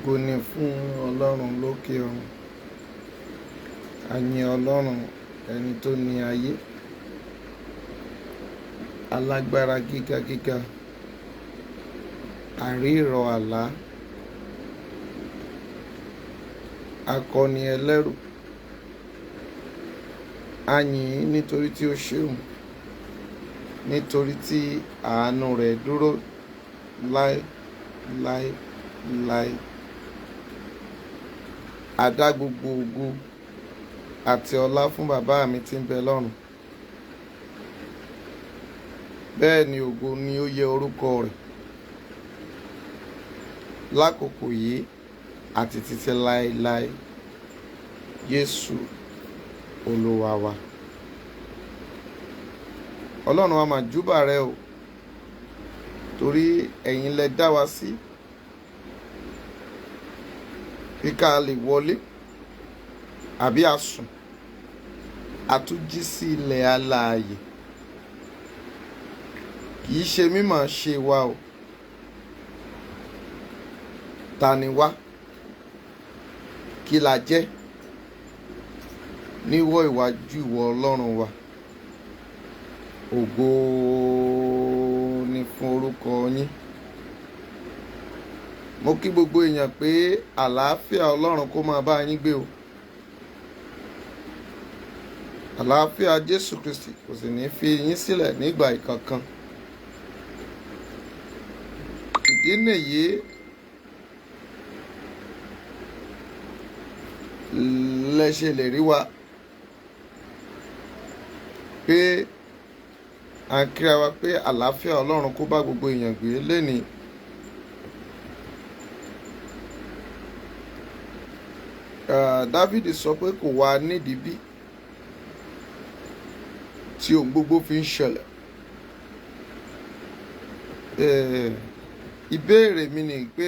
Ògo ni fún Ọlọ́run lókè ọ̀run. A yin Ọlọ́run ẹni tó ní ayé. Alágbára gíga gíga. Àrírọ̀ àlá. Akọni ẹlẹ́rù. A yìn ín nítorí tí ó ṣeun, nítorí tí àánú rẹ̀ dúró láé láé láé. A dá gbogbo ògo àti ọlá fún bàbá mi tí ń bẹ lọ́run. Bẹ́ẹ̀ ni ògo ni ó yẹ orúkọ rẹ̀ lákòókò yìí àti títí láéláé. Jésù Olúwa wa. Ọlọ́run wa máa júbà rẹ o, torí ẹ̀yin lẹ dá wa sí kí ká lè wọlé àbí a sùn, a tún jí sí ilẹ̀ alààyè. Kì í ṣe mímọ̀ ṣe wa o. Ta ni wá? Kí la jẹ́? Níwọ̀ ìwájú ìwọ Ọlọ́run wa. Ògo ni fún orúkọ yín. Mo kí gbogbo èèyàn pé àlàáfíà Ọlọ́run kó máa bá yín gbé o. Àlàáfíà Jésù Kristi kò sì ní fi yín sílẹ̀ nígbà ìkankan. Ìdí nìyí lẹ ṣe lè rí wa pé à ń kíra wa pé àlàáfíà Ọlọ́run kó bá gbogbo èèyàn gbé lénìí. Dávìdì sọ pé kò wá nídìí bí tí ohun gbogbo fi ń ṣẹlẹ̀. Ìbéèrè mi ni pé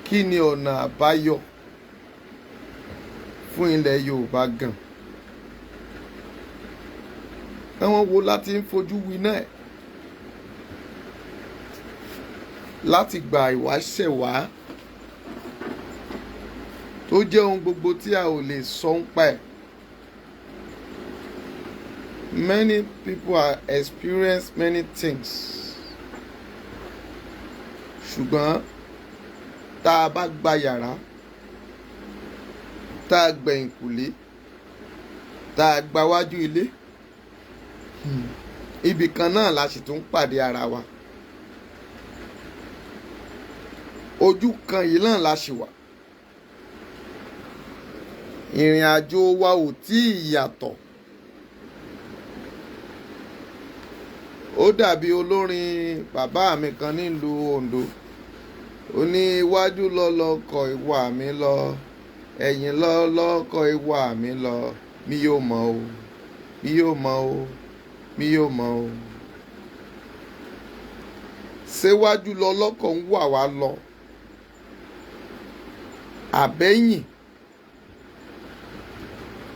kí ni ọ̀nà àbáyọ fún ilẹ̀ Yorùbá gan? Àwọn wo láti ń fojú winá ẹ̀ láti gba ìwáṣẹ̀ wá tó jẹ́ ohun gbogbo tí a ò lè sọ ń pa ẹ̀. Many people are experience many things. Ṣùgbọ́n tá a bá gba yàrá, tá a gbẹ̀yìn kùlé, tá a gba wájú ilé, ibì kan náà la sì tún pàdé ara wa. Ojú kan yìí náà la sì wà. Ìrìn àjò wa ò tí ì yàtọ̀. Ó dàbí olórin bàbá mi kan nílùú Oǹdó. Ó ní iwájú lọ lọkọ̀ ìwà mi lọ, ẹ̀yìn lọ lọkọ̀ ìwà mi lọ, mi yóò mọ̀ o, mi yóò mọ̀ o, mi yóò mọ̀ o. Ṣéwájú lọ lọkọ̀ ń wà wá lọ, àbẹ́yìn.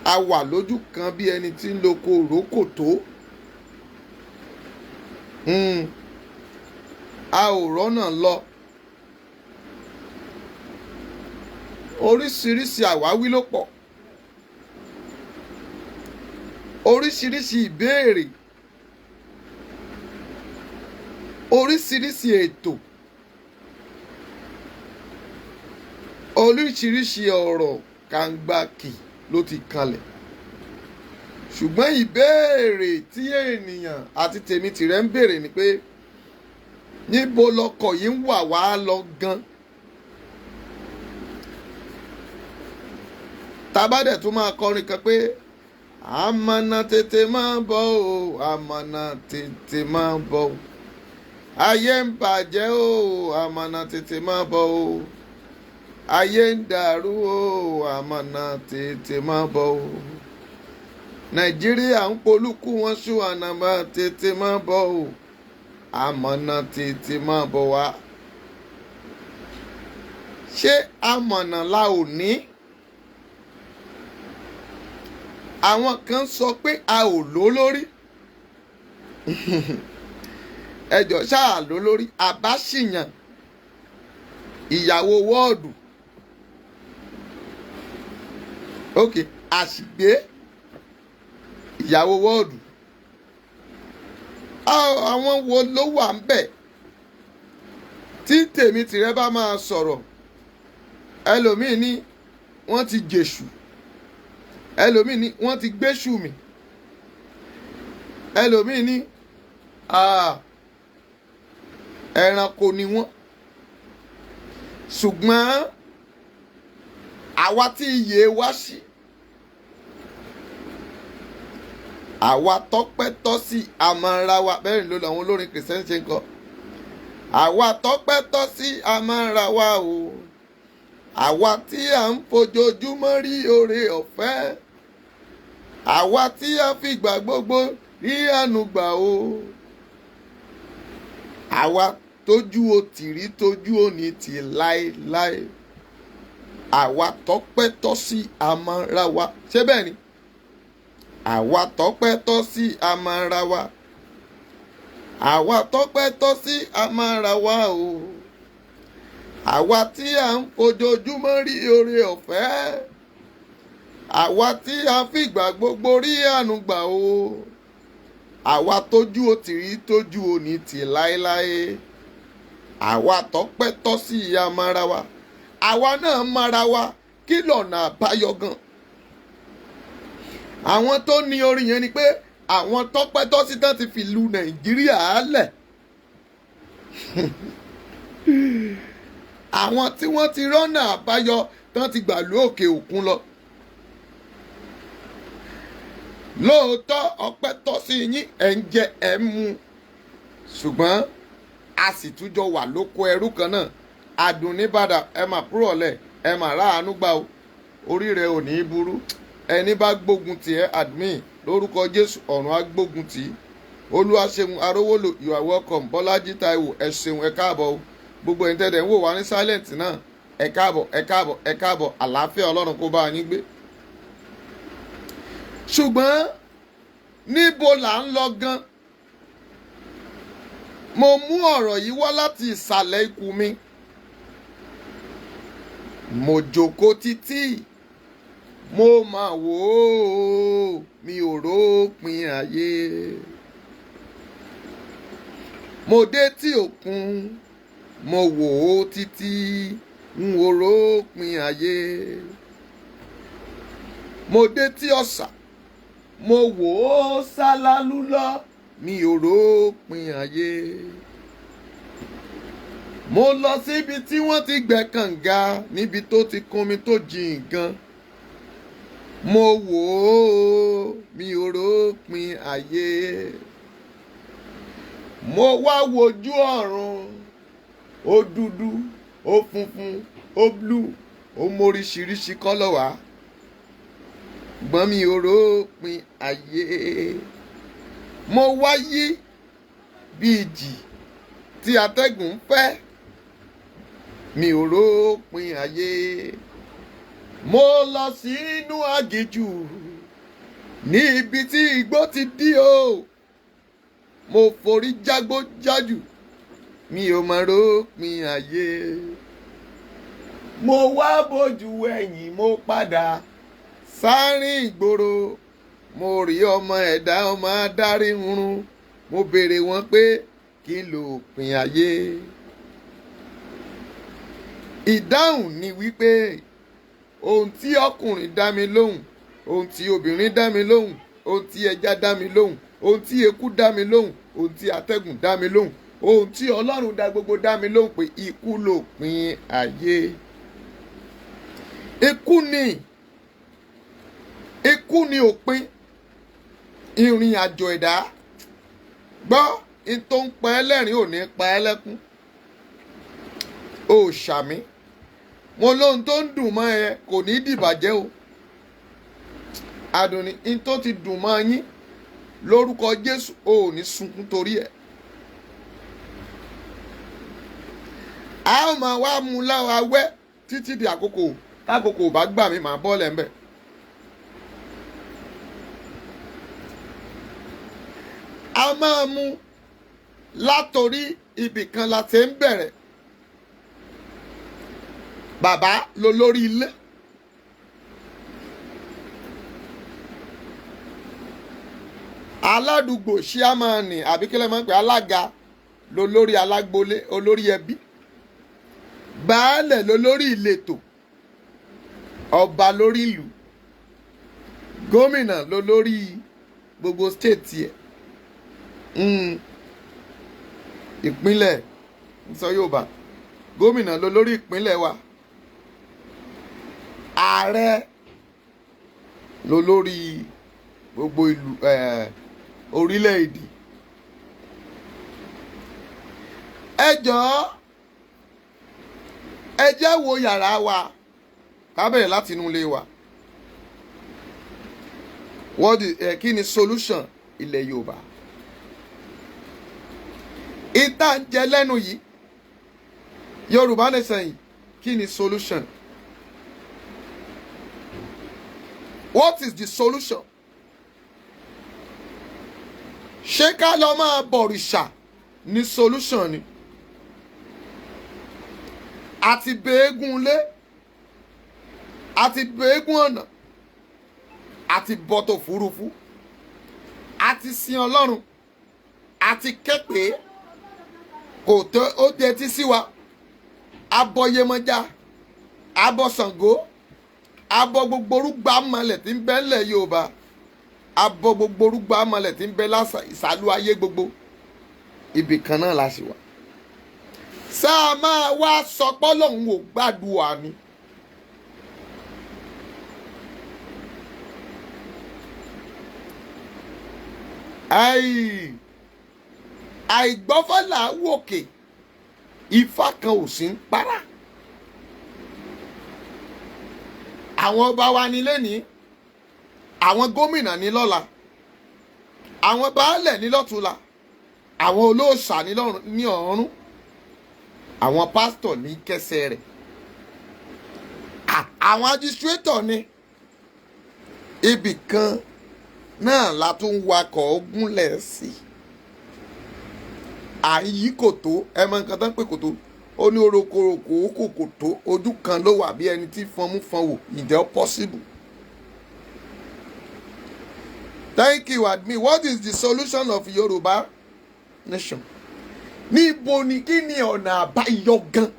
A wà lójú kan bí ẹni tí ń loko òrókòtó. A ò rọ́nà lọ. Oríṣiríṣi àwáwí ló pọ̀. Oríṣiríṣi ìbéèrè. Oríṣiríṣi ètò. Oríṣiríṣi ọ̀rọ̀ kàǹgbàkì ló ti kalẹ̀. Ṣùgbọ́n ìbéèrè tí ènìyàn àti tèmi tìrẹ ń béèrè ni pé níbo lọkọ̀ yìí ń wà wá lọ gan. Tabadẹ̀ tún máa kọrin kan pé àmọ̀nà tètè máa bọ̀ o, àmọ̀nà tètè máa bọ̀ o. Ayé ń bàjẹ́ o, àmọ̀nà tètè máa bọ̀ o. Ayé ń dàrú o, àmọ̀nà tètè máa bọ̀ o. Nàìjíríà ń polúkú wọn ṣú ànàmọ́ tètè máa bọ̀ o, àmọ̀nà tètè máa bọ̀ wá. Ṣé àmọ̀nà la ò ní? Àwọn kan sọ pé a ò ló lórí. Ẹjọ́ ṣáà ló lórí, àbá ṣìyàn. Ìyàwó wọ́ọ̀dù. Ok, àṣìgbé ìyàwó wọ́ọ̀dù. Àwọn wo ló wà ń bẹ̀? Tí tèmi tìrẹ bá máa sọ̀rọ̀, ẹlòmíì ní wọ́n ti jèṣù, ẹlòmíì ní wọ́n ti gbéṣù mì, ẹlòmíì ní ẹranko ni wọ́n. Ṣùgbọ́n àwa tí iyè wá sí, àwa tọ́pẹ́ tọ́ sí àmọ́ra wa. Bẹ́ẹ̀ ló làwọn olórin kìrìsìtẹ́nì ṣe ń kọ. Àwa tọ́pẹ́ tọ́ sí àmọ́ra wa o. Àwa tí à ń fojoojúmọ́ rí oore ọ̀fẹ́. Àwa tí a fìgbà gbogbo rí àánú gbà o. Àwa tójú o tì rí tójú ò ní tì láéláé. Àwa tọ́pẹ́ tọ́ sí àmọ́ra wa. Ṣé bẹ́ẹ̀ ni? Àwa tọ́pẹ́ tọ́ sí àmọ́ra wa. Àwa tọ́pẹ́ tọ́ sí àmọ́ra wa o. Àwa tí à ń fojoojúmọ́ rí oore ọ̀fẹ́. Àwa tí a fìgbà gbogbo rí àánú gbà o. Àwa tójú o tì rí tójú ò ní tì láéláé. Àwa tọ́pẹ́ tọ́ sí àmọ́ra wa. Àwa náà mọ́ra wa. Kí lọ̀nà àbáyọ gan? Àwọn tó ní orin yẹn ni pé àwọn tọ́pẹ́ tọ́ sí tán ti fi lu Nàìjíríà lẹ̀. Àwọn tí wọ́n ti rọ́nà àbáyọ tán ti gbàlú òkè òkun lọ. Lóòótọ́ ọpẹ́ tọ́ sí yín, ẹ̀ ń jẹ ẹ̀ ń mu. Ṣùgbọ́n a sì tún jọ wà lóko ẹrú kan náà. Àdùnníbàdà ẹ mà kúrò ọ̀lẹ̀, ẹ mà ráàánú gbà o. Orí rẹ ò ní í burú. Ẹni bá gbógun tì ẹ́ admin lórúkọ Jésù, ọ̀run á gbógun tì í. Olúwaṣeun Arówólò, you are welcome. Bọ́lájí Táíwò, ẹ ṣeun, ẹ káàbọ̀ o. Gbogbo ẹ̀yin tẹ́lẹ̀ ń wò wá ní silent náà, ẹ káàbọ̀, ẹ káàbọ̀, ẹ káàbọ̀. Àlàáfíà Ọlọ́run kó bá yín gbé. Ṣùgbọ́n níbo là ń lọ gan? Mo mú ọ̀rọ̀ yìí wá láti ìsàlẹ̀ ikùn mi. Mo jókòó títí, mo máa wò ó, mi ò rópin ayé. Mo dé tí òkun, mo wò ó títí, n ò rópin ayé. Mo dé tí ọ̀sà, mo wò ó sálálú lọ, mi ò rópin ayé. Mo lọ síbi tí wọ́n ti gbẹ́ kànga, níbi tó ti kún mi tó jìn gan. Mo wò ó, mi ò rópin ayé. Mo wá wojú ọ̀run, ó dúdú, ó funfun, ó blue, ó móríṣiríṣi kọ́lọ̀ wá. Gbọ́n mi ò rópin ayé. Mo wá yí bí ìjì tí atẹ́gùn ń fẹ́. Mi ò rópin ayé. Mo lọ sínú aginjù ní ibi tí igbó ti dí o. Mo forí jágbó jájù, mi ò mọ̀ rópin ayé. Mo wá bójú ẹ̀yìn, mo padà sáárín ìgboro. Mo rí ọmọ ẹ̀dá ọmọ adarí run. Mo béèrè wọn pé kí lópin ayé. Ìdáhùn ni wípé ohun tí ọkùnrin dá mi lóhùn, ohun tí obìnrin dá mi lóhùn, ohun tí ẹja dá mi lóhùn, ohun tí eku dá mi lóhùn, ohun tí atẹ́gùn dá mi lóhùn, ohun tí Ọlọ́run dá gbogbo dá mi lóhùn pé ikú lópin ayé. Ikú ni, ikú ni òpin ìrìn àjò ẹ̀dá. Gbọ́, in tó ń pa ẹ́ lẹ́rìn ò ní pa ẹ́ lẹ́kún. O ṣàmì. Mo lóhun tó ń dùn mọ́ ẹ kò ní dìbàjẹ́ o. Àdùnní, in tó ti dùn mọ́ yín lórúkọ Jésù, o ò ní sunkún torí ẹ̀. A ó máa wá mú láwa wẹ́ títí di àkókò. Tákòókò ò bá gbà mí, màá bọ́ lẹ̀ ń bẹ̀. A máa mú látorí ibì kan la ti ń bẹ̀rẹ̀. Bàbá lolórí ilé. Aládùúgbò, chairman, àbí kílẹ̀ máa ń pè, alága lolórí alágbolé, olórí ẹbí. Baálẹ̀ lolórí ìletò. Ọba lórí ìlú. Gómìnà lolórí gbogbo state ẹ̀, ìpínlẹ̀ sọ Yorùbá. Gómìnà lolórí ìpínlẹ̀ wa. Ààrẹ lolórí gbogbo ìlú, orílẹ̀-èdè. Ẹ jọ̀ọ́, ẹ jẹ́ wo yàrá wa. Ká bẹ̀rẹ̀ láti inú ilé wa. Kí ni solution ilẹ̀ Yorùbá? Ìta ń jẹ lẹ́nu yìí, Yorùbá nation yìí, kí ni solution? What is the solution? Ṣé ká lọ máa bọ̀rìṣà ní solution ni? Àti bẹ́ẹ̀gùn lé, àti bẹ́ẹ̀gùn ọ̀nà, àti bọ́tò òfurufú, àti sin Ọlọ́run, àti kẹ́pẹ́ kò tó ó detí sí wa. Abọ Yemọja, abọ Ṣàngó, abọ gbogbo orúgbà mọlẹ̀ tí ń bẹ ńlẹ̀ Yorùbá, abọ gbogbo orúgbà mọlẹ̀ tí ń bẹ lásà ìsàlù ayé gbogbo. Ibì kan náà la sì wà. Sáà máa wá sọ pé Ọlọ́run ò gbàdúrà ni? Àìgbọ́fálà wòkè, ifá kan ò sí ń para. Àwọn ọba wa ní lẹ́nìí, àwọn gómìnà ní lọ́la, àwọn baálẹ̀ ní lọ́túnla, àwọn olóòṣà ní ní ọ̀run, àwọn pásítọ̀ ní kẹsẹ̀ rẹ̀, àwọn administrator ní ibì kan náà la tún wakọ̀ gúnlẹ̀ sí. À ń yí kòtó. Ẹ mọ nǹkan tó ń pè kòtó? Ó ní orokoroko kò kòtó, ojú kan ló wà bí ẹni tí fọnmú fọn wò. Ǹjẹ́ ó possible? Thank you, admin. What is the solution of Yoruba nation? Níbo ni, kí ni ọ̀nà àbáyọ gan?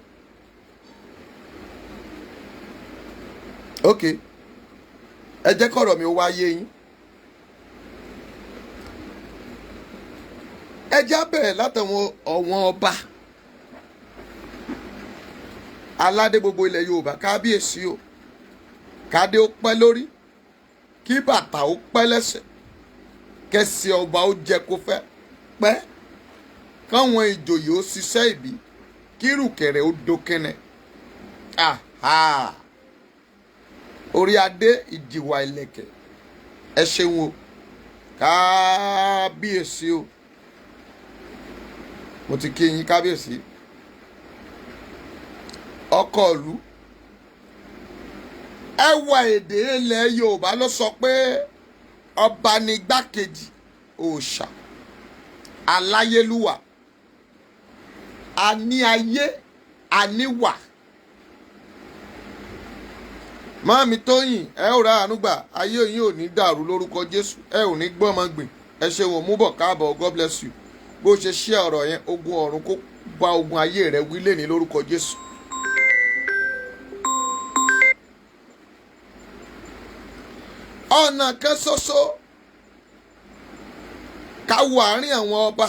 Ok, ẹ jẹ́ kọ̀rọ̀ mi ó wáyé yín. Ẹ já bẹ̀rẹ̀ látàwọn ọ̀wọ́n ọba aládé gbogbo ilẹ̀ Yorùbá. Kábíyèsí o, kádé ó pẹ́ lórí, kí bàtà ó pẹ́ lẹ́sẹ̀, kẹsì ọba ó jẹ kó fẹ́ pẹ́, káwọn ìjòyè ó ṣiṣẹ́ ìbí, kírùkẹ̀rẹ̀ ó dókẹ́nẹ̀. Aha, orí adé, ìjìwà ìlẹ̀kẹ̀, ẹ ṣeun o, kábíyèsí o. Mo ti kí yín, kábíyèsí. Ọkọ ìlú, ẹwà èdè ilẹ̀ Yorùbá ló sọ pé ọba ní igbákejì òòṣà aláyélúwà. A ní ayé, àníwà. Máàmí Tóyìn, ẹ ò ra àánú gbà. Ayé yín ò ní dàrú lórúkọ Jésù. Ẹ ò ní gbọ́mọ gbìn. Ẹ ṣe wò mú bọ̀. Káàbọ̀, God bless you. Bó ṣe ṣí ọ̀rọ̀ yẹn, ogun ọ̀run kó bá ogun ayé rẹ wí lé ní lórúkọ Jésù. Ọ̀nà kan ṣoṣo, ká wo àárín àwọn ọba.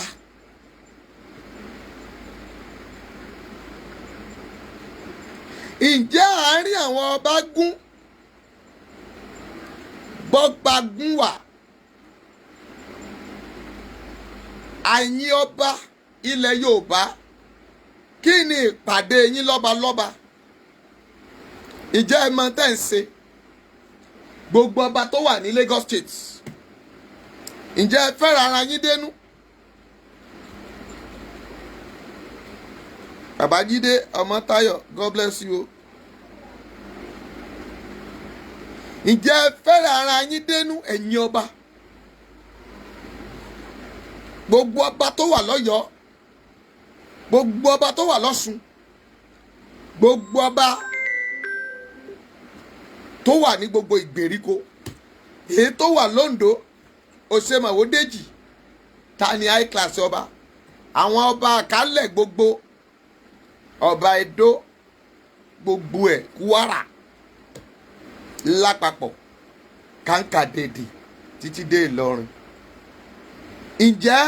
Ǹjẹ́ àárín àwọn ọba gún bọ́gba gún wà? Àyìn ọba ilẹ̀ Yorùbá, kí ni ìpàdé yín lọ́balọ́ba? Ǹjẹ́ ẹ mọ tẹ́ ń ṣe? Gbogbo ọba tó wà ní Lagos State, ǹjẹ́ ẹ fẹ́ràn ara yín dénú? Babájídé Ọmọ́táyọ̀, God bless you. Ǹjẹ́ ẹ fẹ́ràn ara yín dénú, ẹ̀yin ọba? Gbogbo ọba tó wà lọ́yọ̀ọ́, gbogbo ọba tó wà lọ́ṣun, gbogbo ọba Tó wà ní gbogbo ìgbèríko, èyí tó wà lóńdó, Òṣèmàwó, Déjì, ta ni high class ọba? Àwọn ọba àkálẹ̀ gbogbo, ọba Ẹdó, gbogbo ẹ̀, Kwara lápapọ̀, kàńkà dèdè títí dé Ìlọrin. Ǹjẹ́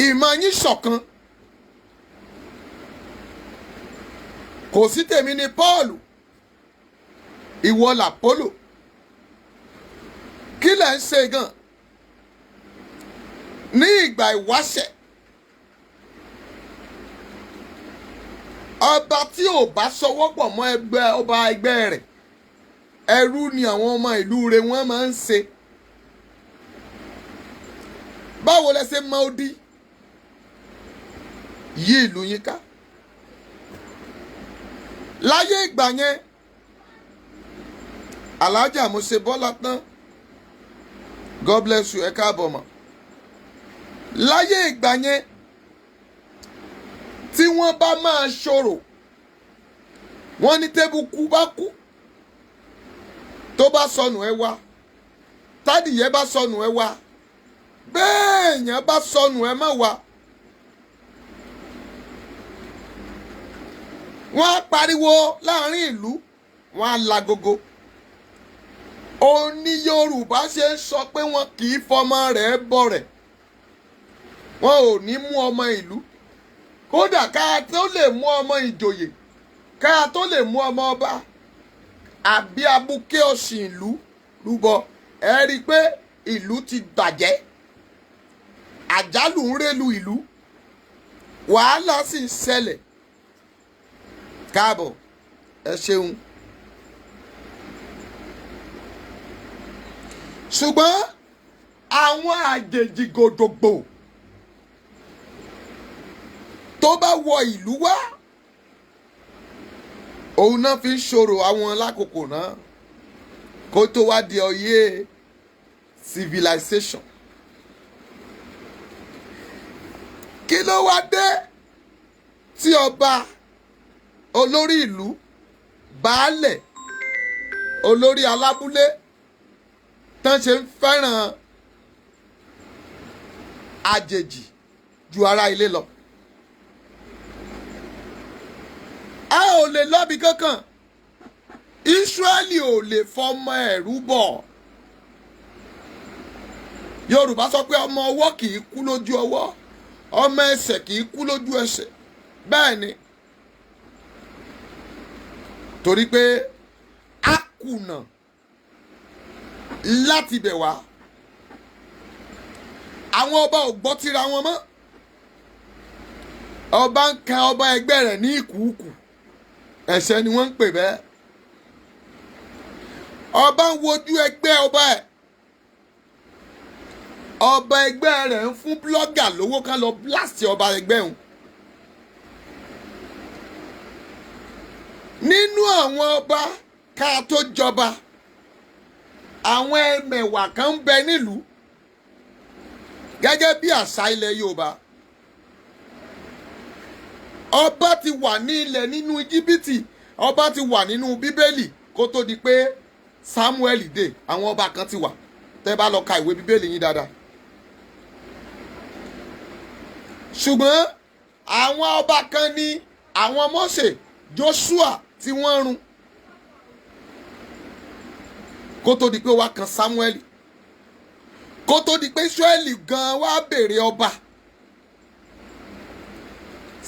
ìmọ̀ yín ṣọ̀kan? Kò sí tèmi ní Paul, ìwọ làpólò. Kí lẹ̀ ń ṣe gan ní ìgbà ìwáṣẹ̀? Ọba tí ò bá sọwọ́pọ̀ mọ́ ẹgbẹ́ ọba ẹgbẹ́ rẹ̀, ẹrú ni àwọn ọmọ ìlú rẹ̀ wọ́n máa ń ṣe. Báwo lẹ ṣe mọ odi yí ìlú yín ká láyé ìgbà yẹn? Alájà, mo ṣe bọ́lá tán. God bless you. Ẹ káàbọ̀ mọ̀. Láyé ìgbà yẹn, tí wọ́n bá máa ṣòro, wọ́n ní tébùkù bá kú, tó bá sọnù, ẹ wá. Tádìyẹ bá sọnù, ẹ wá. Bẹ́ẹ̀ yẹn bá sọnù, ẹ má wá. Wọ́n á pariwo láàrin ìlú, wọ́n á lagogo. Ó ní Yorùbá ṣe ń sọ pé wọn kì í fọmọ rẹ̀ bọ̀ rẹ̀. Wọn ò ní mú ọmọ ìlú. Kódà ká tó lè mú ọmọ ìjòyè, ká tó lè mú ọmọ ọba àbí abuké ọ̀sìn ìlú rúbọ, ẹ rí i pé ìlú ti bàjẹ́, àjálù ń rélu ìlú, wàhálà sì ń ṣẹlẹ̀. Káàbọ̀, ẹ ṣeun. Ṣùgbọ́n àwọn àjèjì gòdògbò tó bá wọ ìlú wá, òun náà fi ń ṣòro àwọn lákòókò náà, kó tó wá di ọyẹ́ civilization. Kí ló wá dé tí ọba, olórí ìlú, baálẹ̀, olórí alábúlé tán ṣe ń fẹ́ràn àjèjì ju ará ilé lọ? A ò lè lọ́bi kankan. Ísírẹ́lì ò lè fọmọ ẹ̀rú bọ̀. Yorùbá sọ pé ọmọ ọwọ́ kì í kú lójú ọwọ́, ọmọ ẹsẹ̀ kì í kú lójú ẹsẹ̀. Bẹ́ẹ̀ ni, torí pé a kùnà láti bẹ̀ wá. Àwọn ọba ò gbọ́ tira wọn mọ́. Ọba ń kan ọba ẹgbẹ́ rẹ̀ ní ìkúùkù, ẹ̀ṣẹ̀ ni wọ́n ń pè bẹ́ẹ̀. Ọba ń wojú ẹgbẹ́ ọba ẹ̀, ọba ẹgbẹ́ rẹ̀ ń fún blogger lówó ká lọ blast ọba ẹgbẹ́ òun. Nínú àwọn ọba ká tó jọba, àwọn ẹmẹ̀wà kan ń bẹ nílùú gẹ́gẹ́ bí àṣà ilẹ̀ Yorùbá. Ọba ti wà ní ilẹ̀ nínú Íjíbítì, ọba ti wà nínú Bíbélì kó tó di pé Samuel dé. Àwọn ọba kan ti wà, tẹ́ bá lọ ka ìwé Bíbélì yín dáadáa. Ṣùgbọ́n àwọn ọba kan ní àwọn Mósè, Joshua tí wọ́n run kó tó di pé wá kan Samuel, kó tó di pé Israẹli gan wá béèrè ọba.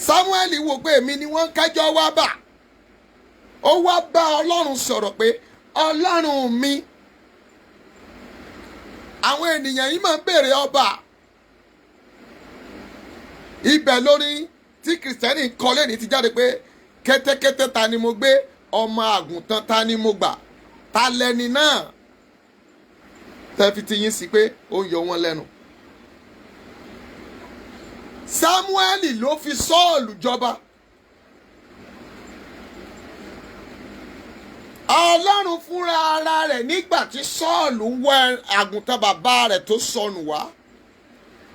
Samuel wò pé èmi ni wọ́n kẹjọ́ wá bà. Ó wá bá Ọlọ́run sọ̀rọ̀ pé, "Ọlọ́run mi, àwọn ènìyàn yìí máa ń béèrè ọba." Ibẹ̀ lórí tí Kìrìsìtẹ́nì kọ lẹ́ni ti jáde pé, "Kẹ́tẹ́kẹ́tẹ́ ta ni mo gbé, ọmọ àgùntàn ta ni mo gbà, ta lẹni náà?" Tẹ́ fi ti yín sí pé ó ń yọ wọ́n lẹ́nu. Sámúẹ́lì ló fi Sọ́ọ̀lù jọba. Ọlọ́run fúnra ara rẹ̀, nígbà tí Sọ́ọ̀lù wẹ àgùntàn bàbá rẹ̀ tó sọnù wá,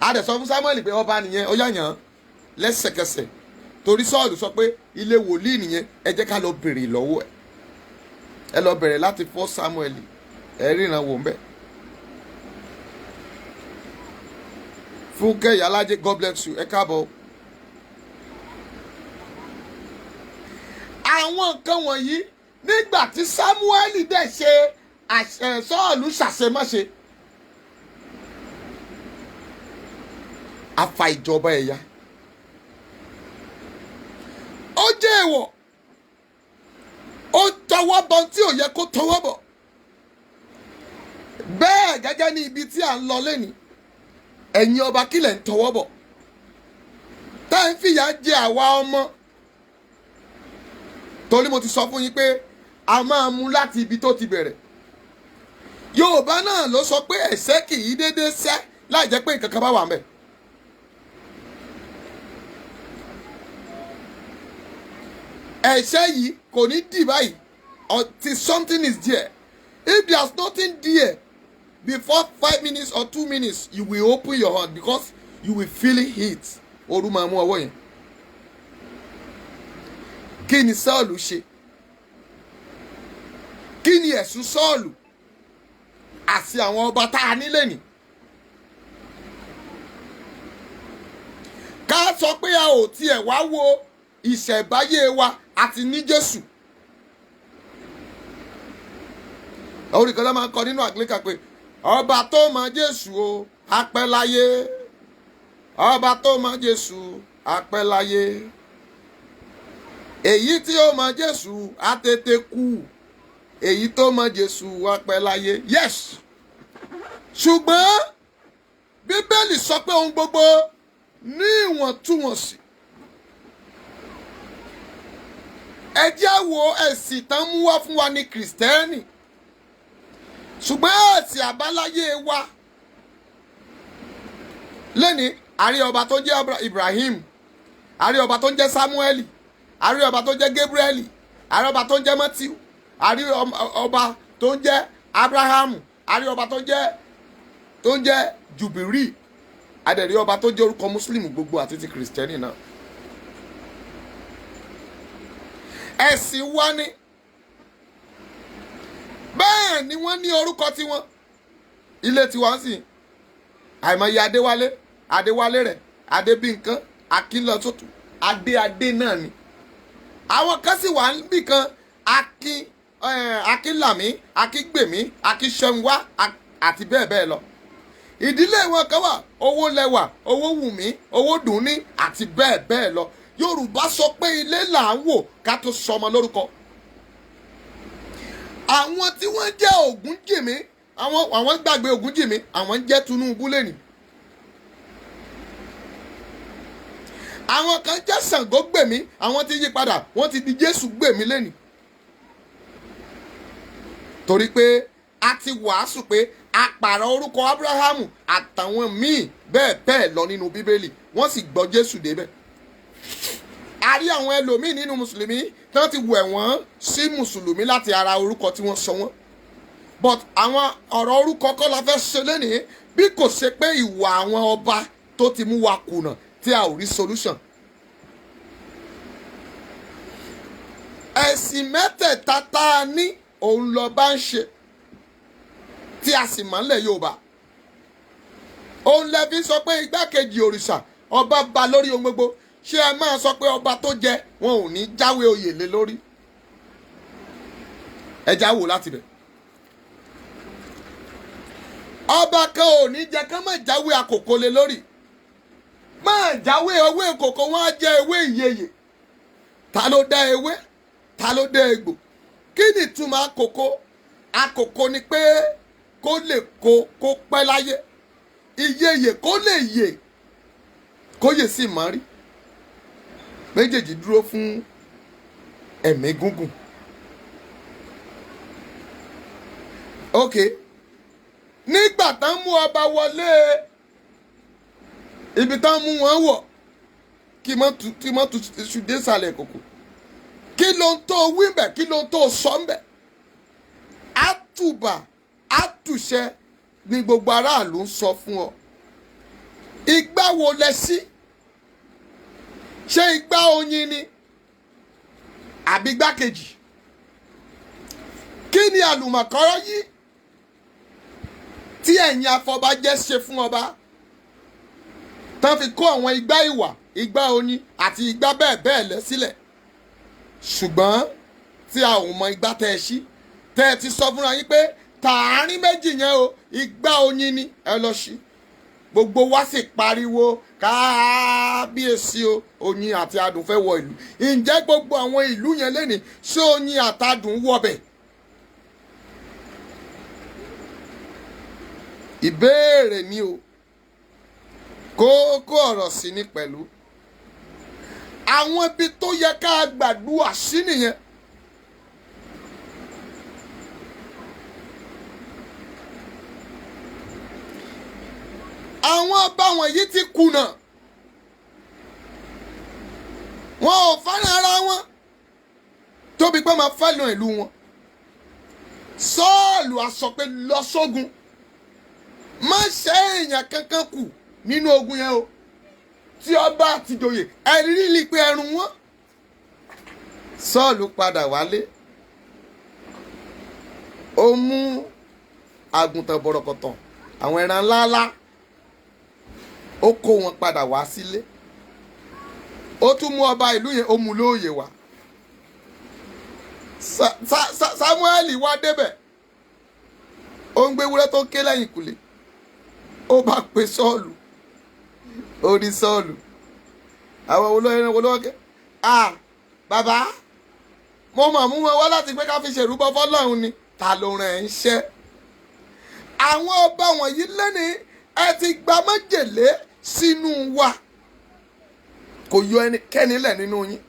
a dẹ̀ sọ fún Sámúẹ́lì pé ọba nìyẹn, ó yá yàn án lẹ́sẹ̀kẹsẹ̀, torí Sọ́ọ̀lù sọ pé ilé wòlíì nìyẹn, ẹ jẹ́ ká lọ bèrè lọ́wọ́ ẹ̀. Ẹ lọ bẹ̀rẹ̀ láti 4 Samuel, ẹ ríran wò ń bẹ̀. Fúnkẹ́ Ìyálájé, God bless you, ẹ káàbọ̀. Àwọn nǹkan wọ̀nyí, nígbà tí Samuel dẹ̀ ṣe Sọ́ọ̀lù ṣàṣemáṣe, afa ìjọba ẹ̀yà, ó jẹ́ èèwọ̀, ó tọwọ́ bọ̀ tí ò yẹ kó tọwọ́ bọ̀. Bẹ́ẹ̀ gẹ́gẹ́ ní ibi tí à ń lọ lẹ́ni, ẹ̀yin ọba, kílẹ̀ ń tọwọ́ bọ̀ tá ń fìyà jẹ àwa ọmọ? Torí mo ti sọ fún yín pé a máa mú láti ibi tó ti bẹ̀rẹ̀. Yorùbá náà ló sọ pé ẹ̀ṣẹ̀ kì í dédé ṣẹ́ láì jẹ́ pé nǹkan kan bá wà ńbẹ̀. Ẹ̀ṣẹ̀ yìí kò ní dì báyìí until something is there. If there's nothing there, before 5 minutes or 2 minutes, you will open your hand because you will feel heat. Ooru máa mú ọwọ́ yẹn. Kí ni Sọ́ọ̀lù ṣe? Kí ni ẹ̀sùn Sọ́ọ̀lù àti àwọn ọba tá a nílé ní? Ká sọ pé a ò tiẹ̀ wá wo ìṣẹ̀báyé wa àti ní Jésù. Orí kan ló máa ń kọ nínú àgbékà pé ọba tó mọ Jésù o, apẹ́ láyé. Ọba tó mọ Jésù, apẹ́ láyé. Èyí tí ó mọ Jésù á tètè kú. Èyí tó mọ Jésù apẹ́ láyé. Yes, ṣùgbọ́n Bíbélì sọ pé ohun gbogbo ní ìwọ̀ntúnwọ̀nsì. Ẹ jẹ́ wo ẹ̀sìn tán mú wá fún wa ní Kìrìsìtẹ́nì, ṣùgbọ́n ẹ̀sìn àbáláyé wa lẹ́ni, àrí ọba tó jẹ́ Ibrahim, àrí ọba tó ń jẹ́ Samuel, àrí ọba tó ń jẹ́ Gabriel, àrí ọba tó ń jẹ́ Matthew, àrí ọba tó ń jẹ́ Abraham, àrí ọba tó ń jẹ́ Jubiri, adẹ̀rí ọba tó jẹ́ orúkọ Muslim gbogbo àti ti Kìrìsìtẹ́nì náà. Ẹ̀sìn wa ni bẹ́ẹ̀ ni wọ́n ní orúkọ tiwọn. Ilé tiwa ń sìn, àìmọye Adéwálé, Adéwálé rẹ̀, Adébínkán, Akínlọ́sọ̀tù, Adé Adé náà ni. Àwọn kan sì wà níbì kan, Akin, Akínlàmí, Akíngbèmí, Akínṣẹ́nwá àti bẹ́ẹ̀ bẹ́ẹ̀ lọ. Ìdílé wọn kan wà, owó lẹwà, owó wùmí, owó dùnní àti bẹ́ẹ̀ bẹ́ẹ̀ lọ. Yorùbá sọ pé ilé là ń wò ká tó sọmọ lórúkọ. Àwọn tí wọ́n jẹ́ Ògúnjìmí, àwọn gbàgbé Ògúnjìmí, àwọn ń jẹ́ Tinubu lẹ́nìí. Àwọn kan jẹ́ Ṣàngó gbèmí, àwọn ti yí padà, wọ́n ti di Jésù gbèmí lẹ́nìí. Torí pé a ti wàásù pé a pààrọ̀ orúkọ Ábúráhámù àtàwọn míì bẹ́ẹ̀ bẹ́ẹ̀ lọ nínú Bíbélì, wọ́n sì gbọ́ Jésù débẹ̀. A rí àwọn ẹlòmíì nínú Mùsùlùmí tí wọ́n ti wẹ̀ wọ́n sí Mùsùlùmí láti ara orúkọ tí wọ́n sọ wọ́n. But àwọn ọ̀rọ̀ orúkọ kọ́ la fẹ́ ṣe lénìí, bí kò ṣe pé ìwà àwọn ọba tó ti mú wa kùnà tí a ò rí solution. Ẹ̀sìn mẹ́tẹ̀ẹ̀ta tá a ní òun lọ bá ń ṣe tí a sì mọ̀ nílẹ̀ Yorùbá. Òun lẹ fi sọ pé igbákejì òrìṣà ọba ba lórí ohun gbogbo. Ṣé ẹ máa sọ pé ọba tó jẹ wọn ò ní jáwé oyè lé lórí? Ẹ já wò láti bẹ̀. Ọba kan ò ní jẹ kán má jáwé àkókò lé lórí. Máa jáwé ewé kòkó, wọn á jẹ ewé ìyeyè. Ta ló dá ewé? Ta ló dá egbò? Kí ni ìtumọ̀ àkókò? Àkókò ni pé kó lè kó kó pẹ́ láyé. Ìyeyè kó lè yè, kó yè sì mọ́ rí. Méjèèjì dúró fún ẹ̀mí gúngùn. Ok, nígbà tán mú ọba wọlé, ibi tán mú wọn wọ̀, kí mọ́ tu iṣu dé sàlẹ̀ kòkò. Kí ló ń tó wí mbẹ̀? Kí ló ń tó sọ mbẹ̀? Àtùbà àtùṣẹ ni gbogbo aráàlú ń sọ fún ọ. Igbá wo lẹ sí? Ṣé igbá oyin ni àbí igbákejì? Kí ni àlùmọ̀kọ́rọ́ yìí tí ẹ̀yin afọbajẹ́ ṣe fún ọba tán fi kó àwọn igbá ìwà, igbá oyin àti igbá bẹ́ẹ̀ bẹ́ẹ̀ lẹ́ sílẹ̀, ṣùgbọ́n tí a ò mọ igbá tẹ́ ẹ ṣí, tẹ́ ẹ ti sọ fúnra yín pé tààrin méjì yẹn o, igbá oyin ni ẹ lọ ṣí? Gbogbo wa sì pariwo, "Kábíyèsí o, oyin àti adùn fẹ́ wọ ìlú." Ǹjẹ́ gbogbo àwọn ìlú yẹn lẹ́nìí, ṣé oyin àtadùn wọbẹ̀? Ìbéèrè ni o. Kókó ọ̀rọ̀ sí ni pẹ̀lú àwọn ibi tó yẹ ká gbàdúrà sí nìyẹn. Àwọn ọba wọ̀nyí ti kùnà, wọn ò fẹ́ràn ara wọn tóbi pé máa fẹ́ ìlú wọn. Sọ́ọ̀lù á sọ pé, "Lọ sógun, má ṣe èèyàn kankan kù nínú ogun yẹn o." Tí ọba àtìjòyè ẹ rí i pé ẹrù wọn. Sọ́ọ̀lù padà wálé, ó mú àgùntàn bọ̀rọ̀kọ̀tọ̀, àwọn ẹran ńláńlá, ó kó wọn padà wá sílé. Ó tún mú ọba ìlú yẹn, ó mú lóòyè wá. Samuel wá débẹ̀, ó ń gbé ewúrẹ́ tó ké lẹ́yìn kùlé. Ó bá pe Sọ́ọ̀lù, ó ní, "Sọ́ọ̀lù, àwọn olóyìn olówó ké?" "Ah, bàbá, mo mọ̀ mú wọn wá láti pé ká fi ṣèrúbọ fọ́lọ́run ni." "Ta ló rẹ̀ ń ṣẹ́?" Àwọn ọba wọ̀nyí lẹ́ni ẹ ti gba májèlé sínú wa, kò yọ ẹnikẹ́ni lẹ̀ nínú yín,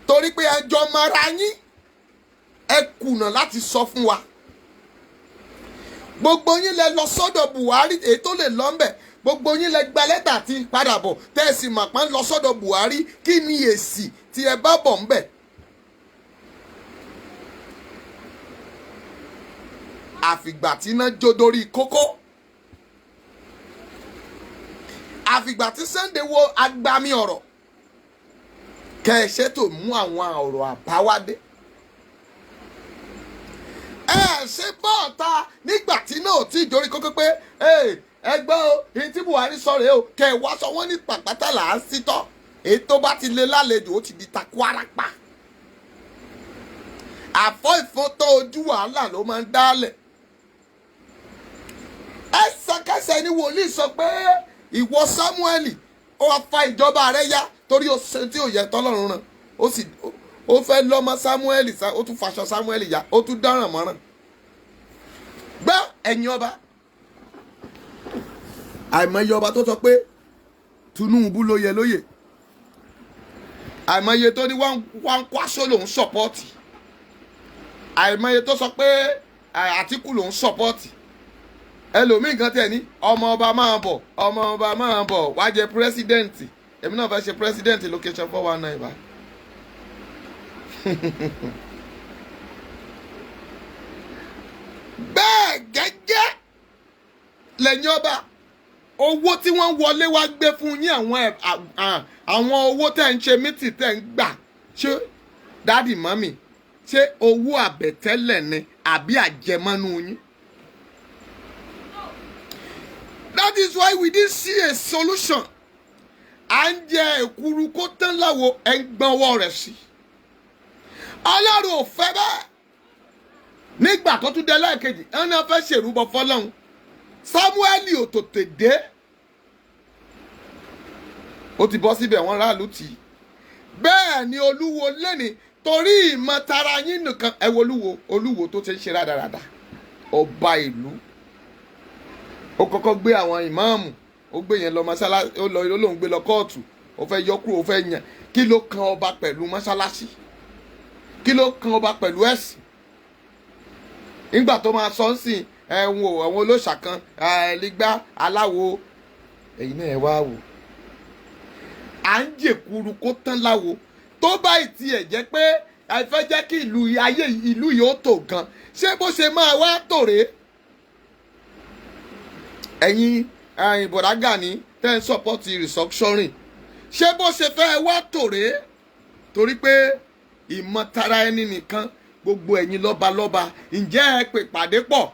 torí pé ẹjọ́ mara yín. Ẹ kùnà láti sọ fún wa. Gbogbo yín lẹ lọ sọ́dọ̀ Buhari, èyí tó lè lọ ńbẹ̀. Gbogbo yín lẹ gba lẹ́tà tí padà bọ̀, tẹ́ ẹ sì mọ̀ pọ́n lọ sọ́dọ̀ Buhari. Kí ni èsì tí ẹ bá bọ̀ ńbẹ̀? Àfìgbà tí iná jó dórí kókó, àfìgbà tí Sunday wo agbami ọ̀rọ̀ kẹ́ ẹ ṣètò mú àwọn ọ̀rọ̀ àbáwádé. Ẹ ṣe bọ́ọ̀ta nígbà tí náà ò tí ì jórí kókó pé ẹ gbọ́ o, èyí tí Buhari sọ rèé o. Kẹ́ ẹ wá sọ wọ́n ní pàpátá là á sí tọ́, èyí tó bá ti lé lálejò, ó ti di takwárapá. Àfọ́ ìfọ́tọ́ ojú wàhálà ló máa ń dálẹ̀. Ẹsẹ̀kẹsẹ̀ ni wòlíì sọ pé, "Ìwọ Sámúẹ́lì, ó wá fa ìjọba rẹ yá, torí ó ṣe tí ò yẹ tọ́lọ́run rán." Ó sì ó fẹ́ lọ́mọ Sámúẹ́lì, ó tún faṣọ Sámúẹ́lì yá, ó tún dáràn mọ́ràn. Gbọ́, ẹ̀yin ọba, àìmọye ọba tó sọ pé Tinubu ló yẹ lóyè, àìmọye tó ní wọ́n Kwankwaso lòún support, àìmọye tó sọ pé Àtíkù lòún support. Ẹlòmíì kan tẹ̀ ní ọmọ ọba máa bọ̀, ọmọ ọba máa bọ̀ wá jẹ president. Èmi náà fẹ́ ṣe president location 419 báyìí. Bẹ́ẹ̀ gẹ́gẹ́ lẹ́yìn ọba, owó tí wọ́n wọlé wá gbé fún yín, àwọn owó tẹ̀ ń ṣe mítì tẹ̀ ń gbà, ṣé daddy, mummy, ṣé owó àbẹ̀tẹ́lẹ̀ ni àbí àjẹmọ́nú yín? That is why we didn't see a solution. À ń jẹ èkuru kó tán láwo, ẹ̀ ń gbọ́n ọwọ́ rẹ̀ sí. Ọlọ́run ò fẹ́ bẹ́ẹ̀. Nígbà tó tún dé lẹ́ẹ̀kejì, ẹ̀ náà fẹ́ ṣèrúbọ fọlọ́run, Samuel ò tètè dé, ó ti bọ́ síbẹ̀, wọ́n ráàlú tì í. Bẹ́ẹ̀ ni olúwo lẹ́ni, torí ìmọ̀tara yín nìkan. Ẹ wo olúwo, olúwo tó ti ń ṣe rádaràda. Ọba ìlú, ó kọ́kọ́ gbé àwọn ìmáàmù, ó gbé yẹn lọ mọ́sálásí, ó lọ, ó lóun gbé lọ kóòtù, ó fẹ́ yọ kúrò, ó fẹ́ yàn. Kí ló kan ọba pẹ̀lú mọ́sálásí? Kí ló kan ọba pẹ̀lú ẹ̀sìn? Nígbà tó máa sọ ń sìn ẹ̀wọ̀n àwọn olóòṣà kan ẹ̀ẹ́dígbà aláwo, ẹ̀yin náà ẹ wá wò. À ń jèkuru kó tán láwo. Tó bá tiẹ̀ jẹ́ pé ẹ fẹ́ jẹ́ kí ìlú ayé ìlú yìí ó tò gan, ṣé bó ṣe máa wá tò rèé? Ẹ̀yin ẹ̀yin bọ̀dá Gani tẹ́ ń support restructuring, ṣé bó ṣe fẹ́ wá tò rèé? Torí pé ìmọ̀tara ẹni nìkan. Gbogbo ẹ̀yin lọ́balọ́ba, ǹjẹ́ ẹ pè pàdé pọ̀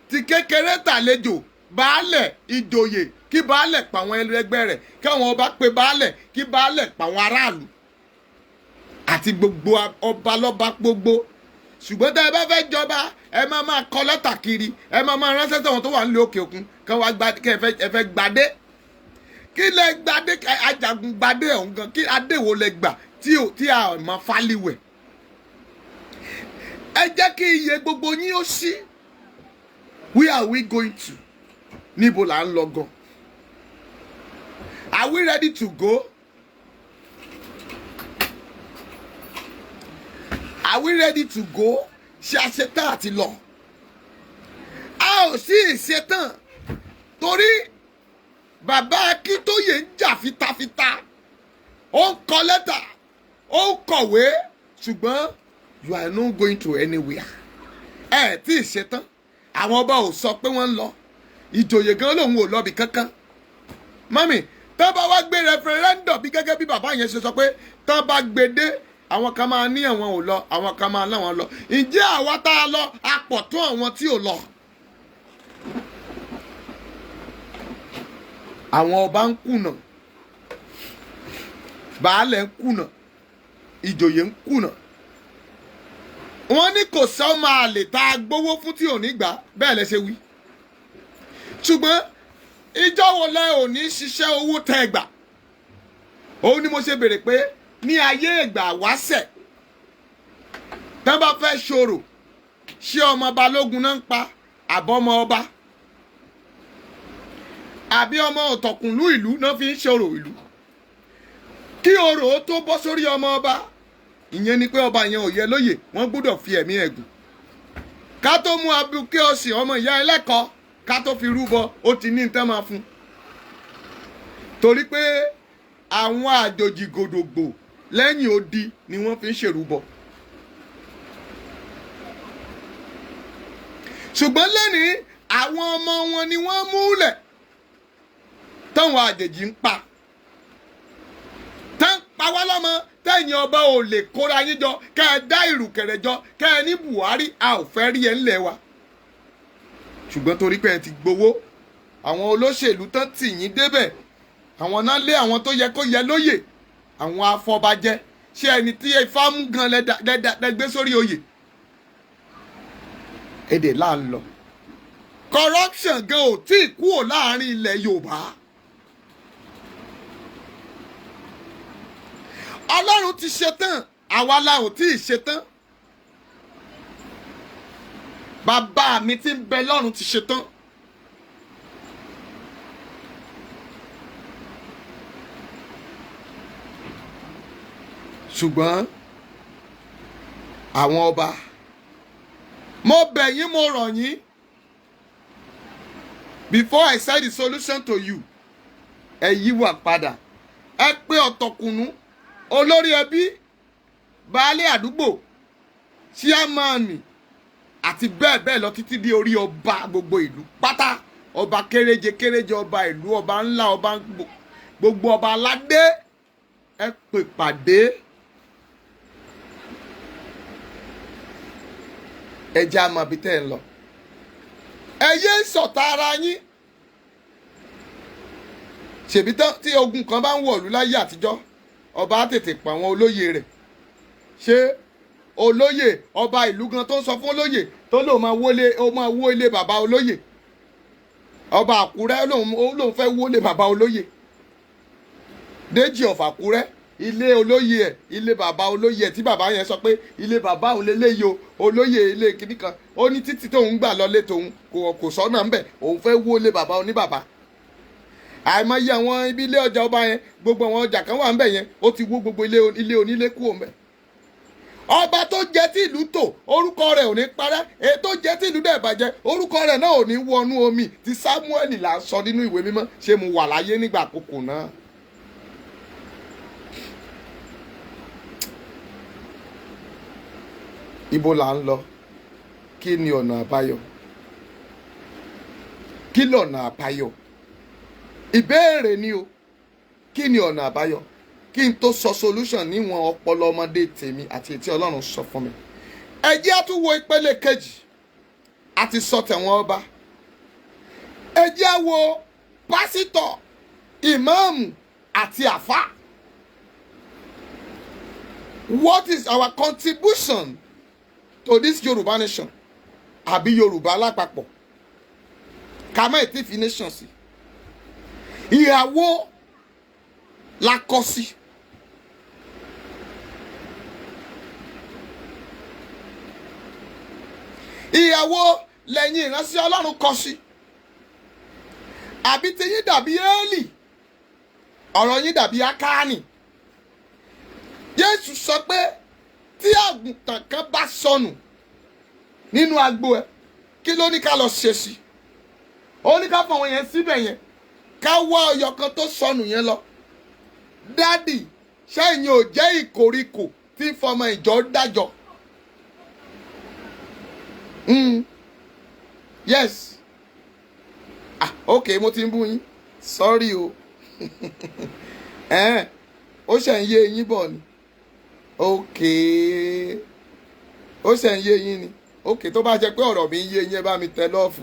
ti kékeré tàlejò, baálẹ̀, ìjòyè, kí baálẹ̀ pa àwọn ẹlẹgbẹ́ rẹ̀, kí àwọn ọba pe baálẹ̀, kí baálẹ̀ pa àwọn aráàlú àti gbogbo ọba lọ́ba gbogbo? Ṣùgbọ́n tẹ́ ẹ bá fẹ́ jọba, ẹ máa máa kọ lẹ́tà kiri, ẹ máa máa ránṣẹ́ sọ̀wọ́n tó wà nílé òkè òkun kí wọ́n gba kí ẹ fẹ́ gbadé. Kí lẹ gbadé? Ajagun gbadé ọ̀hún gan, kí adé wo lẹ gbà tí ò tí a mọ fáliwẹ̀? Ẹ jẹ́ kí iye gbogbo yín ó ṣí. Where are we going to? Níbo là ń lọ gan? Are we ready to go? Are we ready to go? Ṣé a ṣetán àti lọ? A ò sí ìṣetán, torí bàbá Akíntóyè ń jà fitafita, ó ń kọ lẹ́tà, ó ń kọ̀wé, ṣùgbọ́n you are not going to anywhere. Ẹ tí ì ṣetán. Àwọn ọba ò sọ pé wọ́n ń lọ, ìjòyè gan lòun ò lọ́bì kankan. Mummy, tó bá wá gbé referendum, bí gẹ́gẹ́ bí bàbá yẹn ṣe sọ pé tó bá gbé dé, àwọn kan máa ní àwọn ò lọ, àwọn kan máa láwọn lọ. Ǹjẹ́ àwa tá a lọ a pọ̀ tó àwọn tí ò lọ? Àwọn ọba ń kùnà, baálẹ̀ ń kùnà, ìjòyè ń kùnà. Wọ́n ní kò sọ máa lè tá a gbowó fún tí ò ní gbà bẹ́ẹ̀ lẹ ṣe wí. Ṣùgbọ́n ìjọ wo lẹ ò ní ṣiṣẹ́ owó tẹ́ ẹ gbà? Òun ni mo ṣe béèrè pé ní ayé ìgbà wáṣẹ̀, tán bá fẹ́ ṣòro, ṣé ọmọ balógun náà ń pa, àbọ̀mọ ọba, àbí ọmọ ọ̀tọ̀kùnlú ìlú náà fi ń ṣòro ìlú? Kí orò ó tó bọ́ sórí ọmọ ọba, ìyẹn ni pé ọba yẹn ò yẹ lóyè, wọ́n gbọ́dọ̀ fi ẹ̀mí ẹ̀gùn. Ká tó mú abuké ọ̀sìn ọmọ ìyá ẹlẹ́kọ̀ọ́, ká tó fi rúbọ, ó ti ní nǹkan máa fún, torí pé àwọn àjòjì gòdògbò lẹ́yìn odi ni wọ́n fi ń ṣèrúbọ. Ṣùgbọ́n lẹ́nìí, àwọn ọmọ wọn ni wọ́n múlẹ̀ táwọn àjèjì ń pa, tán pa wá lọ́mọ. Tẹ̀yìn ọba ò lè kóra yín jọ, kẹ́ ẹ dá ìrùkẹ̀rẹ̀ jọ, kẹ́ ẹ ní Buhari, a ò fẹ́ rí ẹ ńlẹ̀ wa. Ṣùgbọ́n torí pé ẹ ti gbowó, àwọn olóṣèlú tán tì yín débẹ̀, àwọn náà lé àwọn tó yẹ kó yẹ lóyè, àwọn afọbajẹ. Ṣé ẹni tí ifá mú gan lẹ́gbẹ́ sórí oyè? Èdè là ń lọ. Corruption gan ò tí ì kúrò láàrin ilẹ̀ Yorùbá. Ọlọ́run ti ṣetán, àwa la ò tí ì ṣetán. Bàbá mi tí ń bẹ lọ́run ti ṣetán. Ṣùgbọ́n àwọn ọba, mo bẹ̀ yín, mo rọ̀ yín. Before I say the solution to you, ẹ yíwà padà. Ẹ pé ọ̀tọ̀kùnú, olórí ẹbí, baálé àdúgbò, chairman àti bẹ́ẹ̀ bẹ́ẹ̀ lọ, títí dé orí ọba gbogbo ìlú pátá, ọba kéréje kéréje, ọba ìlú, ọba ńlá, ọba gbogbo ọba aládé, ẹ pè pàdé. Ẹ jẹ́ àmọ́ ibi tẹ́ ẹ ń lọ. Ẹ yé sọ̀tà ara yín. Ṣèbí tí ogun kan bá ń wọ̀lú láyé àtijọ́, ọba á tètè pa àwọn olóyè rẹ̀. Ṣé olóyè ọba ìlú gan tó ń sọ fún olóyè tó lóun máa wọlé, ó máa wó ilé bàbá olóyè? Ọba Àkúrẹ́ ó lóun fẹ́ wọlé bàbá olóyè Déjì of Àkúrẹ́, ilé olóyè ẹ̀, ilé bàbá olóyè ẹ̀, tí bàbá yẹn sọ pé ilé bàbá òun lélẹ́yìí o, olóyè ilé kìíní kan, ó ní títí tóun gbà lọlé tóun kò sọ́nà ńbẹ̀, òun fẹ́ wọlé bàbá oníbàbá. Àìmọye àwọn ibi ilé ọjà ọba yẹn, gbogbo àwọn ọjà kan wà ńbẹ̀ yẹn, ó ti wó gbogbo ilé onílé kúrò ńbẹ̀. Ọba tó jẹ́ tí ìlú tò, orúkọ rẹ̀ ò ní parẹ́. Èyí tó jẹ́ tí ìlú dẹ̀ bàjẹ́, orúkọ rẹ̀ náà ò ní wọnú omi. Ti Samuel là ń sọ nínú ìwé mímọ́. Ṣé mo wà láyé nígbà àkókò náà? Ibo là ń lọ? Kí ni ọ̀nà àbáyọ? Kí lọ̀nà àbáyọ? Ìbéèrè ni o. Kí ni ọ̀nà àbáyọ? Kí n tó sọ solution níwọ̀n ọpọlọ ọmọdé tèmi àti ètí Ọlọ́run sọ fún mi, Ẹ jẹ́ á tún wo ìpele kejì. A ti sọ tẹ̀wọ̀n ọba. Ẹ jẹ́ á wo pásítọ̀, ìmáàmù àti àfáà. What is our contribution to this Yorùbá nation àbí Yorùbá lápapọ̀? Ká má tí fi nation sí. Ìhàwó la kọ sí? Ìhàwó lẹ́yìn ìránṣẹ́ Ọlọ́run kọ sí? Àbí tiyín dàbí Éèlì, ọ̀rọ̀ yín dàbí Ákáánì? Jésù sọ pé tí àgùntàn kan bá sọnù nínú agbo ẹ, kí ló ní ká lọ ṣe sí? Ó ní ká fọwọ́n yẹn síbẹ̀ yẹn, ká wá ọyọ kan tó sọnù yẹn lọ. Daddy, ṣẹ́yìn ò jẹ́ ìkòríkò tí fọmọ ìjọ dájọ́? Yes. Ah, ok, mo ti ń bú yín, sorry o. Ó ṣe ń yé yín bọ̀ ni. Ok, ó ṣe ń yé yín ni. Ok, tó bá jẹ́ pé ọ̀rọ̀ mi ń yé yín, ẹ bá mi tẹ love.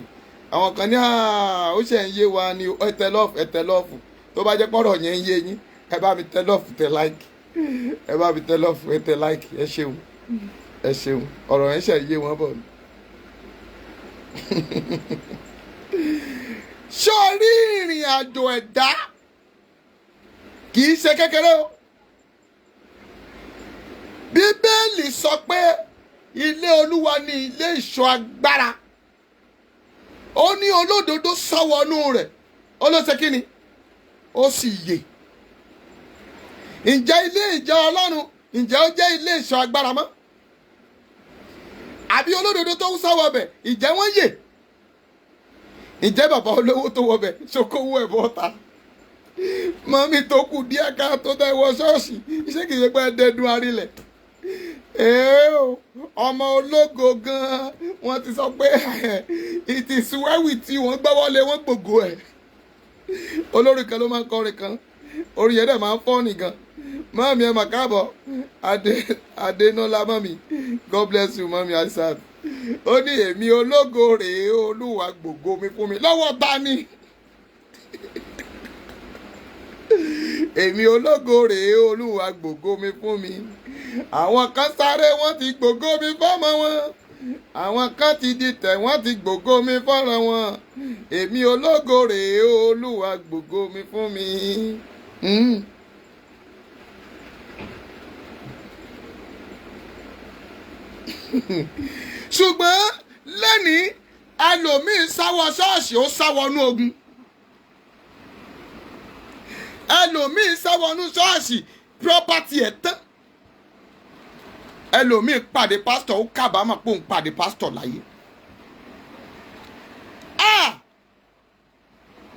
Àwọn kan ní ó ṣe ń yé wa ni. Ẹ tẹ love, ẹ tẹ love. Tó bá jẹ́ pé ọ̀rọ̀ yẹn ń yé yín, ẹ bá mi tẹ love, tẹ like. Ẹ bá mi tẹ love, ẹ tẹ like. Ẹ ṣeun, ẹ ṣeun. Ọ̀rọ̀ yẹn ṣe ń yé wọn bọ̀ ni. Sórí ìrìn àjò ẹ̀dá kì í ṣe kékeré o. Bíbélì sọ pé ilé Olúwa ní ilé ìṣọ́ agbára. Ó ní olódodo sáwọnú rẹ̀, ó ló ṣe kí ni? Ó sì yè. Ǹjẹ́ ilé ìjọ Ọlọ́run, ǹjẹ́ ó jẹ́ ilé ìṣọ́ agbára mọ́? Àbí olódodo tó ń sáwọ bẹ̀, ǹjẹ́ wọ́n yè? Ǹjẹ́ bàbá olówó tó wọ bẹ̀ ṣokòwò ẹ̀ bọ́ta? Mummy tó kù díẹ̀ ká tó tẹ́ wọ ṣọ́ọ̀ṣì, ṣé kìí ṣe pé ẹ dẹdun arílẹ̀? Ọmọ ológo gan-an, wọ́n ti sọ pé it is well with you, wọ́n gbọ́wọ́lé, wọ́n gbògo ẹ̀. Olórí kan ló máa ń kọrin kan, orin yẹn dẹ̀ máa ń fọ́ nìkan. Mummy, ẹ mà káàbọ̀. Adénọ́lá mummy, God bless you, mummy Isaac. Ó ní èmi ológo rèé, Olúwa gbògo mi fún mi. Lọ́wọ́ ta ni? Èmi ológo rèé, Olúwa gbògo mi fún mi. Àwọn kan sáré, wọ́n ti gbògo mi fọ́mọ wọn. Àwọn kan ti dìtẹ̀, wọ́n ti gbògo mi fọ́rọ̀ wọn. Èmi ológo rèé, Olúwa gbògo mi fún mi. Ṣùgbọ́n lẹ́ni ẹlòmíín sáwọ ṣọ́ọ̀ṣì, ó sáwọnú ogun. Ẹlòmíín sáwọnú ṣọ́ọ̀ṣì, property ẹ̀ tán. Ẹlòmíín pàdé pásítọ̀, ó kábàámọ̀ pé òun pàdé pásítọ̀ láyé. Ah!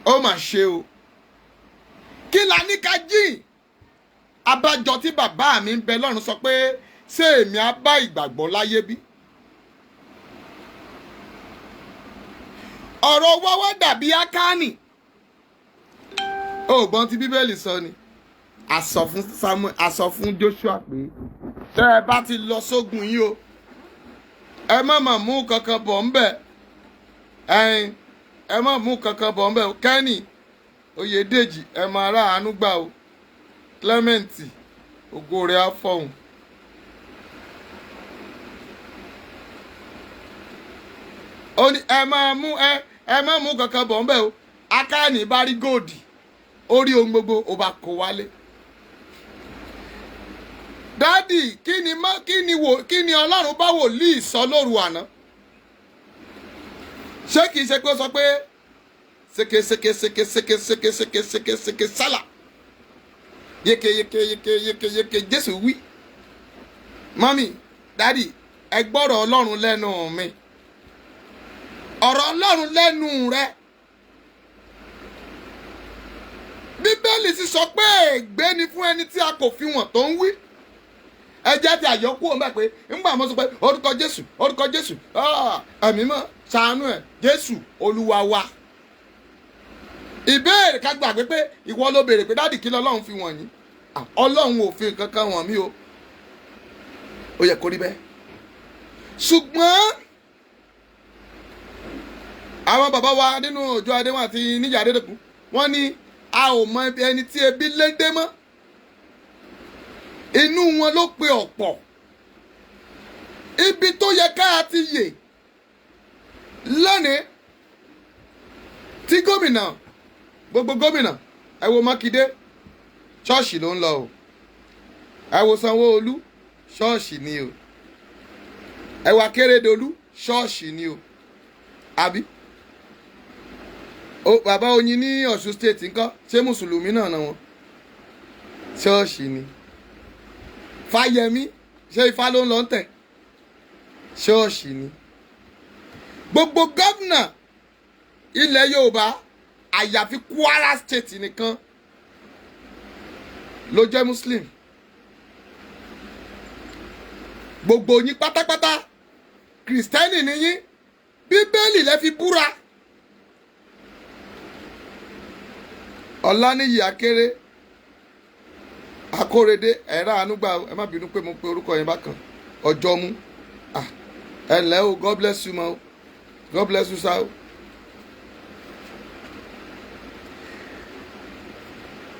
Ó mà ṣe o. Kí la ní ká jí? Abájọ tí bàbá mi ń bẹ lọ́run sọ pé ṣé èmi á bá ìgbàgbọ́ láyé bí? Ọ̀rọ̀ wọ́wọ́ dàbí Ákánì. Ó gbọ́n tí Bíbélì sọ ni. A sọ fún Samuel, a sọ fún Joshua pé tẹ́ ẹ bá ti lọ sógun yìí o, ẹ má mà mú kankan bọ̀ ńbẹ̀. Ẹ̀yin ẹ má mú kankan bọ̀ ńbẹ̀. Kenny Oyèdèjì, ẹ máa rà àánú gbà o. Clement, ògo rẹ̀ á fọ̀hún. Ó ní ẹ máa mú ẹ ẹ má mú kankan bọ̀ ńbẹ̀ o. Ákánì bá rí gold, ó rí ohun gbogbo, ó bá kó wálé. Daddy, kí ni má kí ni wò, kí ni Ọlọ́run bá wòlíì sọ lóru àná? Ṣé kìí ṣe pé ó sọ pé seke seke seke seke seke seke seke seke sálà yeke yeke yeke yeke yeke Jésù wí? Mummy, daddy, ẹ gbọ́rọ̀ Ọlọ́run lẹ́nu mi, ọ̀rọ̀ Ọlọ́run lẹ́nu rẹ. Bíbélì sì sọ pé ègbé ni fún ẹni tí a kò fi wọ̀n tó ń wí. Ẹ jẹ́ ti àyọkú òun bẹ́ẹ̀ pé ńgbà mo sọ pé orúkọ Jésù, orúkọ Jésù, ẹ̀mí mọ́ ṣàánú ẹ̀, Jésù Olúwa wa. Ìbéèrè ká gbàgbé pé ìwọ ló béèrè pé daddy, kí lọ́lọ́run fi wọ̀nyí? Ọlọ́run ò fi nǹkan kan wọ̀n mí o. Ó yẹ kó rí bẹ́ẹ̀. Ṣùgbọ́n àwọn bàbá wa nínú Òjó Adéwọ̀n àti Níyì Adédọ̀kun, wọ́n ní a ò mọ ẹni tí ebi lé dé mọ́, inú wọn ló pe ọ̀pọ̀. Ibi tó yẹ ká ti yè lónìí tí gómìnà, gbogbo gómìnà, ẹ wo Mákindé, ṣọ́ọ̀ṣì ló ń lọ o. Ẹ wo Sanwó-Olú, ṣọ́ọ̀ṣì ni o. Ẹ wo Akérédolú, ṣọ́ọ̀ṣì ni o. Àbí o bàbá Oyin ní Ọ̀ṣun State ńkọ́? Ṣé mùsùlùmí náà náà wọn? Ṣọ́ọ̀ṣì ni. Fáyẹmí, ṣé Ifá ló ń lọ ń tẹ̀? Ṣọ́ọ̀ṣì ni. Gbogbo gómìnà ilẹ̀ Yorùbá, àyàfi Kwara State nìkan ló jẹ́ Muslim. Gbogbo yín pátápátá, Kìrìsìtẹ́nì ni yín. Bíbélì lẹ fi búra. Ọláníyì Akéré Akórèdé, ẹ̀rọ àánúgbà, ẹ má bínú pé mo pe orúkọ yẹn bákan. Ọjọ́ mú ẹ ǹlẹ́ o. God bless you ma o. God bless you sir o.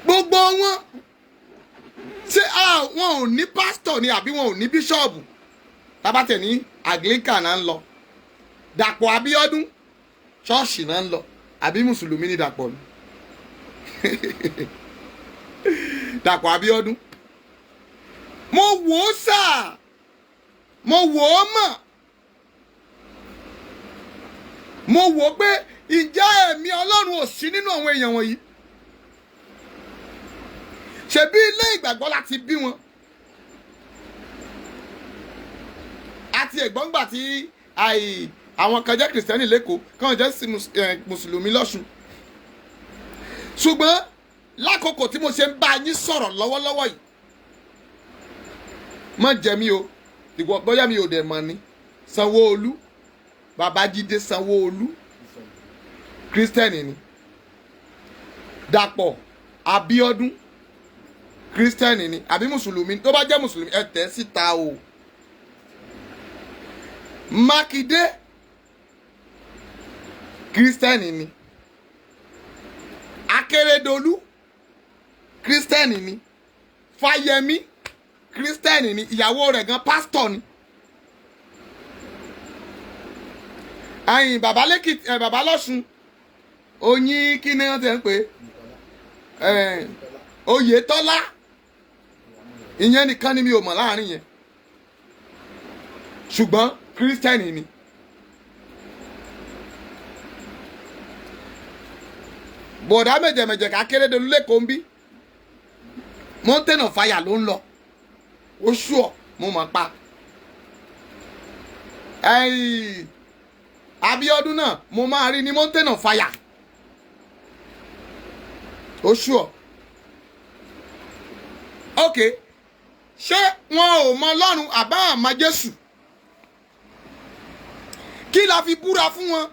Gbogbo wọn, ṣé wọn ò ní pásítọ̀ ni àbí wọn ò ní bíṣọ́ọ̀bù? Tábàtẹ̀ ní Anglican náà ń lọ. Dàpọ̀ Abíọ́dún, ṣọ́ọ̀ṣì náà ń lọ. Àbí mùsùlùmí ní Dàpọ̀ ni? Dàpọ̀ Abíọ́dún, mo wò ó sáà, mo wò ó mọ̀, mo wò ó pé ǹjẹ́ ẹ̀mí Ọlọ́run ò sí nínú àwọn èèyàn wọ̀nyí? Ṣebí ilé ìgbàgbọ́ láti bí wọn. Àti ẹ̀gbọ́ngbà tí àwọn kan jẹ́ Kìrìsìtẹ́nì lẹ́kọ̀ọ́, kan jẹ́ mùsùlùmí lọ́ṣun. Ṣùgbọ́n lákòókò tí mo ṣe ń bá yín sọ̀rọ̀ lọ́wọ́lọ́wọ́ yìí, má jẹ́ mi o, ìwọ bóyá mi ò dẹ̀ mọ̀ ni, Sanwó-Olú, Babájídé Sanwó-Olú, Kírísítẹ́nì ni. Dàpọ̀ Abíọ́dún, Kírísítẹ́nì ni àbí mùsùlùmí? Tó bá jẹ́ mùsùlùmí, ẹ tẹ̀ síta o. Mákindé, Kírísítẹ́nì ni. Akérédolú, Kírísítẹ́nì ni. Fáyẹmí, Kírísítẹ́nì ni. Ìyàwó rẹ̀ gan pásítọ̀ ni. Ẹ̀yìn bàbá lẹ́kìtì ẹ̀, bàbá lọ́sùn, Oyin, kí ni wọ́n ti ń pè é? Oyètọ́lá. Ìyẹn nìkan ni mi ò mọ̀ láàrin yẹn, ṣùgbọ́n Kírísítẹ́nì ni. Bọ̀dá mẹ̀jẹ̀mẹ̀jẹ̀ ká Akérédolú lẹ́kọ̀ọ́ ń bí, Mountain of Fire ló ń lọ. Ó ṣùọ́ mo mọ̀ pa. Ẹ̀yìn Abíọ́dún náà, mo máa rí ní Mountain of Fire. Ó ṣùọ́. Ok, ṣé wọn ò mọ Ọlọ́run àbá àmọ́ Jésù? Kí la fi búra fún wọn?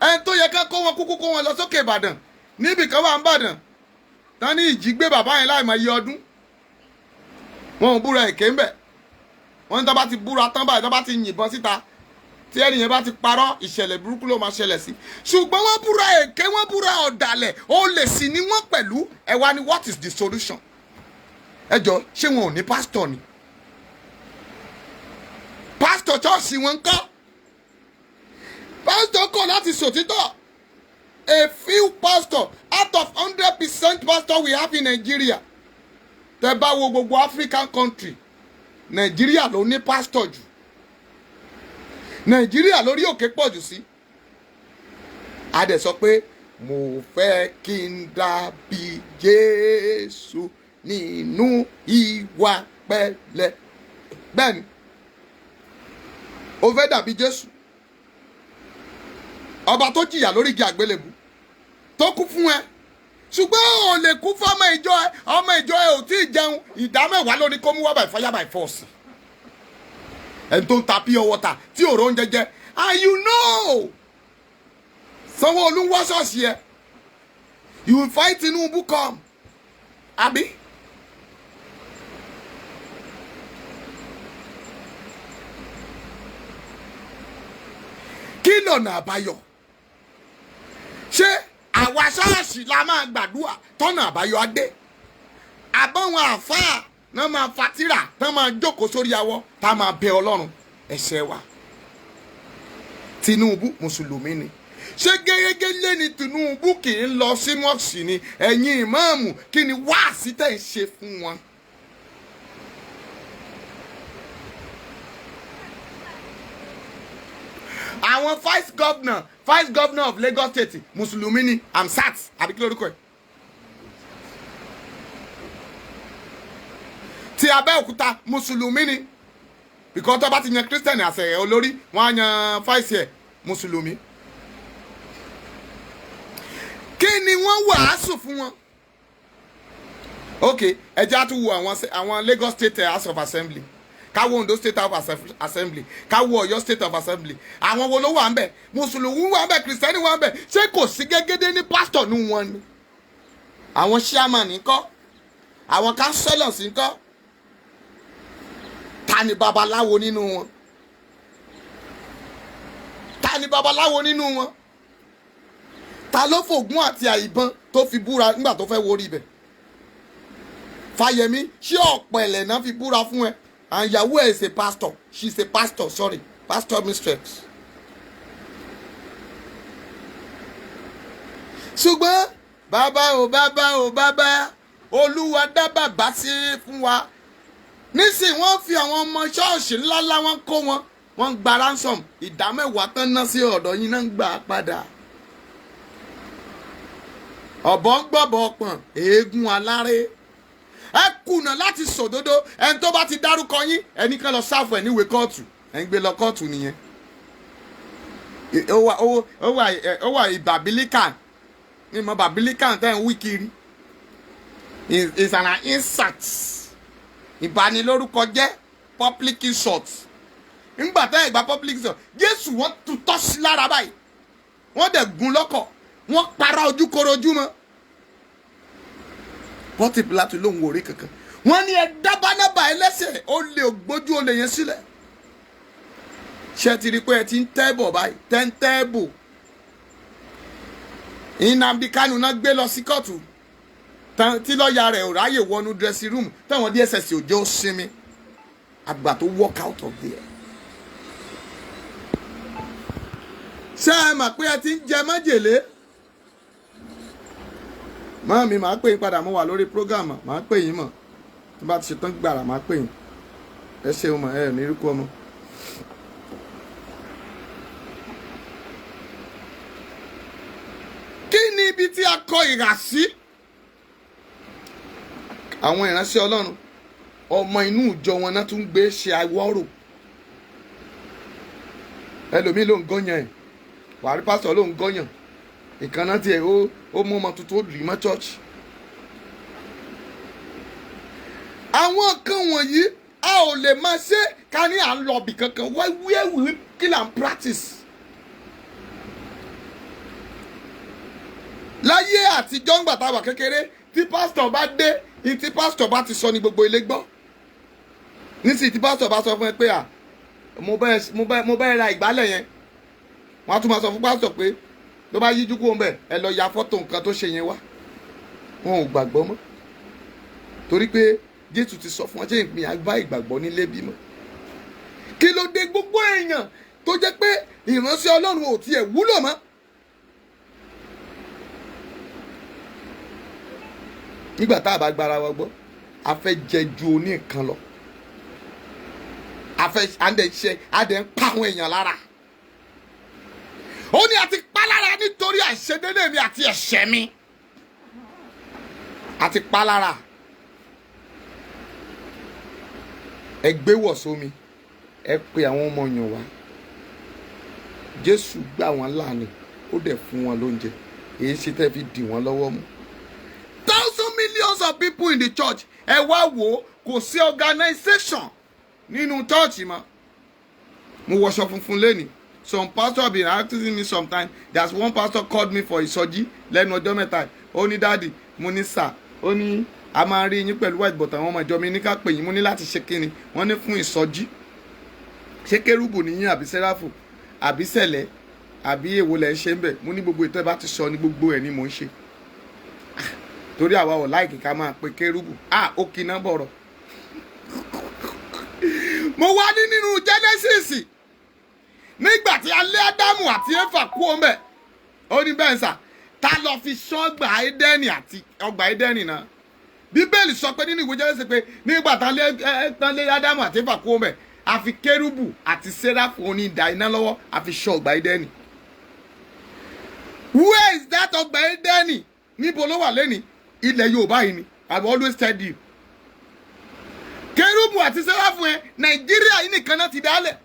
Ẹni tó yẹ ká kó wọn kúkú kó wọn lọ sókè Ìbàdàn, níbì kan wà ń Bàdàn tán ní ìjì gbé bàbá yẹn láì mọ iye ọdún. Wọn ò búra èké ń bẹ̀. Wọn ní tó bá ti búra tán báyìí, tó bá ti yìnbọn síta, tí ẹnìyẹn bá ti parọ́, ìṣẹ̀lẹ̀ burúkú ló máa ṣẹlẹ̀ sí. Ṣùgbọ́n wọ́n búra èké, wọ́n búra ọ̀dàlẹ̀, olè sì ni wọ́n pẹ̀lú. Ẹ wá ní what is the solution? Ẹ jọ, ṣé wọn ò ní pásítọ̀ ni? Pásítọ̀ ṣọ́ọ̀ṣì wọn ń kọ́? Pásítọ̀ kọ̀ láti sòtítọ́. A few pastor out of 100% pastor we have in Nigeria. Tẹ́ bá wo gbogbo African country, Nigeria ló ní pastor jù. Nigeria lórí òkè pọ̀ jù sí. A dẹ̀ sọ pé mo fẹ́ kí n dàbí Jésù nínú ìwà pẹ̀lẹ́. Bẹ́ẹ̀ni, o fẹ́ dàbí Jésù, ọba tó jìyà lórí igi àgbélébù, tó kú fún ẹ, ṣùgbọ́n ò lè kú fún ọmọ ìjọ ẹ. Ọmọ ìjọ ẹ ò tí ì jẹun, ìdá mẹ́wàá lóní kó mú wá by fire by force. Ẹni tó ń ta pure water tí òró ń jẹjẹ, and you know Sanwó-Olú ń wá ṣọ́ọ̀ṣì ẹ, you will fight Tinubu come, àbí? Lọ̀nà àbáyọ? Ṣé àwa ṣọ́ọ̀ṣì la máa gbàdúrà tọ́nà àbáyọ á dé, àbọ̀wọn àfáà náà máa fatírà tán, máa jókòó sórí awọ, tá a máa bẹ Ọlọ́run ẹ̀ṣẹ̀ wa? Tinubu mùsùlùmí ni. Ṣé gẹ́gẹ́ lé ní Tinubu kì í lọ sí mosque ni? Ẹ̀yin ìmáàmù, kí ni wáàsí tẹ̀ ń ṣe fún wọn? Àwọn vice governor of Lagos State, mùsùlùmí ni, Hamzat àbí kí lórúkọ ẹ̀, ti Abẹ́òkúta, mùsùlùmí ni, because tó bá ti yan Christian àṣẹ olórí, wọ́n á yan vice ẹ̀ mùsùlùmí. Kí ni wọ́n wàásù fún wọn? Ok, ẹ jẹ́ á tún wo àwọn Lagos State House of Assembly, ká wo Ondo State House of Assembly, ká wo Ọ̀yọ́ State of Assembly. Àwọn wo ló wà ń bẹ̀? Mùsùlùmí wà ń bẹ̀, Kìrìsìtẹ́nì wà ń bẹ̀. Ṣé kò sí gẹ́gẹ́dẹ́ ní pásítọ̀ nù wọn ni? Àwọn chairman ńkọ́? Àwọn councillors ńkọ́? Ta ni babaláwo nínú wọn? Ta ni babaláwo nínú wọn? Ta ló fògùn àti àìbọn tó fi búra nígbà tó fẹ́ worí ibẹ̀? Fáyẹmí, ṣé ọ̀pẹ̀lẹ̀ náà fi búra fún ẹ? And ìyàwó ẹ̀ is a pastor. She is a pastor, sorry, pastor mistress. Ṣùgbọ́n bàbá o, bàbá o, bàbá, Olúwa dá bàbá sí fún wa. Nísìnyí, wọ́n fi àwọn ọmọ ṣọ́ọ̀ṣì ńláńlá, wọn kó wọn, wọ́n ń gba ransom. Ìdá 10 tán ná sí ọ̀dọ̀ yín náà ń gbà padà. Ọ̀bọ ń gbọ́bọ̀ pọ̀n eégún aláré. Ẹ kùnà láti sòdodo. Ẹni tó bá ti dárúkọ yín, ẹnì kan lọ sáfù ẹ níwèé kóòtù, ẹ ń gbé lọ kóòtù nìyẹn. Ó wà ìbàbílíkà ní ìmọ̀ bàbílíkà tẹ́ ń wí kiri is an insult, ìbanilórúkọ jẹ́, public insult. Ńgbà tẹ́ ìgbà public insult, Jésù, wọ́n tutọ́ sí lára báyìí, wọ́n dẹ̀ gún lọ́kọ̀, wọ́n para ojúkorojú mọ́. Pọ́ńtì Pilato lóhùn òrí kankan. Wọ́n ní ẹ dá Bánábà ẹlẹ́sẹ̀, ó lè gbójú olè yẹn sílẹ̀. Ṣé ti rí i pé ẹ ti ń tẹ́ bọ̀ báyìí, tẹ́ ń tẹ́ bò? Nnamdi Kanu náà gbé lọ sí kóòtù tí lọ́ọ̀yà rẹ̀ ò ráyè wọnú dressing room, táwọn DSS ò jẹ́ ó sinmi àgbà tó walk out of there. Ṣé ẹ mọ̀ pé ẹ ti ń jẹ májèlé? Mọ́ mi, màá pè yín padà. Mo wà lórí program, màá pè yín mọ̀. Tí bá ti ṣetán gbàrà, màá pè yín. Ẹ ṣeun mọ̀, ẹ ní irúkú ọmọ. Kí ni ibi tí a kọ ìhà sí àwọn ìránṣẹ́ Ọlọ́run? Ọmọ inú ìjọ wọn náà tún gbé ṣe awọ́rò. Ẹlòmíì ló ń gọ́yàn ẹ̀, wàá rí pásítọ̀ ló ń gọ́yàn. Ìkànnà tiẹ̀, ó mú ọmọ tuntun, ó lì mọ́ church. Àwọn nǹkan wọ̀nyí, a ò lè máa ṣe ká ní à ń lọ bì kankan. Where we kill and practice. Láyé àtijọ́, ńgbà tá a wà kékeré, tí pásítọ̀ bá dé, ní tí pásítọ̀ bá ti sọ ní gbogbo ilé gbọ́. Nísìnyí, tí pásítọ̀ bá sọ fún ẹ pé à mo bẹ́ ra ìgbálẹ̀ yẹn, wọ́n á tún máa sọ fún pásítọ̀ pé tó bá yíjú kúrò ńbẹ̀, ẹ lọ ya fọ́tò nǹkan tó ṣe yẹn wá. Wọn ò gbàgbọ́ mọ́, torí pé Jésù ti sọ fún wọn. Ṣé ìpín àgbá ìgbàgbọ́ nílé bímọ? Kí ló dé gbogbo èèyàn tó jẹ́ pé ìránṣẹ́ Ọlọ́run ò tiẹ̀ wúlò mọ́? Nígbà tá a bá gbára wa gbọ́, a fẹ́ jẹ ju oní nǹkan lọ. A fẹ́ à ń dẹ̀ ṣe, à dẹ̀ ń pa àwọn èèyàn lára. Ó ní àti pa lára nítorí àìṣedédé mi àti ẹ̀ṣẹ̀ mi, àti pa lára. Ẹ gbé wọ̀ sómi, ẹ pe àwọn ọmọ yàn wá. Jésù gbà wọ́n láàánú, ó dẹ̀ fún wọn lóúnjẹ. Èyí ṣe tẹ́ fi dì wọ́n lọ́wọ́ mú? Thousand millions of people in the church, ẹ wá wò ó, kò sí organisation nínú church mọ́. Mo wọṣọ funfun lẹ́nìí. Some pastor been asking me sometime. There's one pastor called me for ìsọjí lẹ́nu ọjọ́ 3. Ó ní, "Daddy." Mo ní, "Sir." Ó ní, "A máa rí yín pẹ̀lú white, but àwọn ọmọ ìjọ mi ní ká pè yín." Mo ní láti ṣe kíni? Wọ́n ní fún ìsọjí. Ṣé kérúbù níyìn, àbí sẹ́ráfù, àbí sẹ̀lẹ̀? Àbí èwo lẹ̀ ń ṣe ń bẹ̀? Mo ní gbogbo ìtọ́ ẹ bá ti sọ ní gbogbo ẹ̀ ni mò ń ṣe. Ah, torí àwa ò like ká máa pe kérúbù. Ah, ó kiná bọ̀rọ̀. Mo wá ní nínú Genesis, nígbà tí alẹ́ Ádámù àti Éfà kú ọmọ ẹ̀, ó ní bẹ́ẹ̀ sà, ta lọ fi ṣọ́gbà Édẹ́nì àti ọgbà Édẹ́nì náà? Bíbélì sọ pé nínú ìwé Genesis pé nígbà tán lé Ádámù àti Éfà kú ọmọ ẹ̀, àfi kérúbù àti séráfù oní ìdá iná lọ́wọ́, àfi ṣọ́ ọgbà Édẹ́nì. Where is that ọgbà Édẹ́nì? Níbo ló wà lẹ́ni? Ilẹ̀ Yorùbá yìí ni. I have always said you, kérúbù àti séráfù yẹn, Nàìjíríà yìí nìkan náà ti dálẹ̀.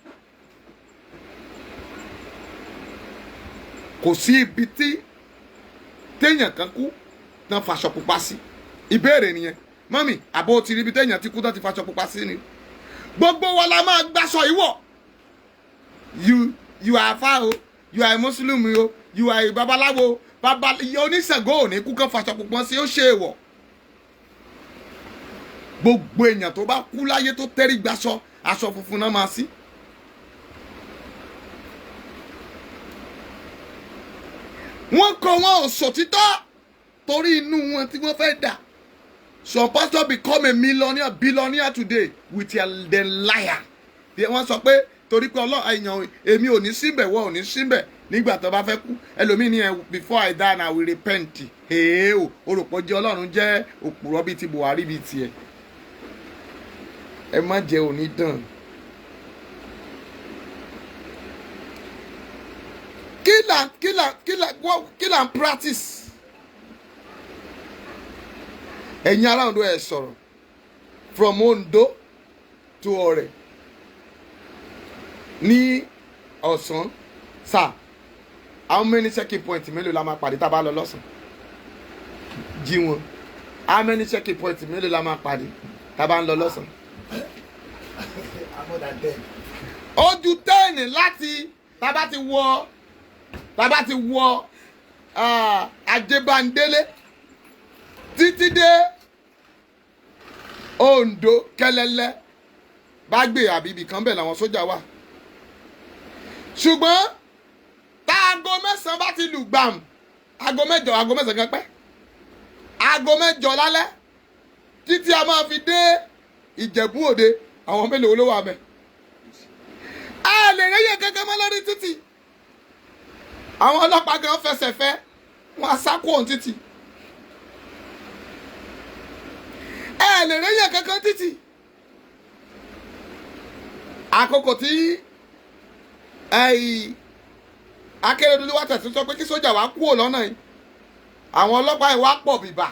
Kò sí ibi tí téèyàn kan kú tán faṣọ pupa sí. Ìbéèrè nìyẹn, mọ́mì. Àbó ti rí ibi téèyàn ti kú tán ti faṣọ pupa sí ni? Gbogbo wa la máa gbàṣọ ìwọ̀. You are afa o, you are a Muslim o, you are a babaláwo, baba oníṣègùn ò ní kú kán faṣọ pupa sí, ó ṣe é wọ̀. Gbogbo èèyàn tó bá kú láyé tó tẹ́rí gbaṣọ, aṣọ funfun náà máa sí. Wọ́n kọ wọn ò sòtítọ́ torí inú wọn tí wọ́n fẹ́ dà. Some pastor become a millionaire, billionaire today with the liar. Wọ́n sọ pé torí pé Ọlọ́run èèyàn èmi ò ní síbẹ̀, wọ́n ò ní síbẹ̀ nígbà tó bá fẹ́ kú. Ẹlòmíì ní ẹ, "Before I die, I will repent." Èé o, oròpọ̀ jẹ́ Ọlọ́run jẹ́ òpùrọ́ bíi ti Buhari bíi tiẹ̀. Ẹ má jẹ́ onídàn. Kí là ń practice? Ẹ̀yin ará Ondo, ẹ̀ sọ̀rọ̀. From Ondo to Ọ̀rẹ́ ní ọ̀sán sà, how many checking point mélòó la máa pàdé tá a bá lọ lọ́sàn? Jí wọn, how many checking point mélòó la máa pàdé tá a bá ń lọ lọ́sàn? I'm more than 10. Ó ju 10. Láti tá a bá ti wọ Ajébándélé títí dé Ondo kẹlẹlẹ bá gbé àbí ibì kan bẹ̀ làwọn sójà wà. Ṣùgbọ́n tá aago 9 bá ti lù gbàm, aago 8, aago 9 kan pẹ́, aago 8 lálẹ́ títí a máa fi dé Ìjẹ̀bú Òde, àwọn mélòó ló wà mẹ́? A lè réyè kankan mọ́ lórí títì. Àwọn ọlọ́pàá gan fẹsẹ̀ fẹ́ wọn á sá kúrò ní títì. Ẹ lè réyè kankan títì. Àkókò tí ẹ̀yìn Akérèdọ́lù wá tẹ̀sí sọ pé kí sójà wá kúrò lọ́nà yìí, àwọn ọlọ́pàá yìí wá pọ̀ bìbà.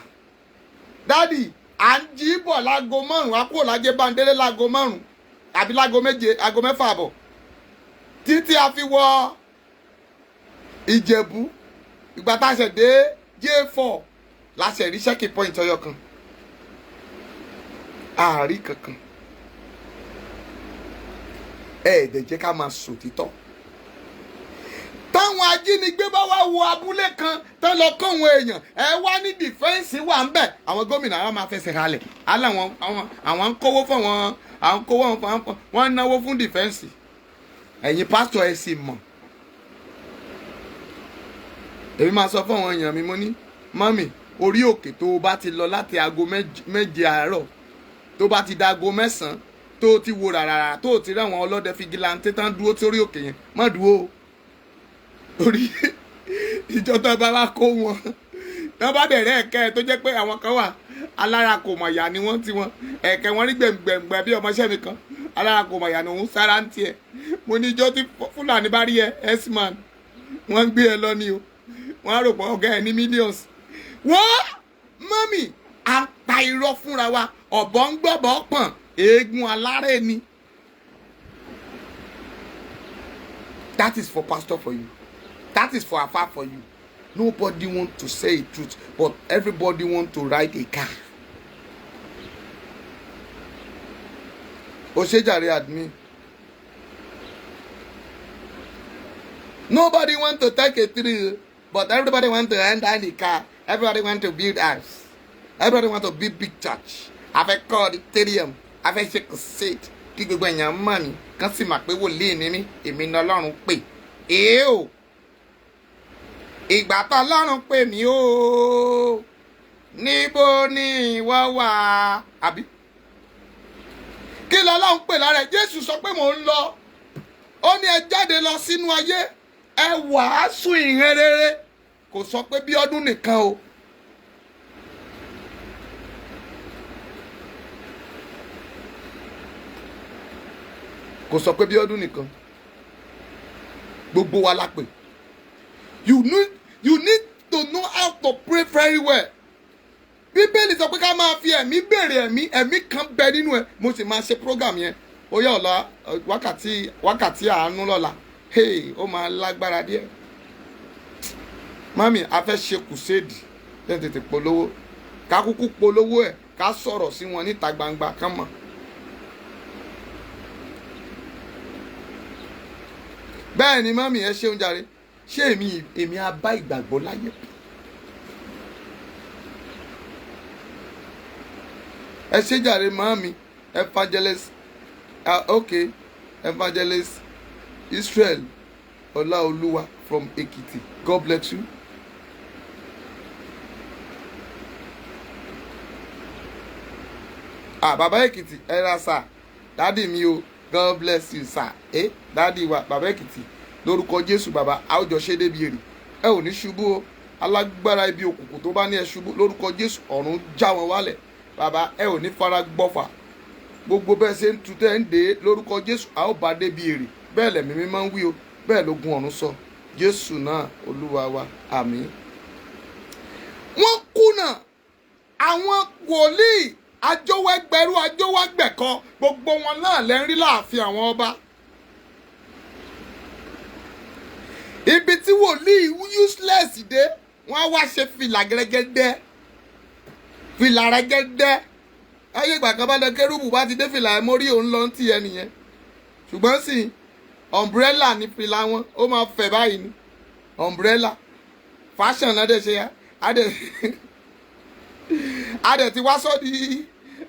Daddy, à ń jí bọ̀ láago 5, á kúrò lájẹ́ Bándélé láago 5 àbí láago 7, aago 6:30, títí a fi wọ Ìjẹ̀bú. Ìgbà tá a ṣẹ̀ dé J4 la ṣẹ̀ rí checking point ọyọ kan, àárí kankan. Ẹ ẹ̀ẹ́dẹ̀ jẹ́ ká máa sòtítọ́. Táwọn ajínigbé bá wá wo abúlé kan tán lọ kó àwọn èèyàn, ẹ wá ní defence wà ń bẹ̀. Àwọn gómìnà àwọn máa fẹsẹ̀ halẹ̀ aláwọn àwọn ń kówó fún àwọn, àwọn ń kówó fún wọn, ń náwó fún defence. Ẹ̀yin pásítọ̀, ẹ sì mọ̀. Èmi máa sọ fún àwọn èèyàn mi, mo ní, "Mọ́mì, orí òkè tó o bá ti lọ láti aago 7 àárọ̀, tó bá ti da aago 9, tó o ti wo ràràrà, tó o ti rí àwọn ọlọ́dẹ vigilante tán dúró sórí òkè yẹn, má dúró o." Torí ìjọ tó bá wá kó wọn tó bá bẹ̀rẹ̀ ẹ̀kẹ́ ẹ̀, tó jẹ́ pé àwọn kan wà, alára kò mọ̀ yà ni wọ́n ti wọn ẹ̀kẹ́ wọn rí gbẹ̀ngbẹ̀ngbẹ̀ bí ọmọọṣẹ́ mi kan, alára kò mọ̀ yà ni òun sára ń tiẹ̀. Mo ní ìjọ tí Fúlàní bá rí ẹ, x-man, wọ́n ń gbé ẹ lọ ni o. Wọ́n á rò pé ọ̀gá ẹ ní millions. Wọ́n mọ́mì, à ń pa irọ́ fúnra wa. Ọ̀bọ ń gbọ́bọ̀ pọ̀n, eégún alárẹ̀ ni. That is for pastor for you, that is for afa for you. Nobody want to say the truth, but everybody want to ride a car. Osejare admin. Nobody want to take a tree, but everybody want to enter the car. Everybody want to build house, everybody want to build big church. A fẹ́ kọ́ auditorium, a fẹ́ ṣe crusade kí gbogbo èèyàn mọ̀ mí, kán sì mà pé wòlíì ni mí, èmi ní Ọlọ́run pè é o. Ìgbà tọ́lọ́run pè mí o, níbo ni ìwọ wà? Àbí kí lọ́lọ́run pè lára ẹ̀? Jésù sọ pé mò ń lọ, ó ní ẹ jáde lọ sínú ayé, ẹ wàásù ìhìn rere. Kò sọ pé bí ọdún nìkan o. Kò sọ pé bí ọdún nìkan, gbogbo wa la pè. You need to know how to pray very well. Bíbélì sọ pé ká máa fi ẹ̀mí béèrè ẹ̀mí. Ẹ̀mí kan bẹ nínú ẹ̀. Mo sì máa ṣe program yẹn. Ó yẹ ọ̀la, wákàtí àánú lọ́la. Hey, ó máa lágbára díẹ̀. Mami, a fẹ́ ṣe crusade. Jẹ́ tètè polówó, ká kúkú polówó ẹ̀, ká sọ̀rọ̀ sí wọn níta gbangba kán mọ̀. Bẹ́ẹ̀ ni, mami, ẹ ṣeun jàre. Ṣé èmi á bá ìgbàgbọ́ láyé? Ẹ ṣe jàre, mami. Evangelist, okay, Evangelist Israel Ọláolúwa from Ekiti, God bless you. Ah, bàbá Èkìtì, ẹ ra sà, daddy mi o, God bless you, sir. Ẹ daddy wa, bàbá Èkìtì, lórúkọ Jésù, bàbá, àwùjọ ṣe débi èrè. Ẹ ò ní ṣubú o. Alágbára ibi òkùnkùn tó bá ní ẹ ṣubú, lórúkọ Jésù, ọ̀run já wọn wálẹ̀. Bàbá, ẹ ò ní fara gbọ́fà. Gbogbo bẹ́ẹ̀ ṣe ń tu tẹ́ ń dé, lórúkọ Jésù, a ó bá débi èrè. Bẹ́ẹ̀ lẹ̀mí mímọ́ ń wí o, bẹ́ẹ̀ lógun ọ̀run sọ. Jésù náà Olúwa wa, àmín. Wọ́n kùnà. Àwọn wòlíì ajówẹ́gbẹ̀rú, ajówẹ́gbẹ̀kọ, gbogbo wọn náà lẹ́ ń rí láàfin àwọn ọba. Ibi tí wòlíì useless dé, wọ́n á wá ṣe fìlà gẹ́gẹ́dẹ́, fìlà rẹ́gẹ́dẹ́. Ayé ìgbà kan bá lọ, kérúbù bá ti dé fìlà ẹ̀ mórí, òun lọ ń tì ẹ nìyẹn. Ṣùgbọ́n sì umbrella ní fìlà wọn, ó máa fẹ̀ báyìí ni, umbrella fashion náà dẹ̀ ṣe ya. Á dẹ̀ ti wá sọ́ di,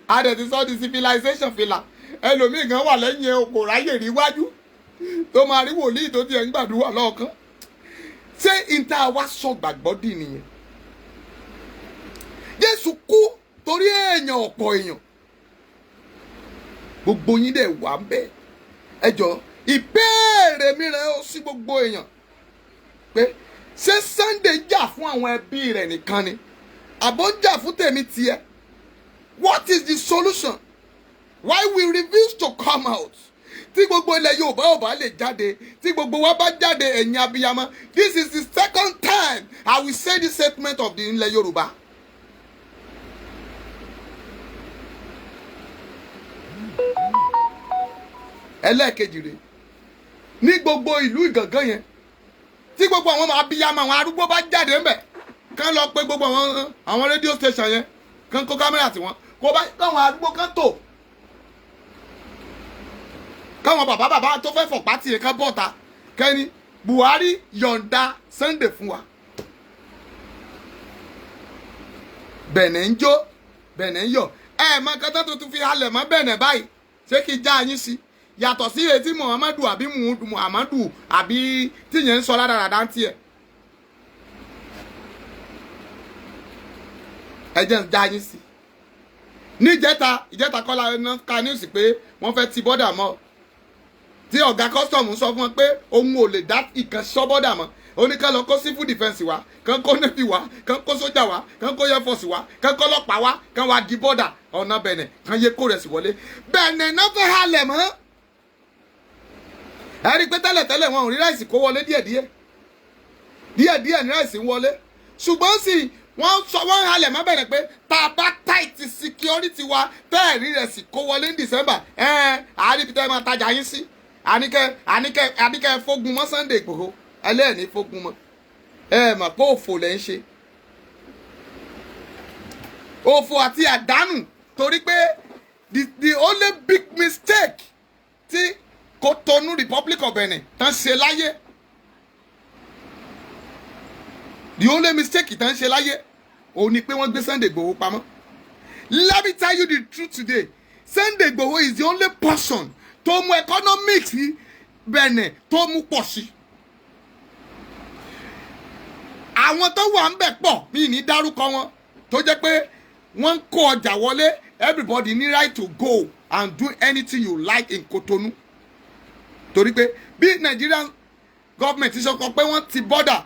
á dẹ̀ ti sọ́ di civilization fìlà. Ẹlòmíì gan wà lẹ́yìn ẹ̀, kò ráyè rí wájú tó máa rí wòlíì tó tiẹ̀ ń gbàdúrà lọ́ọ̀kan. Ṣé ìta wa sọ gbàgbọ́ dì nìyẹn? Jésù kú torí èèyàn, ọ̀pọ̀ èèyàn. Gbogbo yín dẹ̀ wà ń bẹ̀. Ẹ jọ, ìbéèrè mi rẹ̀ ó sí gbogbo èèyàn pé ṣé Sunday jà fún àwọn ẹbí rẹ̀ nìkan ni, àbó jà fún tèmi tiẹ̀? What is the solution? Why we refuse to come out? Tí gbogbo ilẹ̀ Yorùbá ò bá lè jáde, tí gbogbo wa bá jáde, ẹ̀yin abiyamọ, this is the second time I will say this statement of the ilẹ̀ Yorùbá. Ẹlẹ́ẹ̀kejì rèé, ní gbogbo ìlú Ìgàngán yẹn, tí gbogbo àwọn abiyamọ, àwọn arúgbó bá jáde ńbẹ̀, kán lọ pé gbogbo àwọn radio station yẹn, kán kó kámẹ́rà tiwọn, kó bá káwọn arúgbó kán tò, káwọn bàbá bàbá tó fẹ́ fọ̀pá tiẹ̀ kán bọ̀ta, kẹ́ni Buhari yọ̀ǹda Sunday fún wa. Bẹ̀nẹ̀ ń jó, Bẹ̀nẹ̀ ń yọ̀. Ẹ mọ kátà tuntun fi halẹ̀ mọ́ Bẹ̀nẹ̀ báyìí. Ṣé kí já yín sí? Yàtọ̀ sí etí Muhammadu àbí Muhammadu àbí tíyẹn ń sọ rádaràdá ń tiẹ̀. Ẹ jẹ́ ń já yín sí. Níjẹta, ìjẹta kọ́lá ká news pé wọ́n fẹ́ ti border mọ́, tí ọ̀gá custom sọ fún wọn pé òun ò lè dá ìkan sọ border mọ́. Ó ní kán lọ kó civil defence wá, kán kó navy wá, kán kó sójà wá, kán kó air force wá, kán kó ọlọ́pàá wá, kán wá di border ọ̀nà Bẹ̀nẹ̀, kán yé kó rẹ̀ sí wọlé. Bẹ̀nẹ̀ náà fẹ́ halẹ̀ mọ́. Ẹ rí i pé tẹ́lẹ̀tẹ́lẹ̀, wọn ò rí rice kó wọlé. Díẹ̀díẹ̀ díẹ̀díẹ̀ ní rice ń wọlé, ṣùgbọ́n sì wọ́n sọ, wọ́n halẹ̀ mọ́ bẹ̀rẹ̀ pé tá a bá tight security wa, tẹ́ẹ̀rí rẹ̀ sì kó wọlé ní December, ẹ̀ẹ́n àárín ibi tẹ́ ẹ máa tajà yín sí. Àníkẹ́ fógun mọ́ Sunday Igboho. Ẹlẹ́ẹ̀ní fógun mọ́. Ẹ mà pé òfò lẹ́ ń ṣe, òfò àti àdánù, torí pé the only big mistake tí Cotonou, Republic of Benin tán ṣe láyé, the only mistake tán ṣe láyé, òun ni pé wọ́n gbé Sunday Igboho pamọ́. Let me tell you the truth today: Sunday Igboho is the only person tó mú economics Benin tó mú pọ̀ sí. Àwọn tó wà ń bẹ̀ pọ̀, mí ní dárúkọ wọn, tó jẹ́ pé wọ́n ń kó ọjà wọlé. Everybody ní right to go and do anything you like in Cotonou, torí pé bí Nigerian government ṣe sọ pé wọ́n ti border,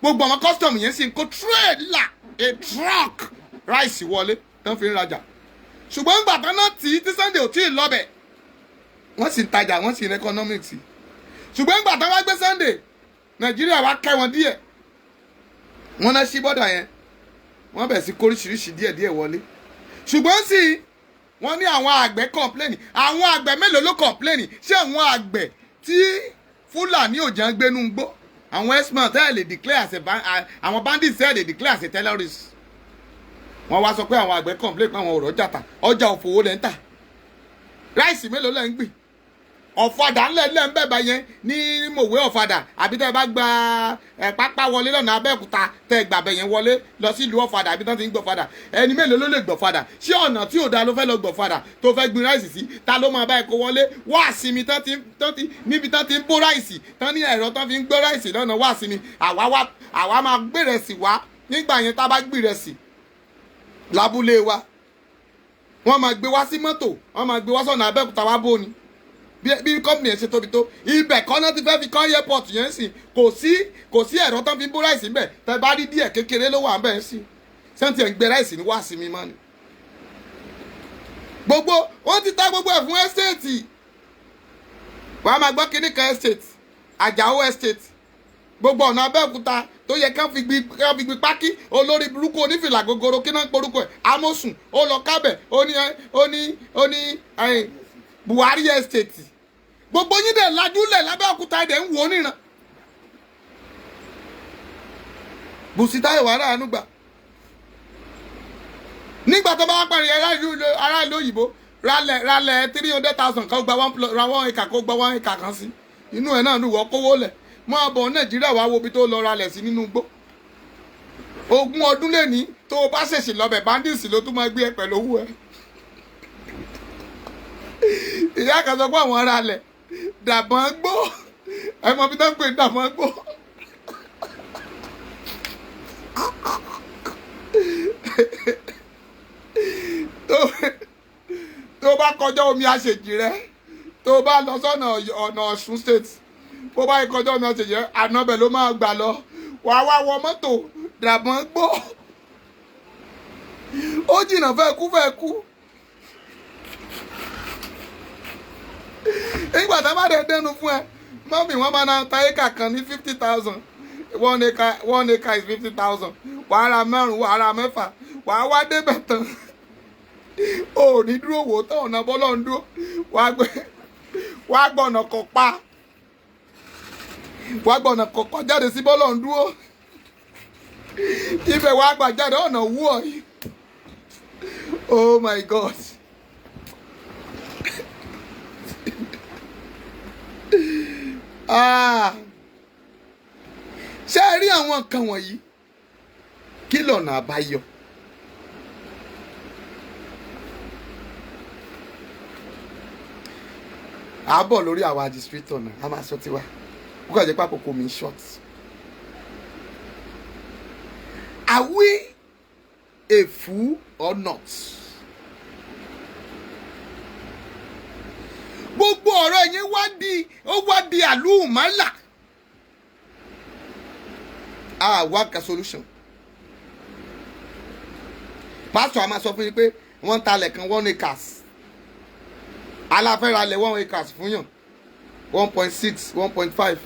gbogbo àwọn custom yẹn sì ń kó trailer, a truck rice wọlé tán fi ń rajà. Ṣùgbọ́n gbà tán náà tí tí Sunday ò tí ì lọ́bẹ̀, wọ́n sì ń tajà, wọ́n sì ń economics. Ṣùgbọ́n gbà tán wá gbé Sunday, Nàìjíríà wá kẹ́ wọn díẹ̀, wọ́n náà ṣí border yẹn, wọ́n bẹ̀ sí kóríṣiríṣi díẹ̀díẹ̀ wọlé. Ṣùgbọ́n sí wọ́n ní àwọn àgbẹ̀ complain. Àwọn àgbẹ̀ mélòó ló complain? Ṣé àwọn àgbẹ̀ tí Fúlàní ò jẹ́ ń gbénú gbó, àwọn herdsmen tẹ́ ẹ̀ lè declare as a, àwọn bandits tẹ́ ẹ̀ lè declare as a terrorist? Wọ́n wá sọ pé àwọn àgbẹ̀ complain pé àwọn ọ̀rọ̀ ọjà tà. Ọjà òfòwò lẹ́ ń tà? Rice mélòó lẹ́ ń gbìn? Ọ̀fadà ńlẹ̀ ńlẹ̀ ń bẹ̀bẹ̀ yẹn ní mòwe Ọ̀fadà, àbí tẹ́ ẹ bá gba ẹ pápá wọlé lọ́nà Abẹ́òkúta, tẹ́ ẹ gbàbẹ̀ yẹn wọlé lọ sí ìlú Ọ̀fadà, àbí tán ti ń gbọ̀fadà, ẹni mélòó ló lè gbọ̀fadà? Ṣé ọ̀nà tí ò dáa ló fẹ́ lọ gbọ̀fadà tó fẹ́ gbin rice sí? Ta ló máa bá ẹ kó wọlé? Wá sinmi tán ti tán ti níbi tán ti ń bó rice tán ní ẹ̀rọ tán fi ń gbó rice lọ́nà wá sinmi. Àwa wá, àwa máa gbé wá nígbà yẹn. Tá bá gbé lábúlé wa, wọ́n máa gbé wá sí mọ́tò, wọ́n máa gbé wá sọ̀nà Abẹ́òkúta wá bó ni. Bí company yẹn ṣe tóbi tó, ibẹ̀ kọ́ náà ti fẹ́ fi kọ́ airport yẹn sìn. Kò sí ẹ̀rọ tán fi ń bó rice ńbẹ̀. Tẹ bá rí díẹ̀ kékeré ló wà ńbẹ̀ ń sìn. Sẹ́ńtì ẹ̀ ń gbé rice ní wá sí mi mọ́ ni. Gbogbo wọ́n ti ta gbogbo ẹ̀ fún estate. Wàá máa gbọ́ kíní kan estate, Àjàó Estate, gbogbo ọ̀nà Abẹ́òkúta tó yẹ kán fi gbi pákí. Olórí burúkú onífìlà gogoro, kí náà ń porúkọ ẹ̀, Amosun, ó lọ kábẹ̀, ó ní Buhari Estate. Gbogbo yín dẹ̀ lajúlẹ̀ lábẹ́òkúta, dẹ̀ ń wò ó níran. Bùsítà ìwà aráàánú gbà nígbà tó bá wá parí ará ìlú òyìnbó, ralẹ̀ 300,000 kan, gba one plus, ra 1 acre, kó gba 1 acre kan sí inú ẹ̀ náà lù wọ́, kówó lẹ̀ mọ́ ọbọ̀ Nàìjíríà. Wàá wo ibi tó lọ ralẹ̀ sí nínú igbó. 20 ọdún lẹ́ni tó o bá ṣèṣì lọ́bẹ̀, bandits ló tún máa gbé ẹ pẹ̀lú owó ẹ. Ìyá kan sọ pé àwọn ralẹ̀ dàbọ̀n gbó. Ẹ mọ bí tó ń pè ní dàbọ̀n gbó. Tó bá kọjá omi àṣejì rẹ, tó bá lọ sọ́nà ọ̀nà Ọ̀ṣun State, bó bá kọjá omi àṣejì rẹ, ànábẹ̀ ló máa gbà lọ. Wàá wá wọ mọ́tò dàbọ̀n gbó. Ó jìnnà, fẹ́ kú, fẹ́ kú. Nígbà tá a bá dẹ̀ dẹnu fún ẹ mọ́mì, wọ́n máa na ta éka kan ní 50,000. 1 acre, 1 acre is 50,000. Wàá ra márùn, wàá ra mẹ́fà, wàá wá débẹ̀ tán, o ò ní dúró wò tán. Ọ̀nà bọ́lọ̀ ń dúró, wàá gbọ́ ọ̀nà kan pa, wàá gbọ́ ọ̀nà kọ̀ọ̀kan jáde sí bọ́lọ̀ ń dúró. Ibẹ̀ wàá gbà jáde, ọ̀nà wú ọ̀ yìí. Oh my God. Ah. Ṣé ẹ rí àwọn nǹkan wọ̀nyí? Kí lọ̀nà àbáyọ? À bọ̀ lórí àwọn administrator náà, a máa sọ tiwa. Ó kàn jẹ́ pé àkókò mi short. Are we a fool or not? Gbogbo ọ̀rọ̀ yẹn wá di, ó wá di àlùmọ́là. A wá ka solution. Pásítọ̀ a máa sọ fún yín pé wọ́n ń talẹ̀ kan 1 acres, aláfẹ́ralẹ̀ 1 acres fún yàn 1.6, 1.5.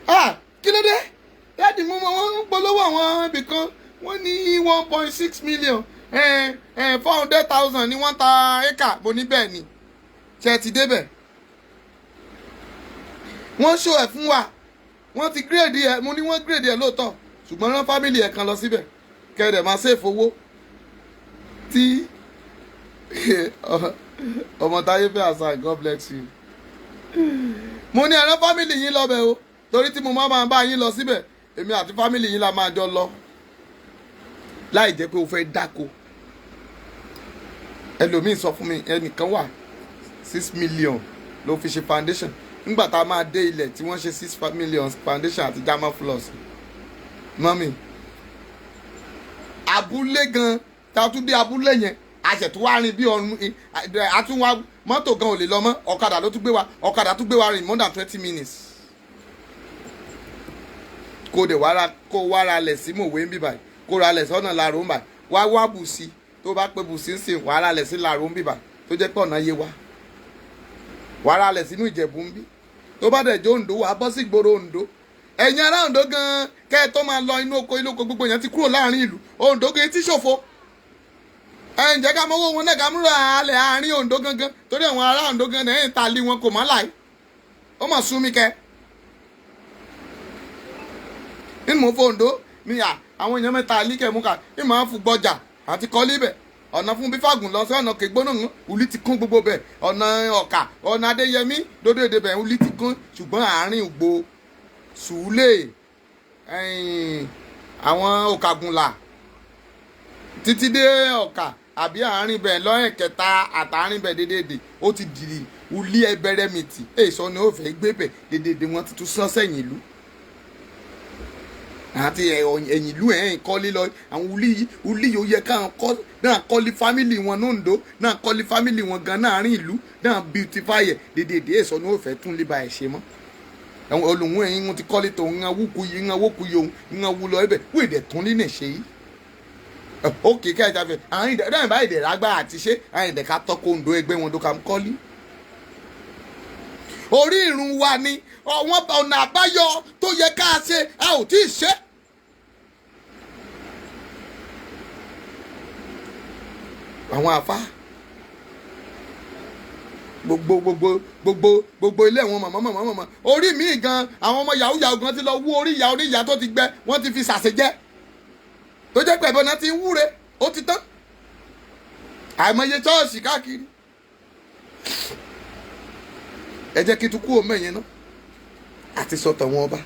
Ah, kí ló dé? Daddy, mú wọn ń polówó àwọn ibì kan, wọ́n ní 1.6 million, 400,000 ni wọ́n ta acre. Mo ní bẹ́ẹ̀ ni. Ṣe ti débẹ̀? Wọ́n ṣó ẹ̀ fún wa, wọ́n ti grade ẹ̀. Mo ní wọ́n grade ẹ̀ lóòótọ́, ṣùgbọ́n rán family ẹ̀ kan lọ síbẹ̀, kẹ́rẹ̀ máa save owó tí ọmọ táyé fẹ́ àṣà. God bless you. Mo ní ẹ̀rọ family yín lọ́bẹ̀ o, torí tí mo máa bá yín lọ síbẹ̀, èmi àti family yín la máa jọ lọ, láì jẹ́ pé o fẹ́ dáko. Ẹlòmíì sọ fún mi, ẹnìkan wà, 6 million ló fi ṣe foundation. Nígbà tá a máa dé ilẹ̀ tí wọ́n ṣe 6 million foundation àti german floors. Mọ́mì, abúlé gan tá a tún dé abúlé yẹn, a ṣẹ̀ tún wá rìn bí ọ̀run, a tún wá mọ́tò gan ò lè lọ mọ́, ọ̀kadà ló tún gbé wa, ọ̀kadà tún gbé wa rìn more than 20 minutes. Kó dẹ̀ wá ra, kó wá ra lẹ̀ sí Mòwe ń bíbà, kó ra lẹ̀ sọ́nà Làró ń bà wá, wá bùsí tó bá pé bùsí ń sìn, wàá ra lẹ̀ sí Làró ń bíbà tó jẹ́ pé ọ̀nà yé wa, wàá ra lẹ̀ sínú Ìjẹ̀bú ń bí. Tó bá dẹ̀ jó Oǹdó, wàá bọ́ sí ìgboro Oǹdó. Ẹ̀yin ará Oǹdó gan, kẹ́ ẹ tó máa lọ inú oko, inú oko gbogbo yẹn ti kúrò láàrin ìlú Oǹdó gan ti ṣòfò. Ẹ ǹjẹ́ ká mọ́wọ́ wọn náà, ká múra alẹ̀ àárín Oǹdó gangan, torí àwọn ará Oǹdó gan náà ń ta lé wọn kò má láì. Ó mà sún mi kẹ́ nínú mo fọ Oǹdó mi à, àwọn èèyàn mẹ́ta alíkẹ́ mú ká ní màá fún gbọ́jà àti kọ́lí bẹ̀, ọ̀nà fún bífàgùn lọ sí ọ̀nà kẹgbónà ń wùlí ti kún gbogbo bẹ̀, ọ̀nà Ọ̀kà, ọ̀nà Adéyẹmí dódó èdè bẹ̀, wùlí ti kún. Ṣùgbọ́n àárín Ògbó Sùúlè, àwọn Òkàgùnlà títí dé Ọ̀kà àbí àárín bẹ̀ lọ́yìn kẹta àtàárín bẹ̀ dédédé, ó ti dìrì wùlí ẹbẹrẹmìtì. Èso ni ó fẹ́ gbé bẹ̀ dédédé, wọ́n ti tún sán sẹ́yìn ìlú àti ẹ̀yìn ìlú ẹ̀ ń kọ́lé lọ. Àwọn wùlí wùlí yóò yẹ káwọn kọ́ náà, kọ́lé family wọn n'Oǹdó náà, kọ́lé family wọn gan náà ìlú náà, beautify ẹ̀ dédédé. Èso ni ó fẹ́ tún lè ba ẹ̀ ṣe mọ́. Àwọn olùwọ̀n ẹ̀yìn wọn ti kọ́lé tó ń wúkú yìí, ń wókú yìí, ń wú lọ ẹbẹ̀ wọ́n èdè tún ní ṣe yìí. Ókè ká ìjà fẹ́ àwọn ìdẹ̀ dáhùn báyìí ìdẹ̀ rágbá àti ṣé àwọn ìdẹ̀ ká tọ́kọ̀ Oǹdó ẹgbẹ́ wọn tó ká kọ́lé. Orí ìrun wa ni ọ̀wọ́n ọ̀nà àbáyọ tó yẹ ká ṣe, a ò tí ì ṣe. Àwọn àfa gbogbo gbogbo gbogbo gbogbo ilé àwọn màmá màmá màmá orí mi gan, àwọn ọmọ yahoo yahoo gan ti lọ wú orí ìyá orí ìyá tó ti gbẹ, wọ́n ti fi ṣàṣejẹ, tó jẹ́ pé ẹ̀bọ̀n náà ti ń wúre, ó ti tán. Àìmọye ṣọ́ọ̀ṣì káàkiri. Ẹ jẹ́ kí n tún kú òun ẹ̀yẹn náà. Àti sọ tàwọn ọba,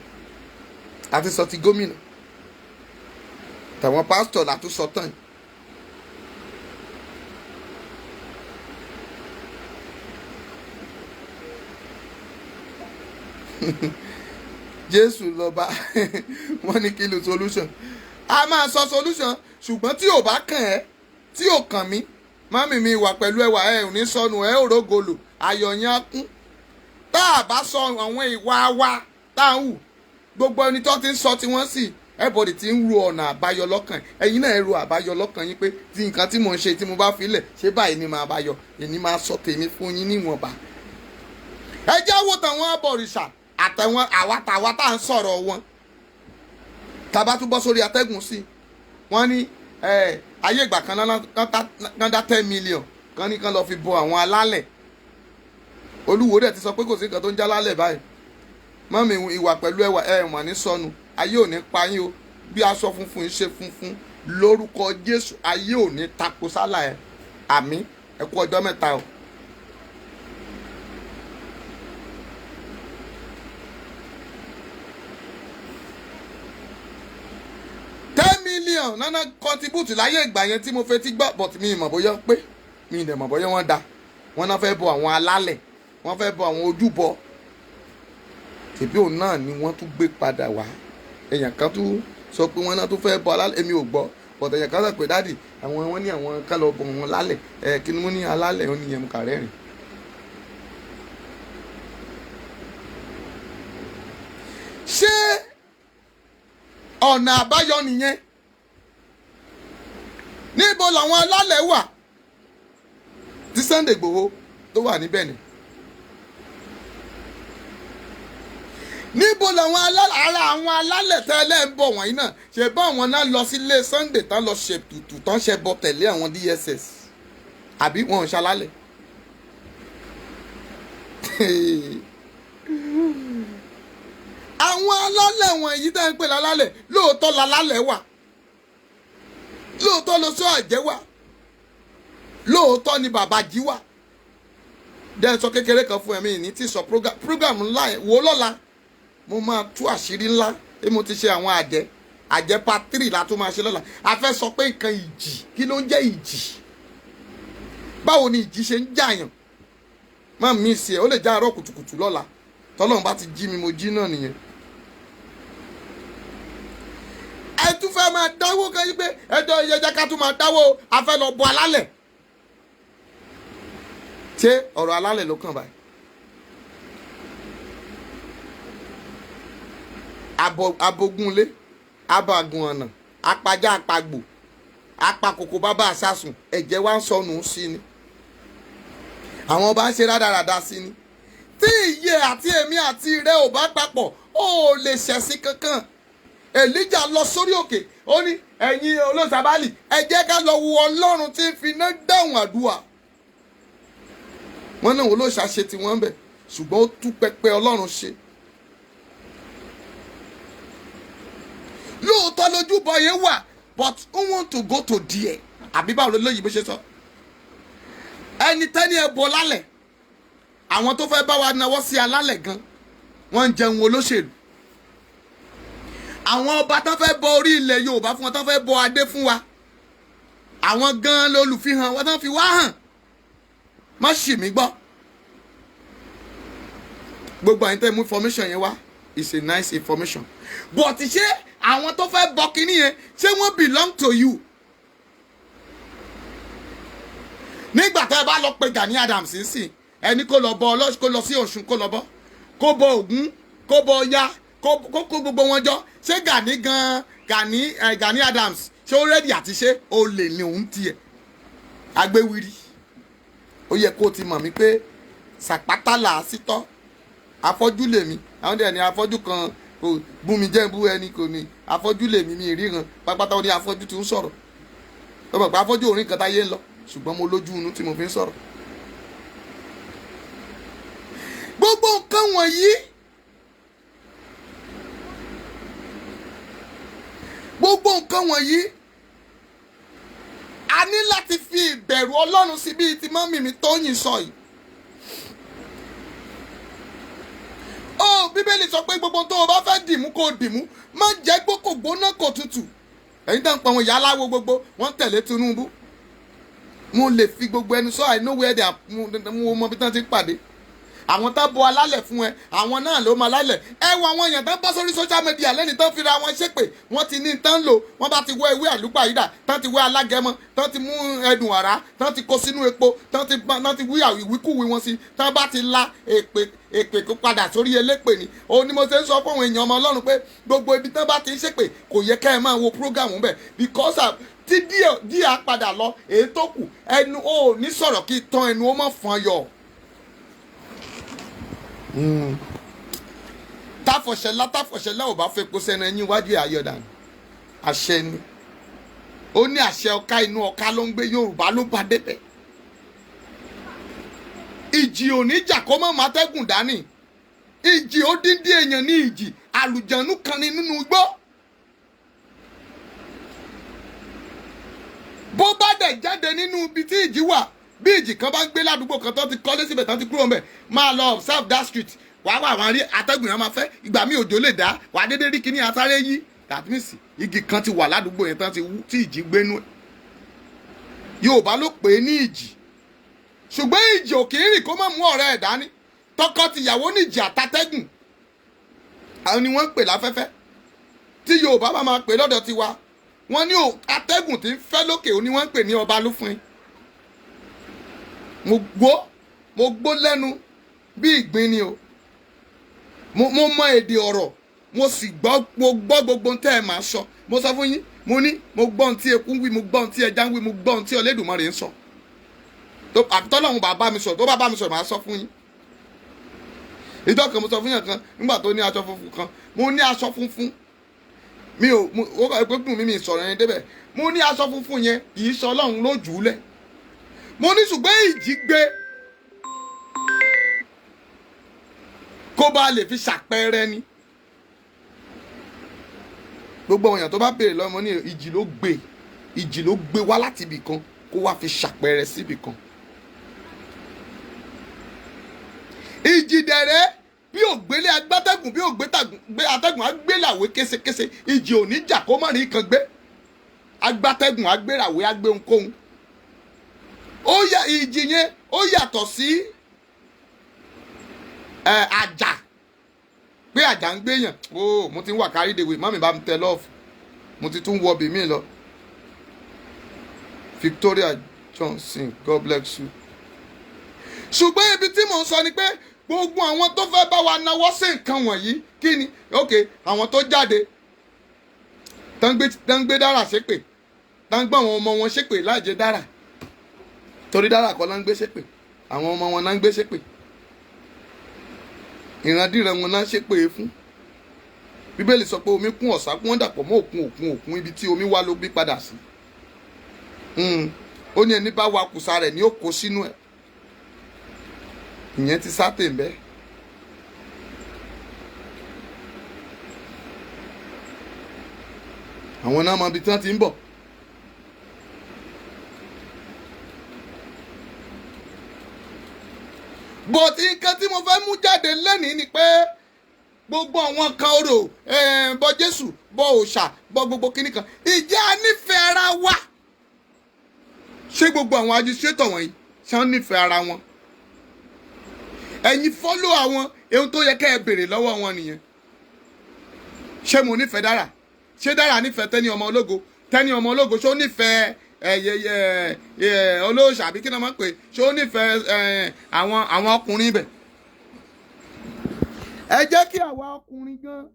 àti sọ ti gómìnà, tàwọn pásítọ̀ látún sọ tán yìí. Jésù lọ́ba. Wọ́n ní kí ló solution? A máa sọ solution, ṣùgbọ́n tí ò bá kàn ẹ́, tí ò kàn mí, mummy mi wà pẹ̀lú ẹwà ẹ ò ní sọnù, ẹ ò rógolò, ayọ̀ yẹn á kún. Tá a bá sọ àwọn ìwà wa tá a ń hù, gbogbo ẹni tó ti ń sọ tí wọ́n sì, everybody ti ń ro ọ̀nà àbáyọ lọ́kàn. Ẹ̀yin náà ẹ ro àbáyọ lọ́kàn yín pé tí nǹkan tí mò ń ṣe, tí mo bá filẹ̀ ṣé báyìí ni màá báyọ. Èmi máa sọ tèmi fún yín níwọ̀nba. Ẹ jẹ́ wo tàwọn abọ̀rìṣà àtàwọn àwátàwá tá à ń sọ̀rọ̀ wọn, tá a bá tún bọ́ sórí atẹ́gùn sí wọ́n ní ayé ìgbà kan náà dá 10 million kan ní kan lọ́ọ́ fi bọ àwọn alálẹ̀. Olúwo dẹ̀ ti sọ pé kò sí nǹkan tó ń já lálẹ̀ báyìí. Mummy ìwà pẹ̀lú ẹwà, ẹ wọ̀n ní sọnù, ayé ò ní pa yín o. Bí aṣọ funfun yìí ṣe funfun, lórúkọ Jésù, ayé ò ní tako sálà ẹ. Àmín. Ẹ kú ọjọ́ mẹ́ta o. 10 million nana contribute láyé ìgbà yẹn tí mo fetí gbọ́, but mi ì mọ̀ bóyá pé mi ì dẹ̀ mọ̀ bóyá wọ́n da wọ́n náà fẹ́ bọ àwọn alálẹ̀, wọ́n fẹ́ bọ àwọn ojúbọ. Tèbí òun náà ni wọ́n tún gbé padà wá. Èèyàn kan tún sọ pé wọ́n náà tún fẹ́ bọ alálẹ̀. Èmi ò gbọ́, but èèyàn kan sọ pé, "Daddy, àwọn wọ́n ní àwọn kan lọ bọ wọn lálẹ̀." Ẹ kí ni wọ́n ní alálẹ̀? Ó ní yẹn mú kàrẹ́rìn. Ṣé ọ̀nà àbáyọ nìyẹn? Níbo làwọn alálẹ̀ wà tí Sunday Igboho tó wà níbẹ̀ ni? Níbo làwọn alálẹ̀, ara àwọn alálẹ̀ tẹ́lẹ̀ ń bọ̀ wọ̀nyí náà ṣe bá àwọn náà lọ sílé Sunday tán lọ ṣètùtù tán ṣe bọ tẹ̀lé àwọn DSS, àbí wọn ò ṣalálẹ̀? Àwọn alálẹ̀ wọ̀nyí tẹ́ ń pè lálálẹ̀, lóòótọ́ lálálẹ̀ wà, lóòótọ́ ló sọ àjẹ́ wà, lóòótọ́ ni bàbá jí wà. Dẹ́ sọ kékeré kan fún ẹ̀mí ní tí sọ program ńlá yẹn wò lọ́la. Mo máa tú àṣírí ńlá bí mo ti ṣe àwọn àjẹ́. Àjẹ́ part 3 la tún máa ṣe lọ́la. A fẹ́ sọ pé nǹkan ìjì, kí ló ń jẹ́ ìjì? Báwo ni ìjì ṣe ń jàyàn? Má mi sí ẹ, ó lè já àárọ̀ kùtùkùtù lọ́la. Tọ́lọ́run bá ti jí mi, mo jí náà nìyẹn. wá máa dáwó kan yí pé ẹjọ́ ìyẹjẹ ká tún máa dáwó, a fẹ́ lọ bọ alálẹ̀. Ṣé ọ̀rọ̀ alálẹ̀ ló kàn báyìí? Abogunlé, abagun ọ̀nà, apajá apagbò, apakòkò bàbá àsásùn, ẹ̀jẹ̀ wa ń sọnù sí ni. Àwọn ọba ń ṣe rádaràda sí ni. Tí ìyè àti èmi àti rẹ ò bá papọ̀, ó lè ṣẹ̀sìn kankan. Èlíjà lọ sórí òkè, ó ní ẹ̀yin olóṣàbálì, ẹ jẹ́ ká lọ wo Ọlọ́run tí ń fi iná dáhùn àdúrà. Wọ́n náà olóṣà ṣe tí wọ́n ń bẹ̀, ṣùgbọ́n ó tú pẹpẹ Ọlọ́run ṣe. Lóòótọ́ lójúbọ yẹn wà, but who want to go to there? Àbí báwo ló lóyìnbó ṣe sọ? Ẹni tẹ́ni ẹ bọ lálẹ̀, àwọn tó fẹ́ bá wa nawọ́ sí alálẹ̀ gan, wọ́n ń jẹun olóṣèlú. Àwọn ọba tán fẹ́ bọ orí ilẹ̀ Yorùbá fún wọn, tán fẹ́ bọ adé fún wa, àwọn gan lolùfihàn wọn tán fi wá hàn. Má ṣì mí gbọ́. Gbogbo àyíntẹ́ mú information yẹn wá is a nice information. But ṣé àwọn tó fẹ́ bọ kínní yẹn, ṣé wọ́n belong to you? Nígbà tó ẹ bá lọ pe Gani Adams sí, ẹni kó lọ bọ ọlọ́sùn, kó lọ sí Ọ̀ṣun, kó lọ bọ, kó bọ Ògún, kó bọ Ọya, kó kó gbogbo wọn jọ. Ṣé Gani gan, Gani Adams, ṣé ó rẹ́dì àti ṣé ó lè ní òun tiẹ̀ agbéwìrì? Ó yẹ kó o ti mọ̀ mí pé sàpátá là á sí tọ́, afọ́jú lèmi. Àwọn dẹ̀ ní afọ́jú kan kò bú mi jẹ́ bú ẹni kò ní afọ́jú lèmi, mi ríran pápátá. Ó ní afọ́jú ti ń sọ̀rọ̀, ó mọ̀ pé afọ́jú orin kan táyé ń lọ, ṣùgbọ́n mo lójú inú tí mo fi ń sọ̀rọ̀. Gbogbo nǹkan wọ̀nyí, gbogbo nǹkan wọ̀nyí, a ní láti fi ìbẹ̀rù Ọlọ́run sí bíi ti mọ́mì mi Tóyìn sọ yìí. Ó Bíbélì sọ pé gbogbo tó o bá fẹ́ dìmú kó o dìmú, má jẹ́ gbó kò gbóná kò tutù. Ẹ̀yin tá ń pa àwọn ìyá aláwo gbogbo, wọ́n tẹ̀lé Tinubu. Mo lè fi gbogbo ẹnu sọ, I know where they are, mo mọ bí tán ti ń pàdé. Àwọn tá bọ alálẹ̀ fún ẹ, àwọn náà ló máa lálẹ̀. Ẹ wo àwọn èèyàn tán bọ́ sórí social media lẹ́ni tán fira wọn ṣépè, wọ́n ti ní tán lò, wọ́n bá ti wọ ewé àlùpàyídà, tán ti wọ alágẹmọ, tán ti mú ẹdùn ọ̀rá, tán ti kó sínú epo, tán ti wí ìwíkúwí wọn sí, tán bá ti la èpè èpè kó padà sórí elépè ni. Òun ni mo ṣe ń sọ fún àwọn èèyàn ọmọ Ọlọ́run pé gbogbo ibi tán bá ti ń ṣépè kò yẹ ká ẹ máa wo program bẹ̀, because tí díẹ̀ díẹ̀ padà lọ, èyí tó kù ẹnu ò ní sọ̀rọ̀ kí tán ẹnu ó mọ̀ fọn yọ. Táfọ̀ṣẹlá táfọ̀ṣẹlá ò bá fepo sẹ́nu ẹyin iwájú ayọ̀dà àṣẹ ni. Ó ní àṣẹ ọ̀ka inú ọ̀ka ló ń gbé, Yorùbá ló bá débẹ̀. Ìjì ò ní jà kó mọ̀ mátẹ́gùn dání. Ìjì ó dín dín èèyàn ní ìjì, àlùjànnú kan ní nínú igbó. Bó bá dẹ̀ jáde nínú ibi tí ìjì wà, bí ìjì kan bá ń gbé ládùúgbò kan tó ti kọ́lé síbẹ̀ tán ti kúrò ńbẹ̀, máa lọ observe that street, wàá wà wọ́n rí atẹ́gùn yẹn máa fẹ́, ìgbà míì òjò lè dá, wàá dédé rí kíní asáré yí. That means igi kan ti wà ládùúgbò yẹn tán ti wú tí ìjì gbénú ẹ̀. Yorùbá ló pè é ní ìjì, ṣùgbọ́n ìjì ò kì í rìn kó má mú ọ̀rẹ́ ẹ̀ dání. Tọkọ-tìyàwó ní ìjì àtàtẹ́gùn, àwọn ni wọ́n ń pè láfẹ́fẹ́. Tí Yorùbá bá máa pè lọ́dọ̀ tiwa, wọ́n ní atẹ́gùn tí ń fẹ́ lókè òní wọ́n ń pè ní ọba lúfin. Mo gbó lẹ́nu bí ìgbín ni o. Mo mọ èdè ọ̀rọ̀, mo sì gbọ́, mo gbọ́ gbogbo ohun tẹ́ ẹ máa sọ. Mo sọ fún yín, mo ní mo gbọ́ ohun tí eku ń wí, mo gbọ́ ohun tí ẹja ń wí, mo gbọ́ ohun tí Olódùmarè ń sọ. Àbí tọ́lọ́run bá mi sọ̀rọ̀, tó bá mi sọ̀rọ̀, màá sọ fún yín. Ìjọ kan mo sọ fún yàn kan nígbà tó ní aṣọ funfun kan, mo ní aṣọ funfun. Mi ò, ó kọ́ pé dùn mí mi sọ̀rọ̀ yẹn débẹ̀. Mo ní aṣọ funfun yẹn kì í sọ Ọlọ́run lójú lẹ̀. Mo ní ṣùgbọ́n ìjì gbé kó bá lè fi ṣàpẹẹrẹ ni. Gbogbo àwọn èèyàn tó bá béèrè lọ́mọ ní ìjì ló gbé, ìjì ló gbé wá láti ibì kan kó wá fi ṣàpẹẹrẹ síbì kan. Ìjì dẹ̀rẹ́ bí ògbélé agbátẹ́gùn, bí ògbé atẹ́gùn agbélàwé késekése, ìjì ò ní jà kó má rí kan gbé. Agbátẹ́gùn agbéràwé agbé ohunkóhun. Ó yà ìjì yẹn ó yàtọ̀ sí àjà pé àjà ń gbéyàn. Ó mo ti ń wà kárí dèwé, mọ́mí bá mi tẹ lọ́ọ̀fù. Mo ti tún wọ bìmí lọ. Victoria Johnson, God bless you. Ṣùgbọ́n ibi tí mò ń sọ ni pé gbogbo àwọn tó fẹ́ bá wa nawọ́ sí nǹkan wọ̀nyí, kí ni? Ok, àwọn tó jáde tán gbé dára ṣépè, tán gbé àwọn ọmọ wọn ṣépè láì jẹ́ dára, torí dára kọ́ ló ń gbé ṣépè, àwọn ọmọ wọn náà ń gbé ṣépè, ìrandíran wọn náà ṣépè fún. Bíbélì sọ pé omi kún ọ̀sá kún, wọ́n dàpọ̀ mọ́ òkun, òkun, òkun, ibi tí omi wá ló bí padà sí. Ó ní ẹni bá wa kùsà rẹ̀ ní ó kó sínú ẹ̀. Ìyẹn ti sátè ń bẹ́. Àwọn náà mọ ibi tí wọ́n ti ń bọ̀. But nǹkan tí mo fẹ́ mú jáde lẹ́nìí ni pé gbogbo àwọn kan orò, bọ Jésù, bọ òòṣà, bọ gbogbo kíní kan, ìjẹ́ a nífẹ̀ẹ́ ara wa? Ṣé gbogbo àwọn agitator wọ̀nyí, ṣé wọ́n nífẹ̀ẹ́ ara wọn? Ẹ̀yin follow àwọn ohun tó yẹ kẹ́ ẹ béèrè lọ́wọ́ wọn nìyẹn. Ṣé mo nífẹ̀ẹ́ Dára? Ṣé Dára nífẹ̀ẹ́ Tẹ́ni ọmọ ológo? Tẹ́ni ọmọ ológo, ṣé ó nífẹ̀ẹ́ olóòṣà, àbí kí ni wọ́n máa ń pè? Ṣé ó nífẹ̀ẹ́ àwọn ọkùnrin ibẹ̀? Ẹ jẹ́ kí àwa ọkùnrin gan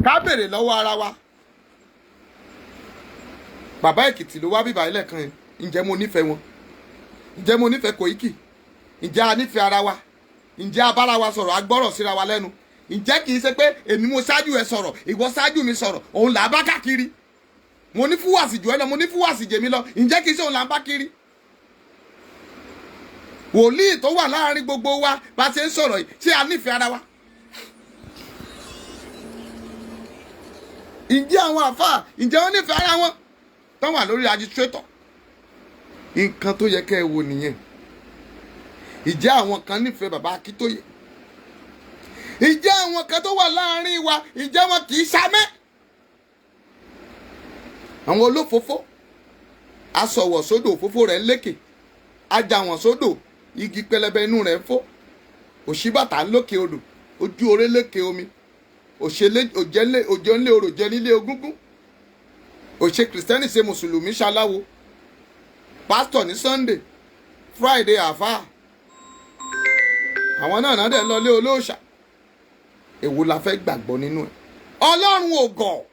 ká béèrè lọ́wọ́ ara wa. Bàbá Èkìtì ló wá bíbá ilẹ̀ kan yẹn. Ǹjẹ́ mo nífẹ̀ẹ́ wọn? Ǹjẹ́ mo nífẹ̀ẹ́ Kòíkì? Ǹjẹ́ a nífẹ̀ẹ́ ara wa? Ǹjẹ́ a bára wa sọ̀rọ̀, a gbọ́rọ̀ síra wa lẹ́nu? Ǹjẹ́ kì í ṣe pé èmi mo ṣáájú ẹ sọ̀rọ̀, ìwọ ṣáájú mi sọ̀rọ̀, òun là á bá káàkiri? Mo ní fúwàsì jù ẹ lọ, mo ní fúwàsì jèmi lọ, ǹjẹ́ kì í ṣe òun là ń bá kiri? Wòlíì tó wà láàrin gbogbo wa bá ṣe ń sọ̀rọ̀ yìí, ṣé a nífẹ̀ẹ́ ara wa? Ǹjẹ́ àwọn àfáà, ǹjẹ́ wọ́n nífẹ̀ẹ́ ara wọn tó wà lórí agitator? Nǹkan tó yẹ kẹ́ ẹ wo nìyẹn. Ìjẹ́ àwọn kan nífẹ̀ẹ́ bàbá Akíntóyè? Ìjẹ́ àwọn kan tó wà láàrin wa, ìjẹ́ wọn kì í ṣamẹ́? Àwọn olófófó asọ̀wọ̀ sódò, òfófó rẹ̀ ń lékè, ajá wọn sódò, igi pẹlẹbẹ inú rẹ̀ ń fó, òṣìbàtà ń lókè odò, ojú oré lékè omi, òjẹ́ ńlé orò jẹ nílé ogúngún, òṣè kìrìsìtẹ́nì ṣe mùsùlùmí, ṣaláwo, pásítọ̀ ní Sunday, Friday àfáà, àwọn náà náà dẹ̀ lọ lé olóòṣà. Èwo la fẹ́ gbàgbọ́ nínú ẹ̀? Ọlọ́run ò gọ̀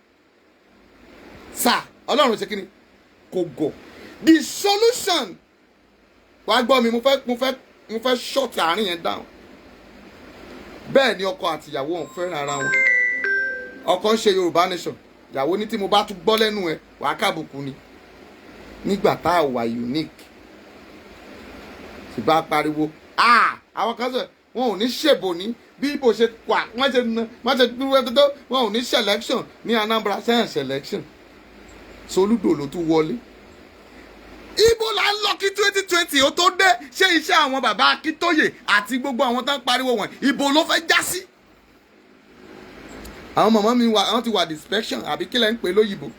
sà. Ọlọ́run ṣe kíni? Kò gọ̀. The solution, wàá gbọ́ mi, mo fẹ́ short àárín yẹn down. Bẹ́ẹ̀ ni ọkọ àti ìyàwó wọn fẹ́ràn ara wọn. Ọkọ ń ṣe Yorùbá Nation, ìyàwó ní tí mo bá tún gbọ́ lẹ́nu ẹ̀, wàá kábùkù ni. Nígbà tá a wà unique sì bá pariwo, àwọn kan sọ wọn ò ní ṣèbò ní bí ibo ṣe wà, wọ́n ṣe wọ́n ṣe dúró tó, wọn ò ní selection ní Anambra sẹ́yìn selection. Soludo ló tún wọlé. Ibo là ń lọ kí 2020 ó tó dé? Ṣé iṣẹ́ àwọn bàbá Akíntóyè àti gbogbo àwọn tó ń pariwo wọ̀nyí, ibo ló fẹ́ já sí? Àwọn màmá mi wà, àwọn ti wà dispersion, àbí kílẹ̀ ń pè lóyìnbó,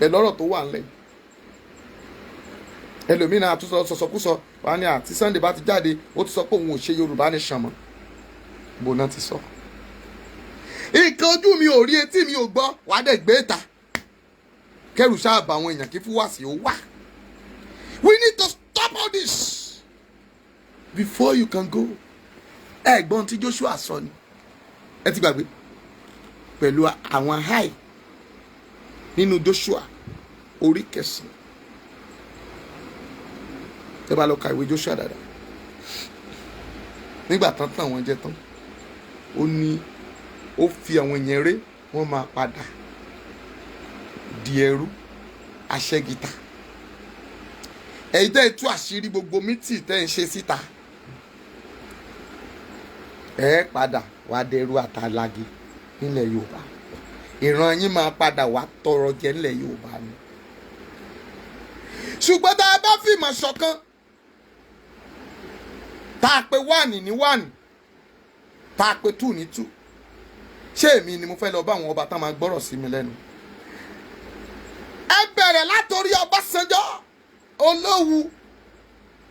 pẹ̀lú ọ̀rọ̀ tó wà ńlẹ̀. Ẹlòmíràn àtúnṣe sọsọkúsọ wà ní àti Sunday bá ti jáde, ó ti sọ pé òun ò ṣe Yorùbá Nation mọ́. Bó náà ti sọ, nǹkan ojú mi ò rí, etí mi ò gbọ́, wàá dẹ̀ gbé ta kẹrù ṣáàbà àwọn èèyàn kí fúwàsì ó wà. We need to stop all this before you can go. Ẹ̀gbọ́n tí Joshua sọ ni, ẹ ti gbàgbé pẹ̀lú àwọn háì nínú Joshua orí 9. Tẹ́ bá lọ ka ìwé Joshua dáadáa, nígbà tán tán wọ́n jẹ tán, ó ní ó fi àwọn èèyàn ré, wọ́n máa padà di ẹrú aṣẹ́gita. Ẹ̀yin tẹ́ ẹ tú àṣírí gbogbo mítì tẹ́ ẹ ń ṣe síta, ẹ padà wá dẹrú àtàlágé nílẹ̀ Yorùbá. Ìran yín máa padà wá tọrọ jẹ nílẹ̀ Yorùbá ni. Ṣùgbọ́n tá a bá fìmọ̀ ṣọ̀kan, tá a pe one ní one, tá a pe two ní two, ṣé èmi ni mo fẹ́ lọ bá àwọn ọba tá máa gbọ́rọ̀ sí mi lẹ́nu? Ẹ bẹ̀rẹ̀ látòrí Ọbásanjọ́ Olówu.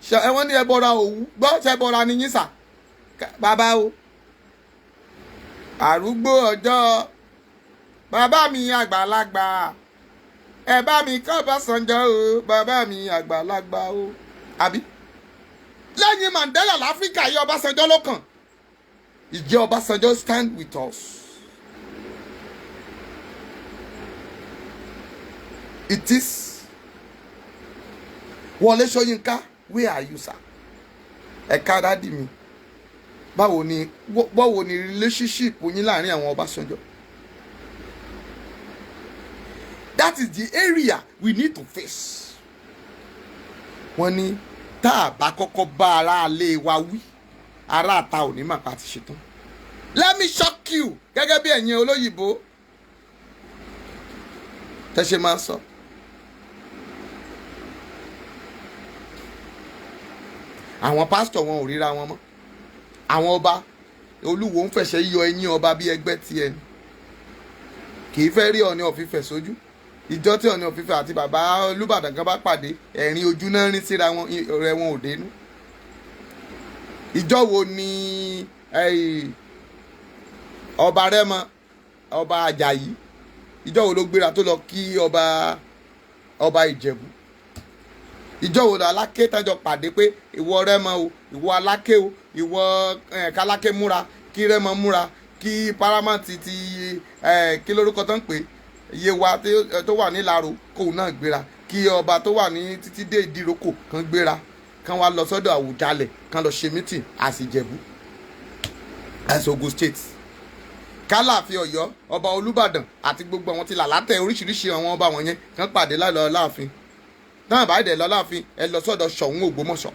Ṣe ẹ wọ́n ní ẹbọra òwú gbọ́, ṣe ẹbọra ni yín sà, bàbá o, àrúgbó ọjọ́. Bàbá mi àgbàlagbà, ẹ bá mi kọ́ Ọbásanjọ́ o, bàbá mi àgbàlagbà o. Àbí lẹ́yìn Mandela láfíríkà yìí, Ọbásanjọ́ ló kàn. Ìjẹ́ Ọbásanjọ́ stand with us? It is Wọlé Ṣóyínká. Where are you, sir? Ẹ̀ka daddy mi, báwo ni relationship yín láàrin àwọn Ọbásanjọ́? That is the area we need to face. Wọ́n ní tá a bá kọ́kọ́ bá aráalé wa wí, aráàta ò ní mà pa ti ṣetán. Let me shock you, gẹ́gẹ́ bí ẹ̀yin olóyìnbó tẹ́ ṣe máa ń sọ. Àwọn pásítọ̀, wọn ò ríra wọn mọ́. Àwọn ọba, Olúwo ń fẹsẹ̀ yọ eyín ọba bí ẹgbẹ́ tiẹ̀ ni, kì í fẹ́ rí Ọọ̀ni of Ifẹ̀ sójú. Ìjọ tí Ọọ̀ni of Ifẹ̀ àti bàbá Olúbàdàn kan bá pàdé, ẹ̀rín ojú náà rín síra wọn, ọ̀rẹ́ wọn ò dénú. Ìjọ wo ni ọba Rẹ́mọ, ọba Àjàyí, ìjọ wo ló gbéra tó lọ kí ọba Ìjẹ̀bú? Ìjọ wo lọ Aláké tájọ pàdé pé ìwọ Rẹ́mọ o, ìwọ Aláké o, ìwọ Káláké múra, kí Rẹ́mọ múra, kí Paramount ti kí lórúkọ tó ń pè Yewa tó wà nílàró kóun náà gbéra, kí ọba tó wà ní títí dé Ìdíròkò kan gbéra, kan wá lọ sọ́dọ̀ Àwùjalẹ̀, kan lọ ṣe meeting àsìjẹ̀bú as Ogun State, kálàfin Ọ̀yọ́, ọba Olúbàdàn àti gbogbo àwọn tí làlátẹ oríṣiríṣi àwọn ọba wọ̀nyẹn kan pàdé lálọ láàfin náà. Báyìí dẹ̀ lọ láàfin, ẹ lọ sọ́dọ̀ Ṣọ̀ún Ògbómọ̀ṣọ́,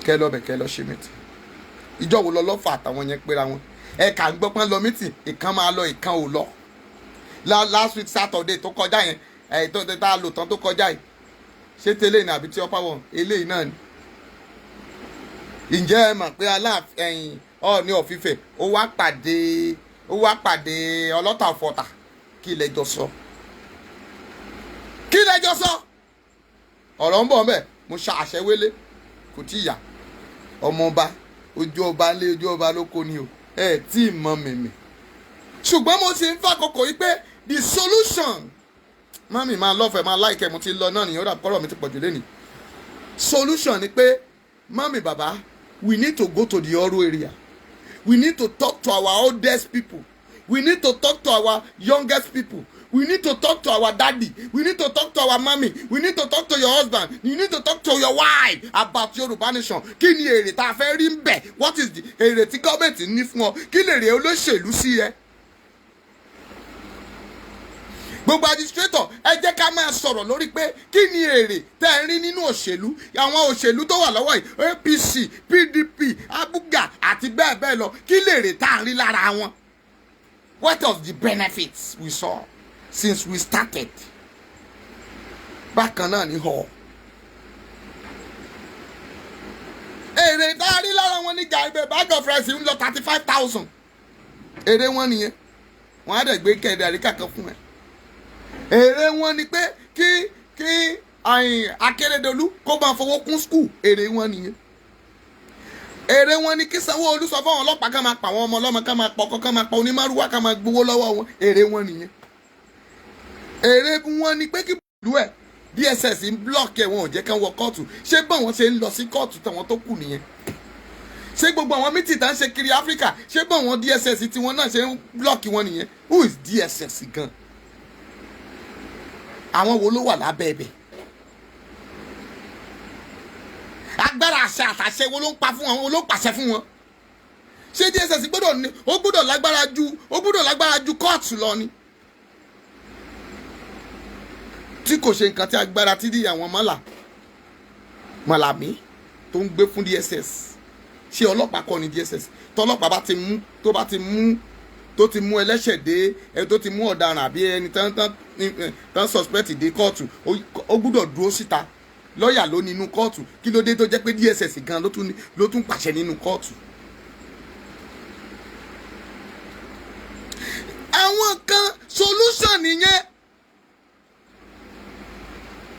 kẹ lọ bẹ̀, kẹ lọ ṣe meeting. Ìjọ wo lọ lọ́fà àtàwọn yẹn péra wọn? Ẹ kà ń gbọ́ pọ́n lọ meeting, ìkan máa lọ, ìkan ò lọ. Last week Saturday tó kọjá yẹn, ẹ tó tá a lò tán tó kọjá yìí, ṣé tẹ́lẹ̀ ní àbí tí ọ̀pá wọn eléyìí náà ni? Ǹjẹ́ ẹ mọ̀ pé Aláàfin ẹ̀yìn Ọọ̀ni of Ifẹ̀ ó wá pàdé Ọlọ́tà Ọ̀fọ̀tà? Kí ilẹ̀ jọ sọ? Kí ilẹ̀ jọ sọ? Ọ̀rọ̀ ń bọ̀ mbẹ̀. Mo ṣa àṣẹwélé, kò tí ì yá. Ọmọọba ojú ọba lé ojú ọba lóko ni o, ẹ tí ì mọ mèmè. Ṣùgbọ́n mo ti ń fàkókò yìí pé the solution, mummy, máa lọ́fẹ̀ẹ́, máa láìkẹ́. Mo ti lọ náà nìyẹn, ó dà kọ́rọ̀ mi ti pọ̀jù lẹ́nìí. Solution ni pé, mummy, bàbá, we need to go to the Oro area. We need to talk to our oldest people. We need to talk to our youngest people. We need to talk to our daddy. We need to talk to our mommy. We need to talk to your husband. You need to talk to your wife about Yorùbá nation. Kí ni èrè tá a fẹ́ rí ń bẹ̀? What is the èrè tí gọ́ọ̀mẹ̀ntì ní fún ọ? Kí lè rè olóṣèlú sí ẹ? Gbogbo administrator, ẹ jẹ́ ká máa sọ̀rọ̀ lórí pé kí ni èrè tẹ́ ẹ rí nínú òṣèlú, àwọn òṣèlú tó wà lọ́wọ́ yìí, APC, PDP, APGA àti bẹ́ẹ̀ bẹ́ẹ̀ lọ. Kí lè rè tá à ń rí lára wọn? What of the benefits we saw since we started? Bákan náà ni họ èrè tá a rí lára wọn ní gàrí, bag of rice ń lọ 35,000. Èrè wọn nìyẹn. Wọn á dẹ̀ gbé kẹ̀dẹ̀ àríkà kan fún ẹ. Èrè wọn ni pé kí Akérédolú kó máa fowó kún school. Èrè wọn nìyẹn. Èrè wọn ni kí Sanwó-Olú sọ fáwọn ọlọ́pàá ká máa pa àwọn ọmọ ọlọ́mọ, ká máa pọkọ, ká máa pa onímárúwá, ká máa gbowó lọ́wọ́ wọn. Èrè wọn nìyẹn. Èrè wọn ni pé kí ìlú ẹ̀ DSS ń block ẹ̀, wọn ò jẹ́ kán wọ kóòtù. Ṣé bọ́n wọn ṣe ń lọ sí kóòtù tàwọn tó kù nìyẹn? Ṣé gbogbo àwọn meeting tá ń ṣe kiri Áfíríkà, ṣé bọ́n wọn DSS tiwọn náà ṣe ń block wọn nìyẹn? Who is DSS gan? Àwọn wo ló wà lábẹ́ ẹbẹ̀? Agbára àṣà àtàṣe wo ló ń pa fún wọn? Wo ló ń pàṣẹ fún wọn? Ṣé DSS gbọ́dọ̀ ní ó gbọ́dọ̀ lágbára ju kóòtù lọ ni? Tí kò ṣe nǹkan tí agbára tí di àwọn mọ́là mọ̀làmí tó ń gbé fún DSS. Ṣé ọlọ́pàá kọ́ ni DSS? Tọ́lọ́pàá bá ti mú, tó bá ti mú, tó ti mú ẹlẹ́ṣẹ̀ dé ẹni tó ti mú ọ̀daràn àbí ẹni tán suspect dé kóòtù, ó gbúdọ̀ dúró síta. Lọ́ọ̀yà ló nínú kóòtù. Kí ló dé tó jẹ́ pé DSS gan ló tún pàṣẹ nínú kóòtù? Àwọn kan solution nìyẹn.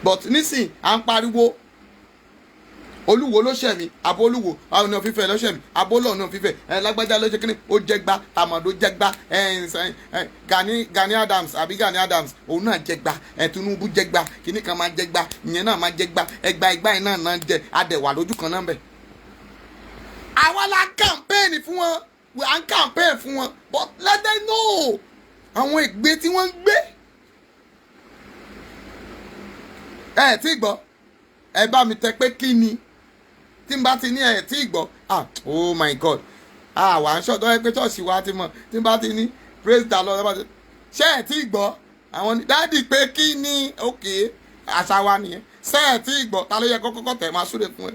But nísìn, à ń pariwo. Olúwo ló ṣẹ̀ mí, àbó olúwo àwọn ọ̀nà fífẹ́ ló ṣẹ̀ mí, àbó lọ́nà fífẹ́ ẹ lágbájá ló ṣe kíní, ó jẹgba, tàmọ̀dó jẹgba, ẹ ẹ Gani Gani Adams àbí Gani Adams, òun náà jẹgba, ẹ Tinubu jẹgba, kíní kan máa jẹgba, ìyẹn náà máa jẹgba, ẹgba ẹgba yẹn náà náà jẹ, adẹ̀wà lójú kan náà bẹ̀. Àwa la campaign fún wọn, à ń campaign fún wọn, but let them know àwọn ìgbé tí wọ́n ń gbé. Ẹ tí gbọ́, ẹ bá mi tẹ pé kí ni tí n bá ti ní ẹ tí gbọ́. Ah, oh my God, ah, wà á ń ṣọ́tọ́ ẹ pé ṣọ́ọ̀ṣì wa ti mọ̀. Tí n bá ti ní praise the Lord, ẹ bá ti ṣé ẹ tí gbọ́, àwọn ní daddy pé kí ni, ok, àṣà wa nìyẹn. Ṣé ẹ tí gbọ́? Ta ló yẹ kó kọ́kọ́ tẹ̀ máa súre fún ẹ?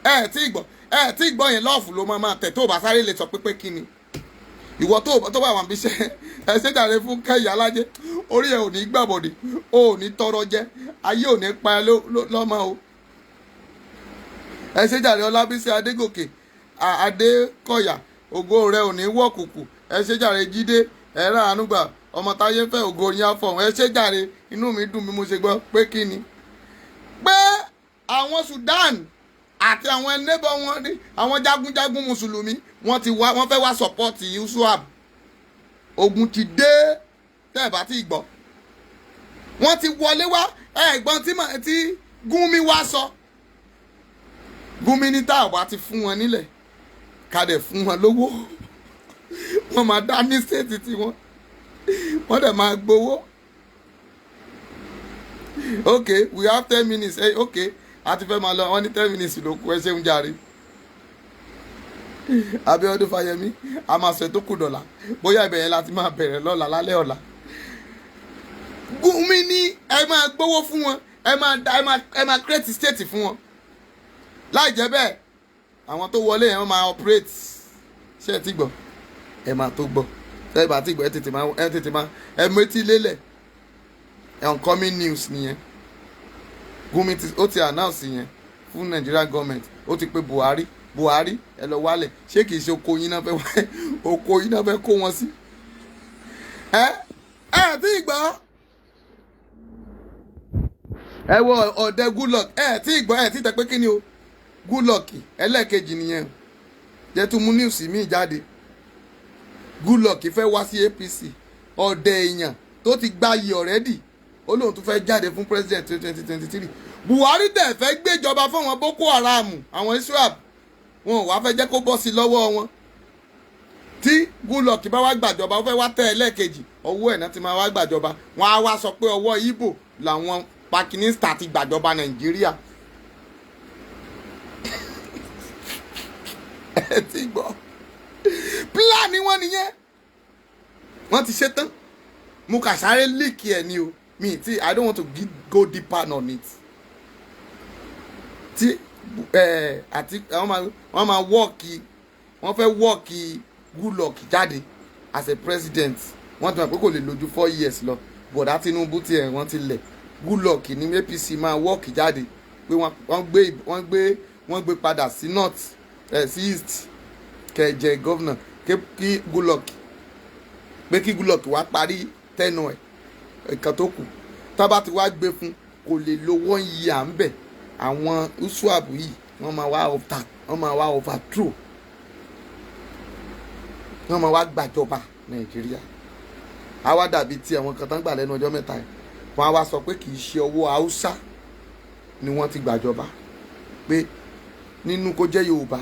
Ẹ tí gbọ́, ẹ tí gbọ́ yẹn, love ló máa tẹ̀ tó o bá sáré lè sọ pé kí ni. Ìwọ tó bá wà bí iṣẹ́ ẹ ṣe jàre fún kẹyà alájẹ, orí ẹ ò ní gbàbọdè, o ò ní tọrọ jẹ, ayé ò ní pa ẹ lọ́mọ o. Ẹ ṣe jàre Ọlábísí Adégòkè Adékọ̀yà, ògo rẹ ò ní wọ̀kùkù. Ẹ ṣe jàre Jídé ẹ̀rọ ànúgbà, ọmọ táyé ń fẹ́, ògo yín àfọ̀hún. Ẹ ṣe jàre, inú mi dùn bí mo ṣe gbọ́ pé kí ni pé àwọn Sudan àti àwọn ẹnẹ́bọ̀ wọn ní àwọn jagunjagun mùsùlùmí, wọ́n ti wá, wọ́n fẹ́ wá support ISWAP. Ogun ti dé. Tẹ́ ẹ̀ bá ti gbọ́, wọ́n ti wọlé wá. Ẹ̀gbọ́n tí Gúnmi wá sọ, Gúnmi ní tá àwa ti fún wọn nílẹ̀, ká dẹ̀ fún wọn lówó, wọ́n máa dá ní state tiwọn, wọ́n dẹ̀ máa gbowó. Okay, we have 10 minutes. Hey, okay, a ti fẹ́ máa lọ, wọ́n ní 10 minutes ló kù. Ẹ ṣeun jàre, Abíọ́dún Fáyẹmí. A máa sọ ètò kù dọ̀là, bóyá ibẹ̀ yẹn la ti máa bẹ̀rẹ̀ lọ́la lálẹ́ ọ̀la. Gúnmi ní ẹ máa gbowó fún wọn, ẹ máa da, ẹ máa create state fún wọn, láì jẹ́ bẹ́ẹ̀, àwọn tó wọlé yẹn, wọ́n máa operate. Ṣé ẹ ti gbọ́? Ẹ máa tó gbọ́. Ẹ bá ti gbọ́, ẹ tètè máa ẹ méjì lélẹ̀. Oncoming news nìyẹn. Gumi ti ó ti announce yẹn fún Nigerian government. Ó ti pe Buhari. Buhari, ẹ lọ wálẹ̀. Ṣé kìí ṣe oko yín náà fẹ́ wá, oko yín náà fẹ́ kó wọn sí? Ẹ ẹ tí gbọ́, ẹ wọ ọ̀dẹ Goodluck. Ẹ tí gbọ́, ẹ tí tẹ pé kí ni o. Goodluck ẹlẹ́ẹ̀kejì nìyẹn. Jẹ́ tún mú news míì jáde. Goodluck fẹ́ wá sí APC. Ọ̀dẹ èèyàn tó ti gbayì already, ó lóun tún fẹ́ jáde fún president 2023. Buhari dẹ̀ fẹ́ gbéjọba fún àwọn Boko Haram, àwọn ISWAP. Wọn ò wá fẹ́ jẹ́ kó bọ́ sí lọ́wọ́ wọn. Tí Goodluck bá wá gbàjọba, ó fẹ́ wá tẹ́ ẹ lẹ́ẹ̀kejì, ọwọ́ ẹ̀ náà ti máa wá gbàjọba. Wọn á wá sọ pé ọwọ́ Ìgbò làwọn Pakistan ti gbàjọba Nàìjíríà. Ẹ ti gbọ́, plan wọn nìyẹn. Wọ́n ti ṣe tán. Mo kà sáré leak ẹ̀ ni o, mi ti I don't want to go deeper on it. Tí ẹ àti wọ́n máa wọ́ọ̀kì, wọ́n fẹ́ wọ́ọ̀kì Goodluck jáde as a president. Wọ́n ti mọ̀ pé kò lè lò ju 4 years lọ. Bọ̀dá Tinubu tiẹ̀ wọ́n ti lẹ̀. Goodluck ní APC máa wọ́ọ̀kì jáde pé wọ́n gbé padà sí north, ẹ̀ sí east, kẹjẹ governor, kí Goodluck pé kí Goodluck wá parí tẹnu ẹ̀ nǹkan tó kù. Tá bá ti wá gbé fún, kò lè lo one year ń bẹ̀. Àwọn ISWAP yìí, wọ́n máa wá overthrow, wọ́n máa wá gbàjọba Nàìjíríà. Á wá dàbí tí àwọn kan tán gbà lẹ́nu ọjọ́ mẹ́ta yìí. Wọ́n á wá sọ pé kì í ṣe ọwọ́ Haúsá ni wọ́n ti gbàjọba, pé nínú kó jẹ́ Yorùbá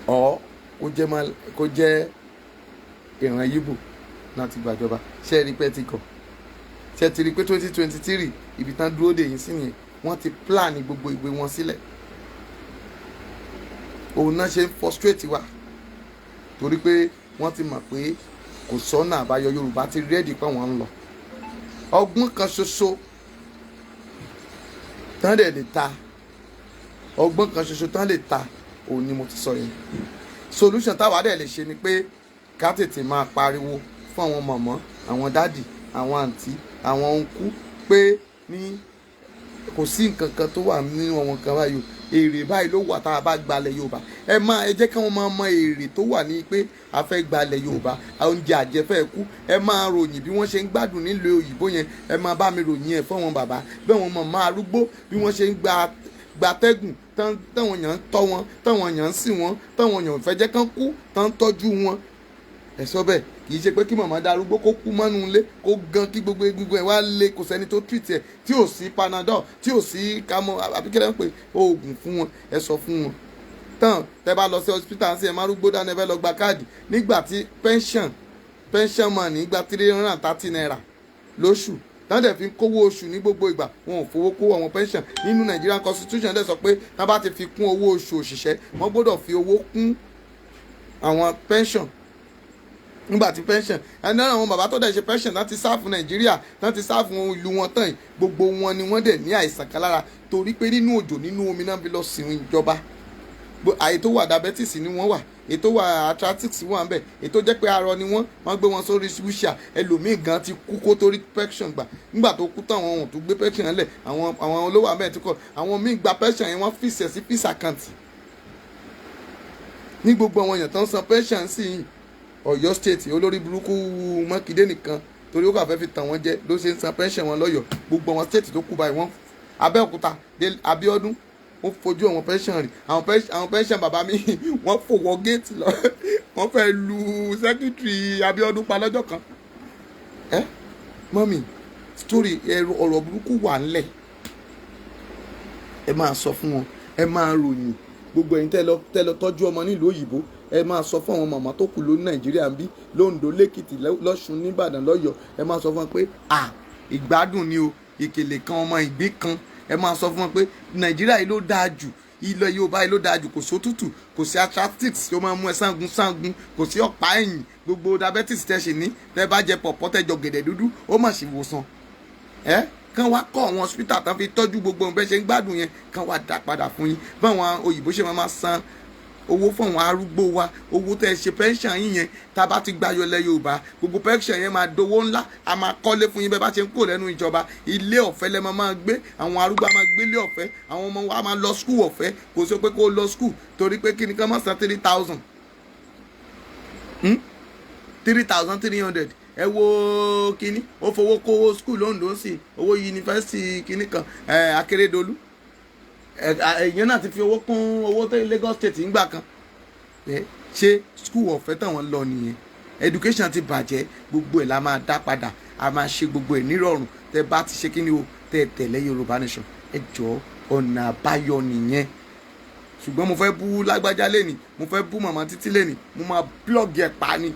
ọ̀ kó jẹ́ ìran Yíbò náà ti gbàjọba. Ṣé ẹ rí pé ti kọ̀? Ṣé ti rí pé 2023, ibi tán dúró dè yín sí nìyẹn? Wọ́n ti plan gbogbo ìwé wọn sílẹ̀. Òun náà ṣe ń frustrate wa, torí pé wọ́n ti mọ̀ pé kò sọ́nà àbáyọ. Yorùbá ti ready pé wọ́n ń lọ. Ọgbọ́n kan ṣoṣo tán dẹ̀ lè ta, ọgbọ́n kan ṣoṣo tán lè ta, òun ni mo ti sọ yẹn. Solution táwa dẹ̀ lè ṣe ni pé ká tètè máa pariwo fún àwọn mọ̀mọ́, àwọn daddy, àwọn àǹtí, àwọn uncle, pé ní kò sí nǹkan kan tó wà nínú àwọn kan báyìí o. Èrè báyìí ló wà tá a bá gbalẹ̀ Yorùbá. Ẹ máa ẹ jẹ́ kí wọ́n máa mọ èrè tó wà ní pé a fẹ́ gbalẹ̀ Yorùbá. Oúnjẹ àjẹfẹ́ kú. Ẹ máa ròyìn bí wọ́n ṣe ń gbádùn nílùú òyìnbó yẹn. Ẹ máa bá mi ròyìn ẹ̀ fún àwọn bàbá bẹ́ẹ̀, wọ́n mọ̀ máa arúgbó, bí wọ́n ṣe ń gba gbatẹ́gùn. Táwọn èèyàn ń tọ́ wọn, táwọn èèyàn ń sìn wọn, táwọn èèyàn ò fẹ́ jẹ́ kán kú, tán ń tọ́jú wọn. Ẹ sọ bẹ́ẹ̀. Kì í ṣe pé kí màmá darúgbó, kó kú mọ́nú ilé, kó gan, kí gbogbo egungun ẹ̀ wá lé, kò sẹ́ni tó treat ẹ̀, tí ò sí Panadol, tí ò sí kamọ àbí kí lẹ́ ń pè oògùn fún wọn. Ẹ sọ fún wọn tán. Tẹ bá lọ sí hospital sí, ẹ má rúgbó dání, ẹ fẹ́ lọ gba káàdì. Nígbà tí pension money gba ₦330 lóṣù, tán dẹ̀ fi ń kówó oṣù ní gbogbo ìgbà, wọn ò fowó kó àwọn pension. Nínú Nigerian constitution dẹ̀ sọ pé tán bá ti fi kún owó oṣù òṣìṣẹ́, wọ́n gbọ́dọ̀ fi owó kún àwọn pension. Nígbà tí pension ẹni náà, àwọn bàbá tó dẹ̀ ṣe pension láti serve Nàìjíríà, láti serve ìlú wọn tán yìí, gbogbo wọn ni wọ́n dẹ̀ ní àìsàn kan lára, torí pé nínú òjò, nínú omi náà fi lọ sìn ìjọba. Àyè tó wà diabetes ni wọ́n wà, èyí tó wà arthritis wà ń bẹ̀, èyí tó jẹ́ pé arọ ni wọ́n, wọ́n gbé wọn sórí wheelchair. Ẹlòmíì gan ti kú kó tó rí pension gbà. Nígbà tó kú tán, àwọn ohun tó gbé pension lẹ̀, àwọn olówó àbẹ̀ tí kò, àwọn míì gba pension yẹn, wọ́n fìṣẹ̀ sí fixed account. Ní gbogbo àwọn èèyàn tó ń san pension sí yìí, Ọ̀yọ́ State, olórí burúkú Mákindé nìkan, torí ó kà fẹ́ fi tàn wọ́n jẹ ló ṣe ń san pension wọn lọ́yọ̀ọ́. Gbogbo àwọn state tó kù báyìí, wọ́n Abẹ́òkúta dé Abíọ́dún, ó fojú àwọn pension rí. Àwọn pension bàbá mi, wọ́n fò wọ géètì lọ, wọ́n fẹ́ lu secretary Abíọ́dún pa lọ́jọ́ kan. Ẹ mummy, story ẹ̀rọ ọ̀rọ̀ burúkú wà ńlẹ̀. Ẹ máa sọ fún wọn, ẹ máa ròyìn. Gbogbo ẹ̀yin tẹ́ lọ tọ́jú ọmọ nílùú òyìnbó, ẹ máa sọ fún àwọn màmá tó kù ló ní Nàìjíríà ń bí, lóńdó, lẹ́kìtì, lọ́ṣun, nìbàdàn, lọ́yọ̀ọ́. Ẹ máa sọ fún wọn pé à ìgbádùn ni o, ìkèlè kan ọmọ ìgbín kan. Ẹ máa sọ fún wọn pé Nàìjíríà yìí ló dáa jù, ilẹ̀ Yorùbá yìí ló dáa jù. Kò sótútù, kò sí arthritis tó máa mú ẹ sángun sángun, kò sí ọ̀pá ẹ̀yìn. Gbogbo diabetes tẹ́ ṣe ní, tẹ́ bá jẹ pọ̀pọ́, tẹ́ jọ gẹ̀dẹ̀ dúdú, ó mà sì wòsàn. Ẹ kán wá kọ́ àwọn hospital tán fi tọ́jú gbogbo ohun bẹ́ẹ̀ ṣe ń gbádùn yẹn, kán wá dá padà fún yín, báwọn òyìnbó ṣe máa san owó fún àwọn arúgbó wa. Owó tẹ́ ẹ ṣe pension yín yẹn, tá a bá ti gbayọ lẹ Yorùbá, gbogbo pension yẹn máa dowó ńlá. A máa kọ́lé fún yín. Bẹ́ẹ̀ bá ṣe ń kó lẹ́nu ìjọba, ilé ọ̀fẹ́ lẹ́ máa gbé. Àwọn arúgbó á máa gbé ilé ọ̀fẹ́, àwọn ọmọ wa máa lọ school ọ̀fẹ́. Kò sí pé kó lọ school torí pé kí ni ká má san 3,000, 3,300. Ẹ wo kínní, ó fowó kówó school lóńdó sí owó yunifásitì kínní kan. Ẹ Akérèdọ́lù, èèyàn náà ti fi owó kún owó tó Lagos State ń gbà kan. Ẹ ṣé school ọ̀fẹ́ táwọn lọ nìyẹn? Education ti bàjẹ́. Gbogbo ẹ̀ la máa dá padà, a máa ṣe gbogbo ẹ̀ nírọ̀rùn. Tẹ bá ti ṣe kí ni o, tẹ tẹ̀lé Yorùbá Nation, ẹ jọ, ọ̀nà àbáyọ nìyẹn. Ṣùgbọ́n mo fẹ́ bú lágbájá lẹ́nìí, mo fẹ́ bú màmá títí lẹ́nìí, mo máa blog ẹ̀ pa ni.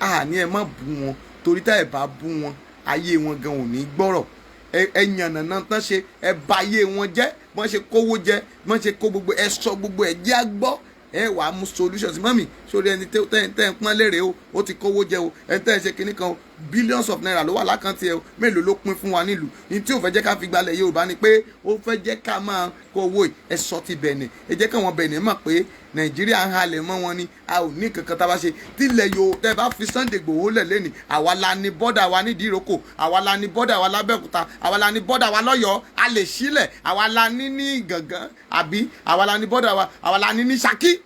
Àní ẹ má bú wọn, torí tá ẹ bá bú wọn, ayé wọn gan ò ní gbọ́rọ̀. Ẹ yànnàná tán ṣe, ẹ bà ayé wọn jẹ́, bọ́n ṣe kówó jẹ, bọ́n ṣe kó gbogbo ẹ, sọ gbogbo ẹ jẹ́ àgbọ́. Ẹ wàá mú solution sí. Mummy, sórí ẹni tẹ́ tẹ́ ń pọ́n lérè o, ó ti kówó jẹ o. Ẹni tẹ́ ẹ ṣe kinní kan o, billions of naira ló wà lákàntì ẹ o. Mélòó ló pín fún wa nílùú? Ní tí ò fẹ́ jẹ́ ká fi gbalẹ̀ Yorùbá ni pé ó fẹ́ jẹ́ ká máa kó owó. Ẹ sọ ti Bẹ̀nẹ̀, ẹ jẹ́ káwọn Bẹ̀nẹ̀ mọ̀ pé Nàìjíríà ń halẹ̀ mọ́ wọn ni. A ò ní kankan tá a bá ṣe tílẹ̀ yóò. Tẹ́ bá fi Sunday Igboho lẹ̀ lẹ́nìí, àwa la ní border wa ní Ìdíròkò, àwa la ní border wa lábẹ́òkúta, àwa la ní border wa lọ́yọ̀ọ́, a lè sílẹ̀. Àwa la ní ní Gàngán, àbí àwa la ní border wa, àwa la ní ní Ṣakí,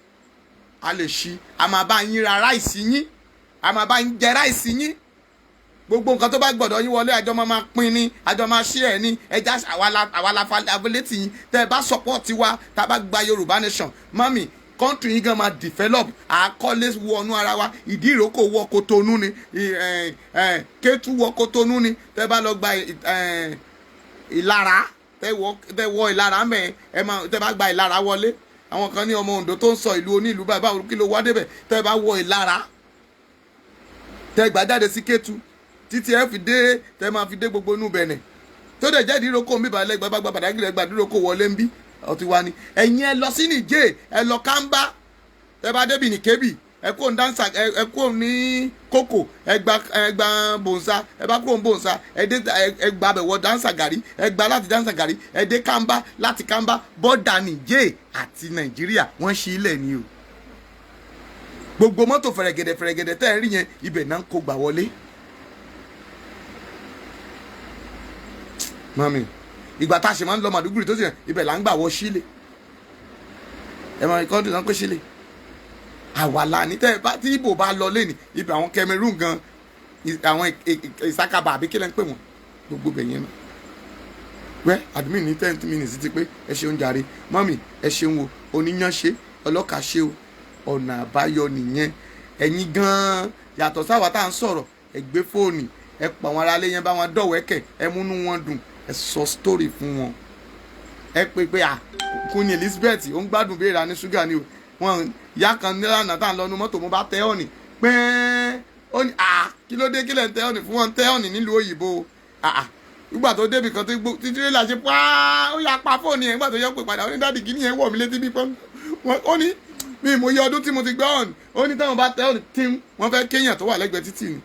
a lè ṣí. A máa bá yín ra rice yín, a máa bá yín jẹ rice yín. Gbogbo nǹkan tó bá gbọ́dọ̀ yín wọlé, àjọ máa pín ní, àjọ máa ṣí ẹ̀ ní ẹja. Àwa la fa ability yín. Tẹ́ ẹ bá support wa, tá a bá gba Yorùbá Nation, mummy, country yín gan máa develop. Àkọlé wọnú ara wa. Ìdí ìrókò wọ Kotonu ni, Kétu wọ Kotonu ni. Tẹ́ bá lọ gba Ìlara, tẹ́ wọ Ìlara mẹ́ ẹ máa, tẹ́ bá gba Ìlara wọlé, àwọn kan ní ọmọ Ondo tó ń sọ ìlú onílùú báyìí, báwo kí ló wá débẹ̀? Tẹ́ bá wọ Ìlara, tẹ́ gbà jáde sí Kétu títí ẹ fi dé, tẹ́ máa fi dé gbogbo inú Bẹ̀nẹ̀ tó dẹ̀ jẹ́ ìdíròkò ń bíbá lẹ́gbàá bá gba Bàdágìrì, ẹgbàá ìdíròkò wọlé ń bí ọtí wa ni. Ẹ̀yin ẹ lọ sí Nìjẹ́, ẹ lọ Kánbá, tẹ́ bá débi ní Kébì, ẹ kó ní dáńsà, ẹ kó ní Kókò, ẹ gba Bòǹsà, ẹ bá kúrò ní Bòǹsà, ẹ dé, ẹ gba abẹ̀wọ̀ dáńsà gàrí, ẹ gba láti dáńsà gàrí, ẹ dé Kánbá. Láti Kánbá, border Nìjẹ́ àti Nàìjíríà, wọ́n ṣí ilẹ̀ ni o. Gbogbo mọ́tò fẹ̀rẹ̀gẹ̀dẹ̀ fẹ̀rẹ̀gẹ̀dẹ̀ tẹ́ ẹ rí yẹn, ibẹ̀ náà ń kó gbà wọlé. Mummy, ìgbà tá a ṣe máa ń lọ Màdúgùrì tó sì yẹn, ibẹ̀ là ń gbà wọ Sílẹ̀. Ẹ máa kọ́ ọdún náà pé Sílẹ̀ àwa la ní. Tẹ́ ẹ bá tí ibo bá lọ lẹ́nì ibẹ̀, àwọn Cameroon gan, àwọn Ìsákàbà àbí kílẹ̀ ń pè wọ́n, gbogbo bẹ̀ yẹn náà. Wẹ́ admin ní 10 minutes ti pé. Ẹ ṣeun jàre, mummy, ẹ ṣeun o. Oníyàn ṣe, ọlọ́kà ṣe o. Ọ̀nà àbáyọ nìyẹn. Ẹ̀yin gan-an yàtọ̀ sáwà tá à ń sọ̀rọ̀. Ẹ gbé fóònù, ẹ pa àwọn aráalé yẹn, bá wọn dọ̀wẹ́kẹ̀, ẹ múnú wọn dùn, ẹ sọ story fún wọn. Ẹ pé pé à Queen Elizabeth ó ń gbádùn béèrè ní ṣúgà ni o. Wọn ìyá kan nílànà tá à ń lọ nu mọ́tò, mo bá tẹ ọ̀nì pẹ́ẹ́n, ó ní à kí ló dé? Kí lẹ̀ ń tẹ ọ̀nì fún? Wọn tẹ ọ̀nì nílùú òyìnbó. Àà nígbà tó débi kan tó gbó títí rélà ṣe pàá, ó yà pa fóònù yẹn. Nígbà tó yẹ pé padà, ó ní, "Daddy, kí ni yẹn wọ̀ mí létí bí pọ́n?" Ó ní mi mo yẹ ọdún tí mo ti gbọ́ ọ̀nì. Ó ní táwọn bá tẹ ọ̀nì tí wọ́n fẹ́ kéèyàn tó wà lẹ́gbẹ̀ẹ́ títì ni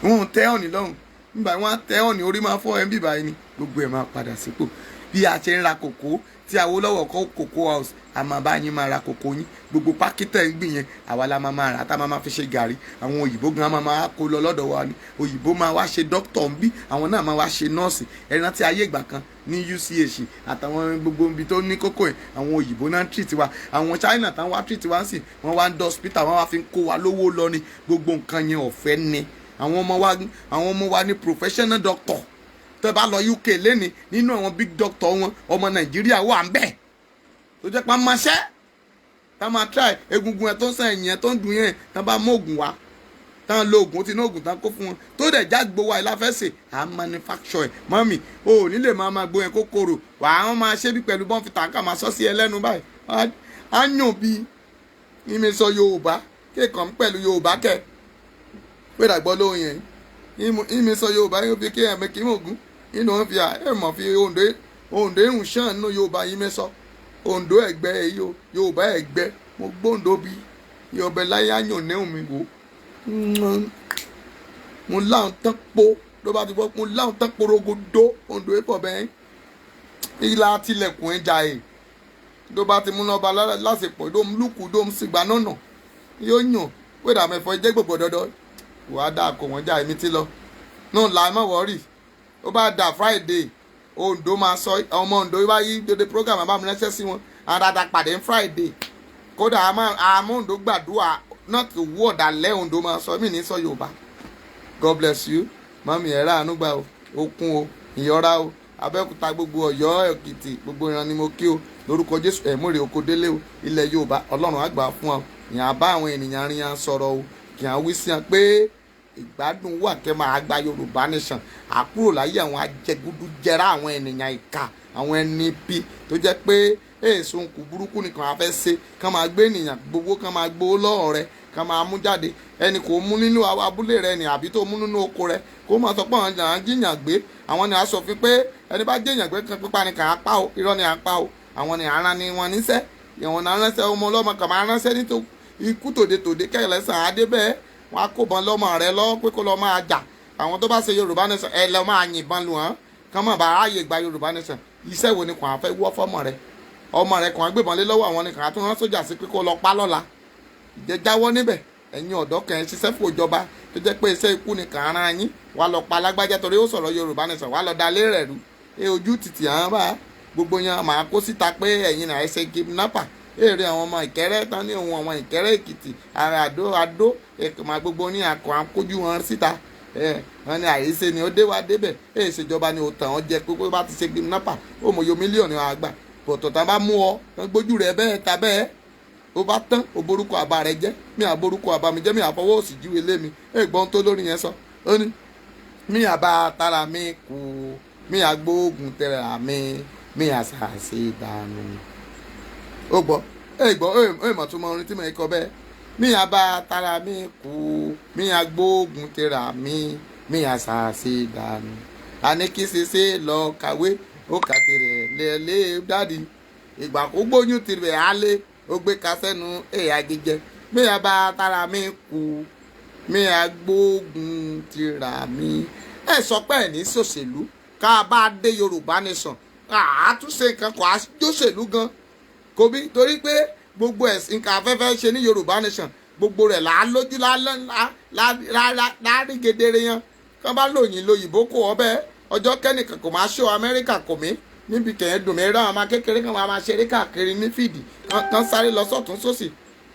wọn ò tẹ ọ̀nì lọ́hùn. Nígbà wọn á tẹ ọ̀nì, orí máa fọ́ ẹ̀ ń bì báyìí ni. Gbogbo ẹ̀ máa padà sípò. Bí a ṣe ń ra kòkó tí Awólọ́wọ̀ kọ́ Cocoa House, a máa bá yín máa ra kòkó yín. Gbogbo pákítẹ̀ ń gbìn yẹn, àwa la máa máa rà tá a máa máa fi ṣe gàrí. Àwọn òyìnbó gan máa máa kó lọ lọ́dọ̀ wa ni. Òyìnbó máa wá ṣe dókítà ń bí, àwọn náà máa wá ṣe nọ́ọ̀sì. Ẹ rántí ayé ìgbà kan ní UCH àtàwọn gbogbo ibi tó ní kókó yẹn, àwọn òyìnbó náà ń treat wa. Àwọn China tán wá treat wa ń sìn, wọ́n wá ń dọ́ hospital, wọ́n wá fi ń kó wa lówó lọ ni. Gbogbo nǹkan yẹn ọ̀fẹ́ ni. Àwọn ọmọ wa ní professional doctor. Tẹ́ bá lọ UK lẹ́ni, nínú àwọn big doctor wọn, ọmọ Nàìjíríà wà ń bẹ̀ tó jẹ́ pa máṣẹ́ tá máa try egungun ẹ̀ tó ń sàn, ẹ̀yìn ẹ̀ tó ń dùn yẹn, tá bá mú oògùn wá, tá lo oògùn, ó ti ní oògùn tá kó fún wọn, tó dẹ̀ já gbowó wa ìláfẹ́sẹ̀ à ń manufacture ẹ̀. Mummy, o ò ní lè máa máa gbó yẹn kókòrò wà á. Wọ́n máa ṣe bí pẹ̀lú bọ́n fi tàǹkà máa sọ sí ẹ lẹ́nu báyìí. Á yàn bí ní mi sọ Yorùbá kéèkàn pẹ̀lú Yorùbá kẹ̀ pé dàgbọ́ lóhùn yẹn. Ìmí sọ Yorùbá yóò fi kí ẹ̀mí kí mò gún inú wọn fi ẹ̀ mọ̀ fi Oǹdó, Oǹdó ìhùn ṣàn nínú Yorùbá yìí mẹ́sọ Oǹdó ẹ̀gbẹ́ èyí o, Yorùbá ẹ̀gbẹ́. Mo gbóǹdó bí ìyọ̀bẹ láyé àyàn níhùn mi wò. Mo láwọn tán po ló bá ti gbọ́, mo láwọn tán porogodo. Oǹdó èpọ̀ bẹ́ẹ̀ ìlà tilẹ̀kùn ẹ̀ jà ẹ̀ ló bá ti múná ọba lásìkò ló ń lùkù ló ń sìgbà náà yóò yàn wédà mẹ́fọ́ jẹ́ gbogbo dọ́dọ́ wàá dà kó wọ́n já. Èmi ti lọ náà là má worry. Ó bá dà Friday, Oǹdó máa sọ. Ọmọ Oǹdó bá yí dédé program àbámi ránṣẹ́ sí wọn àdàdà pàdé Friday. Kódà àmọ́ Oǹdó gbàdúrà náà tó wú ọ̀dàlẹ̀. Oǹdó máa sọ, mí ní sọ Yorùbá. God bless you, mummy. Ẹ̀ ráàánú gbà o. Okun o, ìyọra o. Abẹ́òkúta, gbogbo Ọ̀yọ́, Èkìtì, gbogbo ìran ni mo kí o. Lórúkọ Jésù, ẹ̀múrè oko délé o. Ilẹ̀ Yorùbá, Ọlọ́run á gbà fún ọ. Ìyàn bá àwọn ènìyàn rin yàn sọ̀rọ̀ o, kì á wí sí wọn pé ìgbádùn wà kẹ́ máa gba Yorùbá Nation, àkúrò láyé àwọn ajẹgúdújẹrá, àwọn ènìyàn ìka, àwọn ẹni bí tó jẹ́ pé èso nkù burúkú nìkan a fẹ́ ṣe. Kán máa gbé ènìyàn gbowó, kán máa gbowó lọ́wọ́ rẹ, kán máa mú jáde ẹni kò mú nínú abúlé rẹ ni àbí tó mú nínú oko rẹ, kó máa sọ pé àwọn jàǹdà jíyàn gbé. Àwọn ni a sọ fún pé ẹni bá jíyàn gbé kan, pípa ni kàn á pa o. Irọ́ ni à ń pa o. Àwọn ni àrán ni wọn níṣẹ́, ìwọ̀n náà ránṣẹ́ ọmọ ọlọ́mọ kàn máa ránṣẹ́ nítorí ikú tòde tòde kẹlẹ́sàn adé bẹ́ẹ̀. Wọn á kó bọn lọ́mọ rẹ lọ́wọ́ pé kó lọ́ máa jà. Àwọn tó bá ṣe Yorùbá Nation, ẹ lọ́ máa yìnbọn lù wọ́n kán mọ̀ bá ráàyè gba Yorùbá Nation. Iṣẹ́ wo ni kàn á fẹ́ wọ́ fọ́mọ rẹ? Ọmọ rẹ kàn á gbébọn lé lọ́wọ́, àwọn ni kàn á tún rán sójà sí pé kó lọ pa lọ́la. Ìjẹjáwọ́ níbẹ̀. Ẹ̀yin ọ̀dọ́ kàn ń ṣiṣẹ́ fún ìjọba tó jẹ́ pé iṣẹ́ ikú ni kàn á rán yín wá lọ pa alágbájá torí ó sọ̀rọ̀ Yorùbá Nation, wá lọ dalé rẹ̀ rú. Ẹ ojú tìtì àwọn bá gbogbo yẹn máa kó síta pé ẹ̀yin náà ẹ ṣe kidnapper. Èrè àwọn ọmọ Ìkẹrẹ tán ní ohun àwọn Ìkẹrẹ Èkìtì ara àdó àdó èkìmọ̀ gbogbo ní àkọ́ àkójú wọn síta. Wọn ní àyíṣe ni ó dé wá débẹ̀. Ẹ ṣèjọba ni ó tàn ọ́ jẹ pé bá ti ṣe kidnapper, ó mọ̀ yo mílíọ̀nù àgbà bọ̀tọ̀ tá a bá mú ọ tán, gbójú rẹ bẹ́ẹ̀ ta bẹ́ẹ̀, ó bá tán, ó borúkọ àbá rẹ jẹ́. Mi àborúkọ àbá mi jẹ́, mi àfọwọ́ òsì jíwe lé mi. Ẹ gbọ́n tó lórí yẹn sọ, ó ní mi àbá tara mi kú, mi àgbóògùn tẹ̀ra mi, mi àṣàṣe dànù. Ó gbọ́, ẹ gbọ́, ẹ mọ̀ tó mọ orin tí mo kọ bẹ́ẹ̀. Mi àbá tara mi kú, mi àgbóògùn tẹ̀ra mi, mi àṣàṣe dànù. Àní kí ṣeṣe lọ kàwé, ó kà tirẹ̀ lẹ́lẹ́ daddy. Ìgbà kó gbóyún tirẹ̀ á lé, ó gbé kasẹ́nu ẹ̀yà jíjẹ. Mi àbá tara mi kú, mi àgbógun tira mi. Ẹ sọ pé ẹ ní ṣòṣèlú. Ká a bá dé Yorùbá Nation, àtúnṣe nǹkan kò á jóṣèlú gan kò bí, torí pé gbogbo ẹ̀sìn nǹkan afẹ́fẹ́ ṣe ní Yorùbá Nation, gbogbo rẹ̀ là á lójú láàrí gedere yẹn. Kán bá lòyìn lóyìnbó kó ọbẹ̀ ọjọ́ kẹ́nìkan kò máa ṣó Amẹ́ríkà kò mí níbi kẹ̀yìn dùn mí rán. Ọmọ kékeré kan máa ṣeré káàkiri ní fìdí kan, sáré lọ sọ́tún sósì.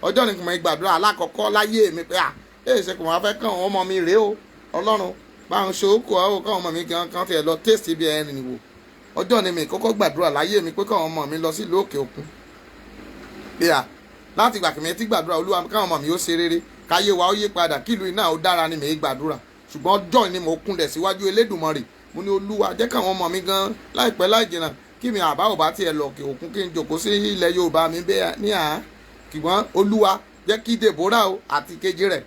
Ọjọ́ ni kò mọ̀ ìgbàdúrà alákọ̀ọ́kọ́ láyé mi pé à èyí ṣe kò máa fẹ́ kàn ọmọ mi rèé o, Ọlọ́run. Báwọn ṣòókò àwọn káwọn ọmọ mi kan kan tiẹ̀ lọ taste ibi ẹ̀rìn wò. Ọjọ́ ni mi kọ́kọ́ gbàdúrà láyé mi pé káwọn ọmọ mi lọ sílùú òkè òkun. Bí a láti ìgbà kìmí tí gbàdúrà, Olúwa, káwọn ọmọ mi ó ṣe rere, káyé wa ó yí padà, kílùú iná ó dára ni mi gbàdúrà. Ṣùgbọ́n ọjọ́ ni mo kúnlẹ̀ síwájú Elédùmarè, mo ní, "Olúwa, jẹ́ káwọn ọmọ mi gan láìpẹ́ láì jìnnà, kí mi àbá ò bá tiẹ̀ lọ òkè òkun, kí n jòkó sí ilẹ̀ Yorùbá mi bẹ́ẹ̀ ní à kìgbọ́n Olúwa, jẹ́ kí Deborah o àti kejì rẹ̀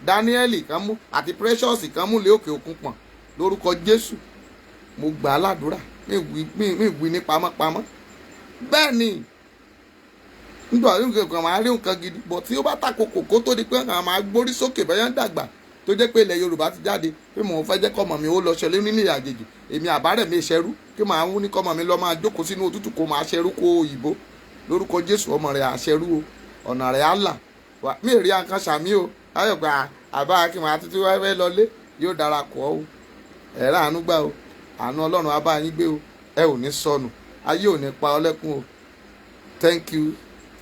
Daniel kan mú àti Precious kan mú lé òkè òkun pọ̀n lórúkọ Jésù." Mo gbà á ládùúrà, mi wí ní pamọ́pamọ́. Bẹ́ẹ̀ ni nígbà tí nǹkan máa rí nǹkan gidi bọ̀ tí ó bá tàkókò kó tó di pé àwọn máa gbórí sókè bẹ́ẹ̀ ń dàgbà, tó jẹ́ pé ilẹ̀ Yorùbá ti jáde pé mò ń fẹ́ jẹ́ kọ́mọ mi ó lọ ṣẹlẹ̀ nílé àjèjì, èmi àbárẹ̀ mi ṣẹrú kí màá ń ní kọ́mọ mi lọ máa jókòó sínú òtútù kó máa ṣẹrú kó òyìnbó. Lórúkọ Jésù, ọmọ rẹ̀ àṣẹrú o, ọ̀nà rẹ̀ á là mí rí àǹkan sàmí o. Ayọ̀ gba àbá kí màá títí wá fẹ́ lọlé, yóò darapọ̀ o. Ẹ̀rọ àánú gbà o, àánú Ọlọ́run á bá yín gbé o. Ẹ ò ní sọnù, ayé ò ní pa ọ́ lẹ́kún o. Thank you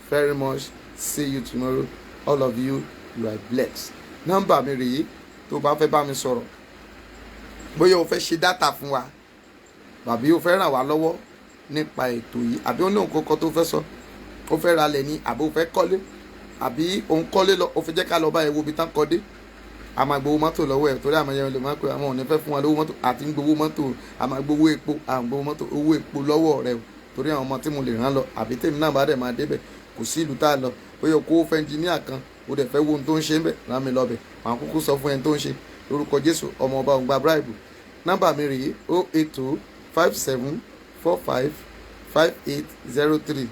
very much. See you tomorrow, all of you. You are blessed. Nọ́mbà mi rèé tó bá fẹ́ bá mi sọ̀rọ̀, bóyá o fẹ́ ṣe data fún wa, tàbí o fẹ́ ràn wá lọ́wọ́ nípa ètò yìí, àbí ó ní nǹkan kan tó fẹ́ sọ, ó fẹ́ ralẹ̀ ní, àbí o fẹ́ kọ́lé, àbí òun kọ́lé lọ, o fẹ́ jẹ́ ká lọ bá ẹ wo ibi tán kọ́ dé. A máa gbowó mọ́tò lọ́wọ́ ẹ̀, torí àwọn ẹyẹ lè máa pè àwọn ò ní fẹ́ fún wa lówó mọ́tò àti ń gbowó mọ́tò. A máa gbowó epo, à ń gbowó mọ́tò, owó epo lọ́wọ́ rẹ o, torí àwọn ọmọ tí mo lè rán lọ, àbí tèmi náà bá dẹ̀ máa débẹ̀. Kò sí ìlú tá a lọ. Bóyá o kó fẹ́ engineer kan, o dẹ̀ fẹ́ wo ohun tó ń ṣe ń bẹ̀, rán mi lọ bẹ̀, màá kúkú sọ fún ẹni tó ń ṣe. Lórúkọ Jésù, ọmọ ọba òǹgbà bribe. Nọ́mbà mi rèé: 08057455803.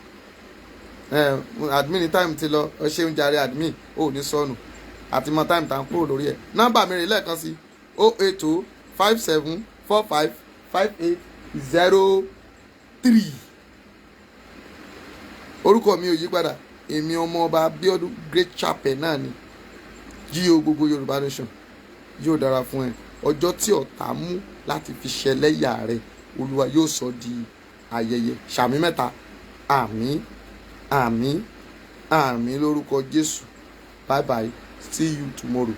Admin, time ti lọ. Ọ ṣeun jàre admin, ò ní sọnù àti mọ time tá n kúrò lórí ẹ̀. Nọ́mbà mi rèé lẹ́ẹ̀kan sí: 08057455803. Orúkọ mi ò yí padà, èmi ọmọ ọba Abíọ́dún Great Chapel náà ni jíò. Gbogbo Yorùbá nation, yóò dára fún ẹ. Ọjọ́ tí ọ̀tá mú láti fi ṣẹlẹ́yà rẹ, Olúwa yóò sọ di ayẹyẹ. Sàmì mẹ́ta. Àmín, àmín, àmín lórúkọ Jésù. Bye bye, see you tomorrow.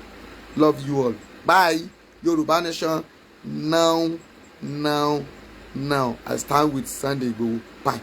Love you all, bye. Yorùbá nation now, now, now. I stand with Sunday Igboho. Bye.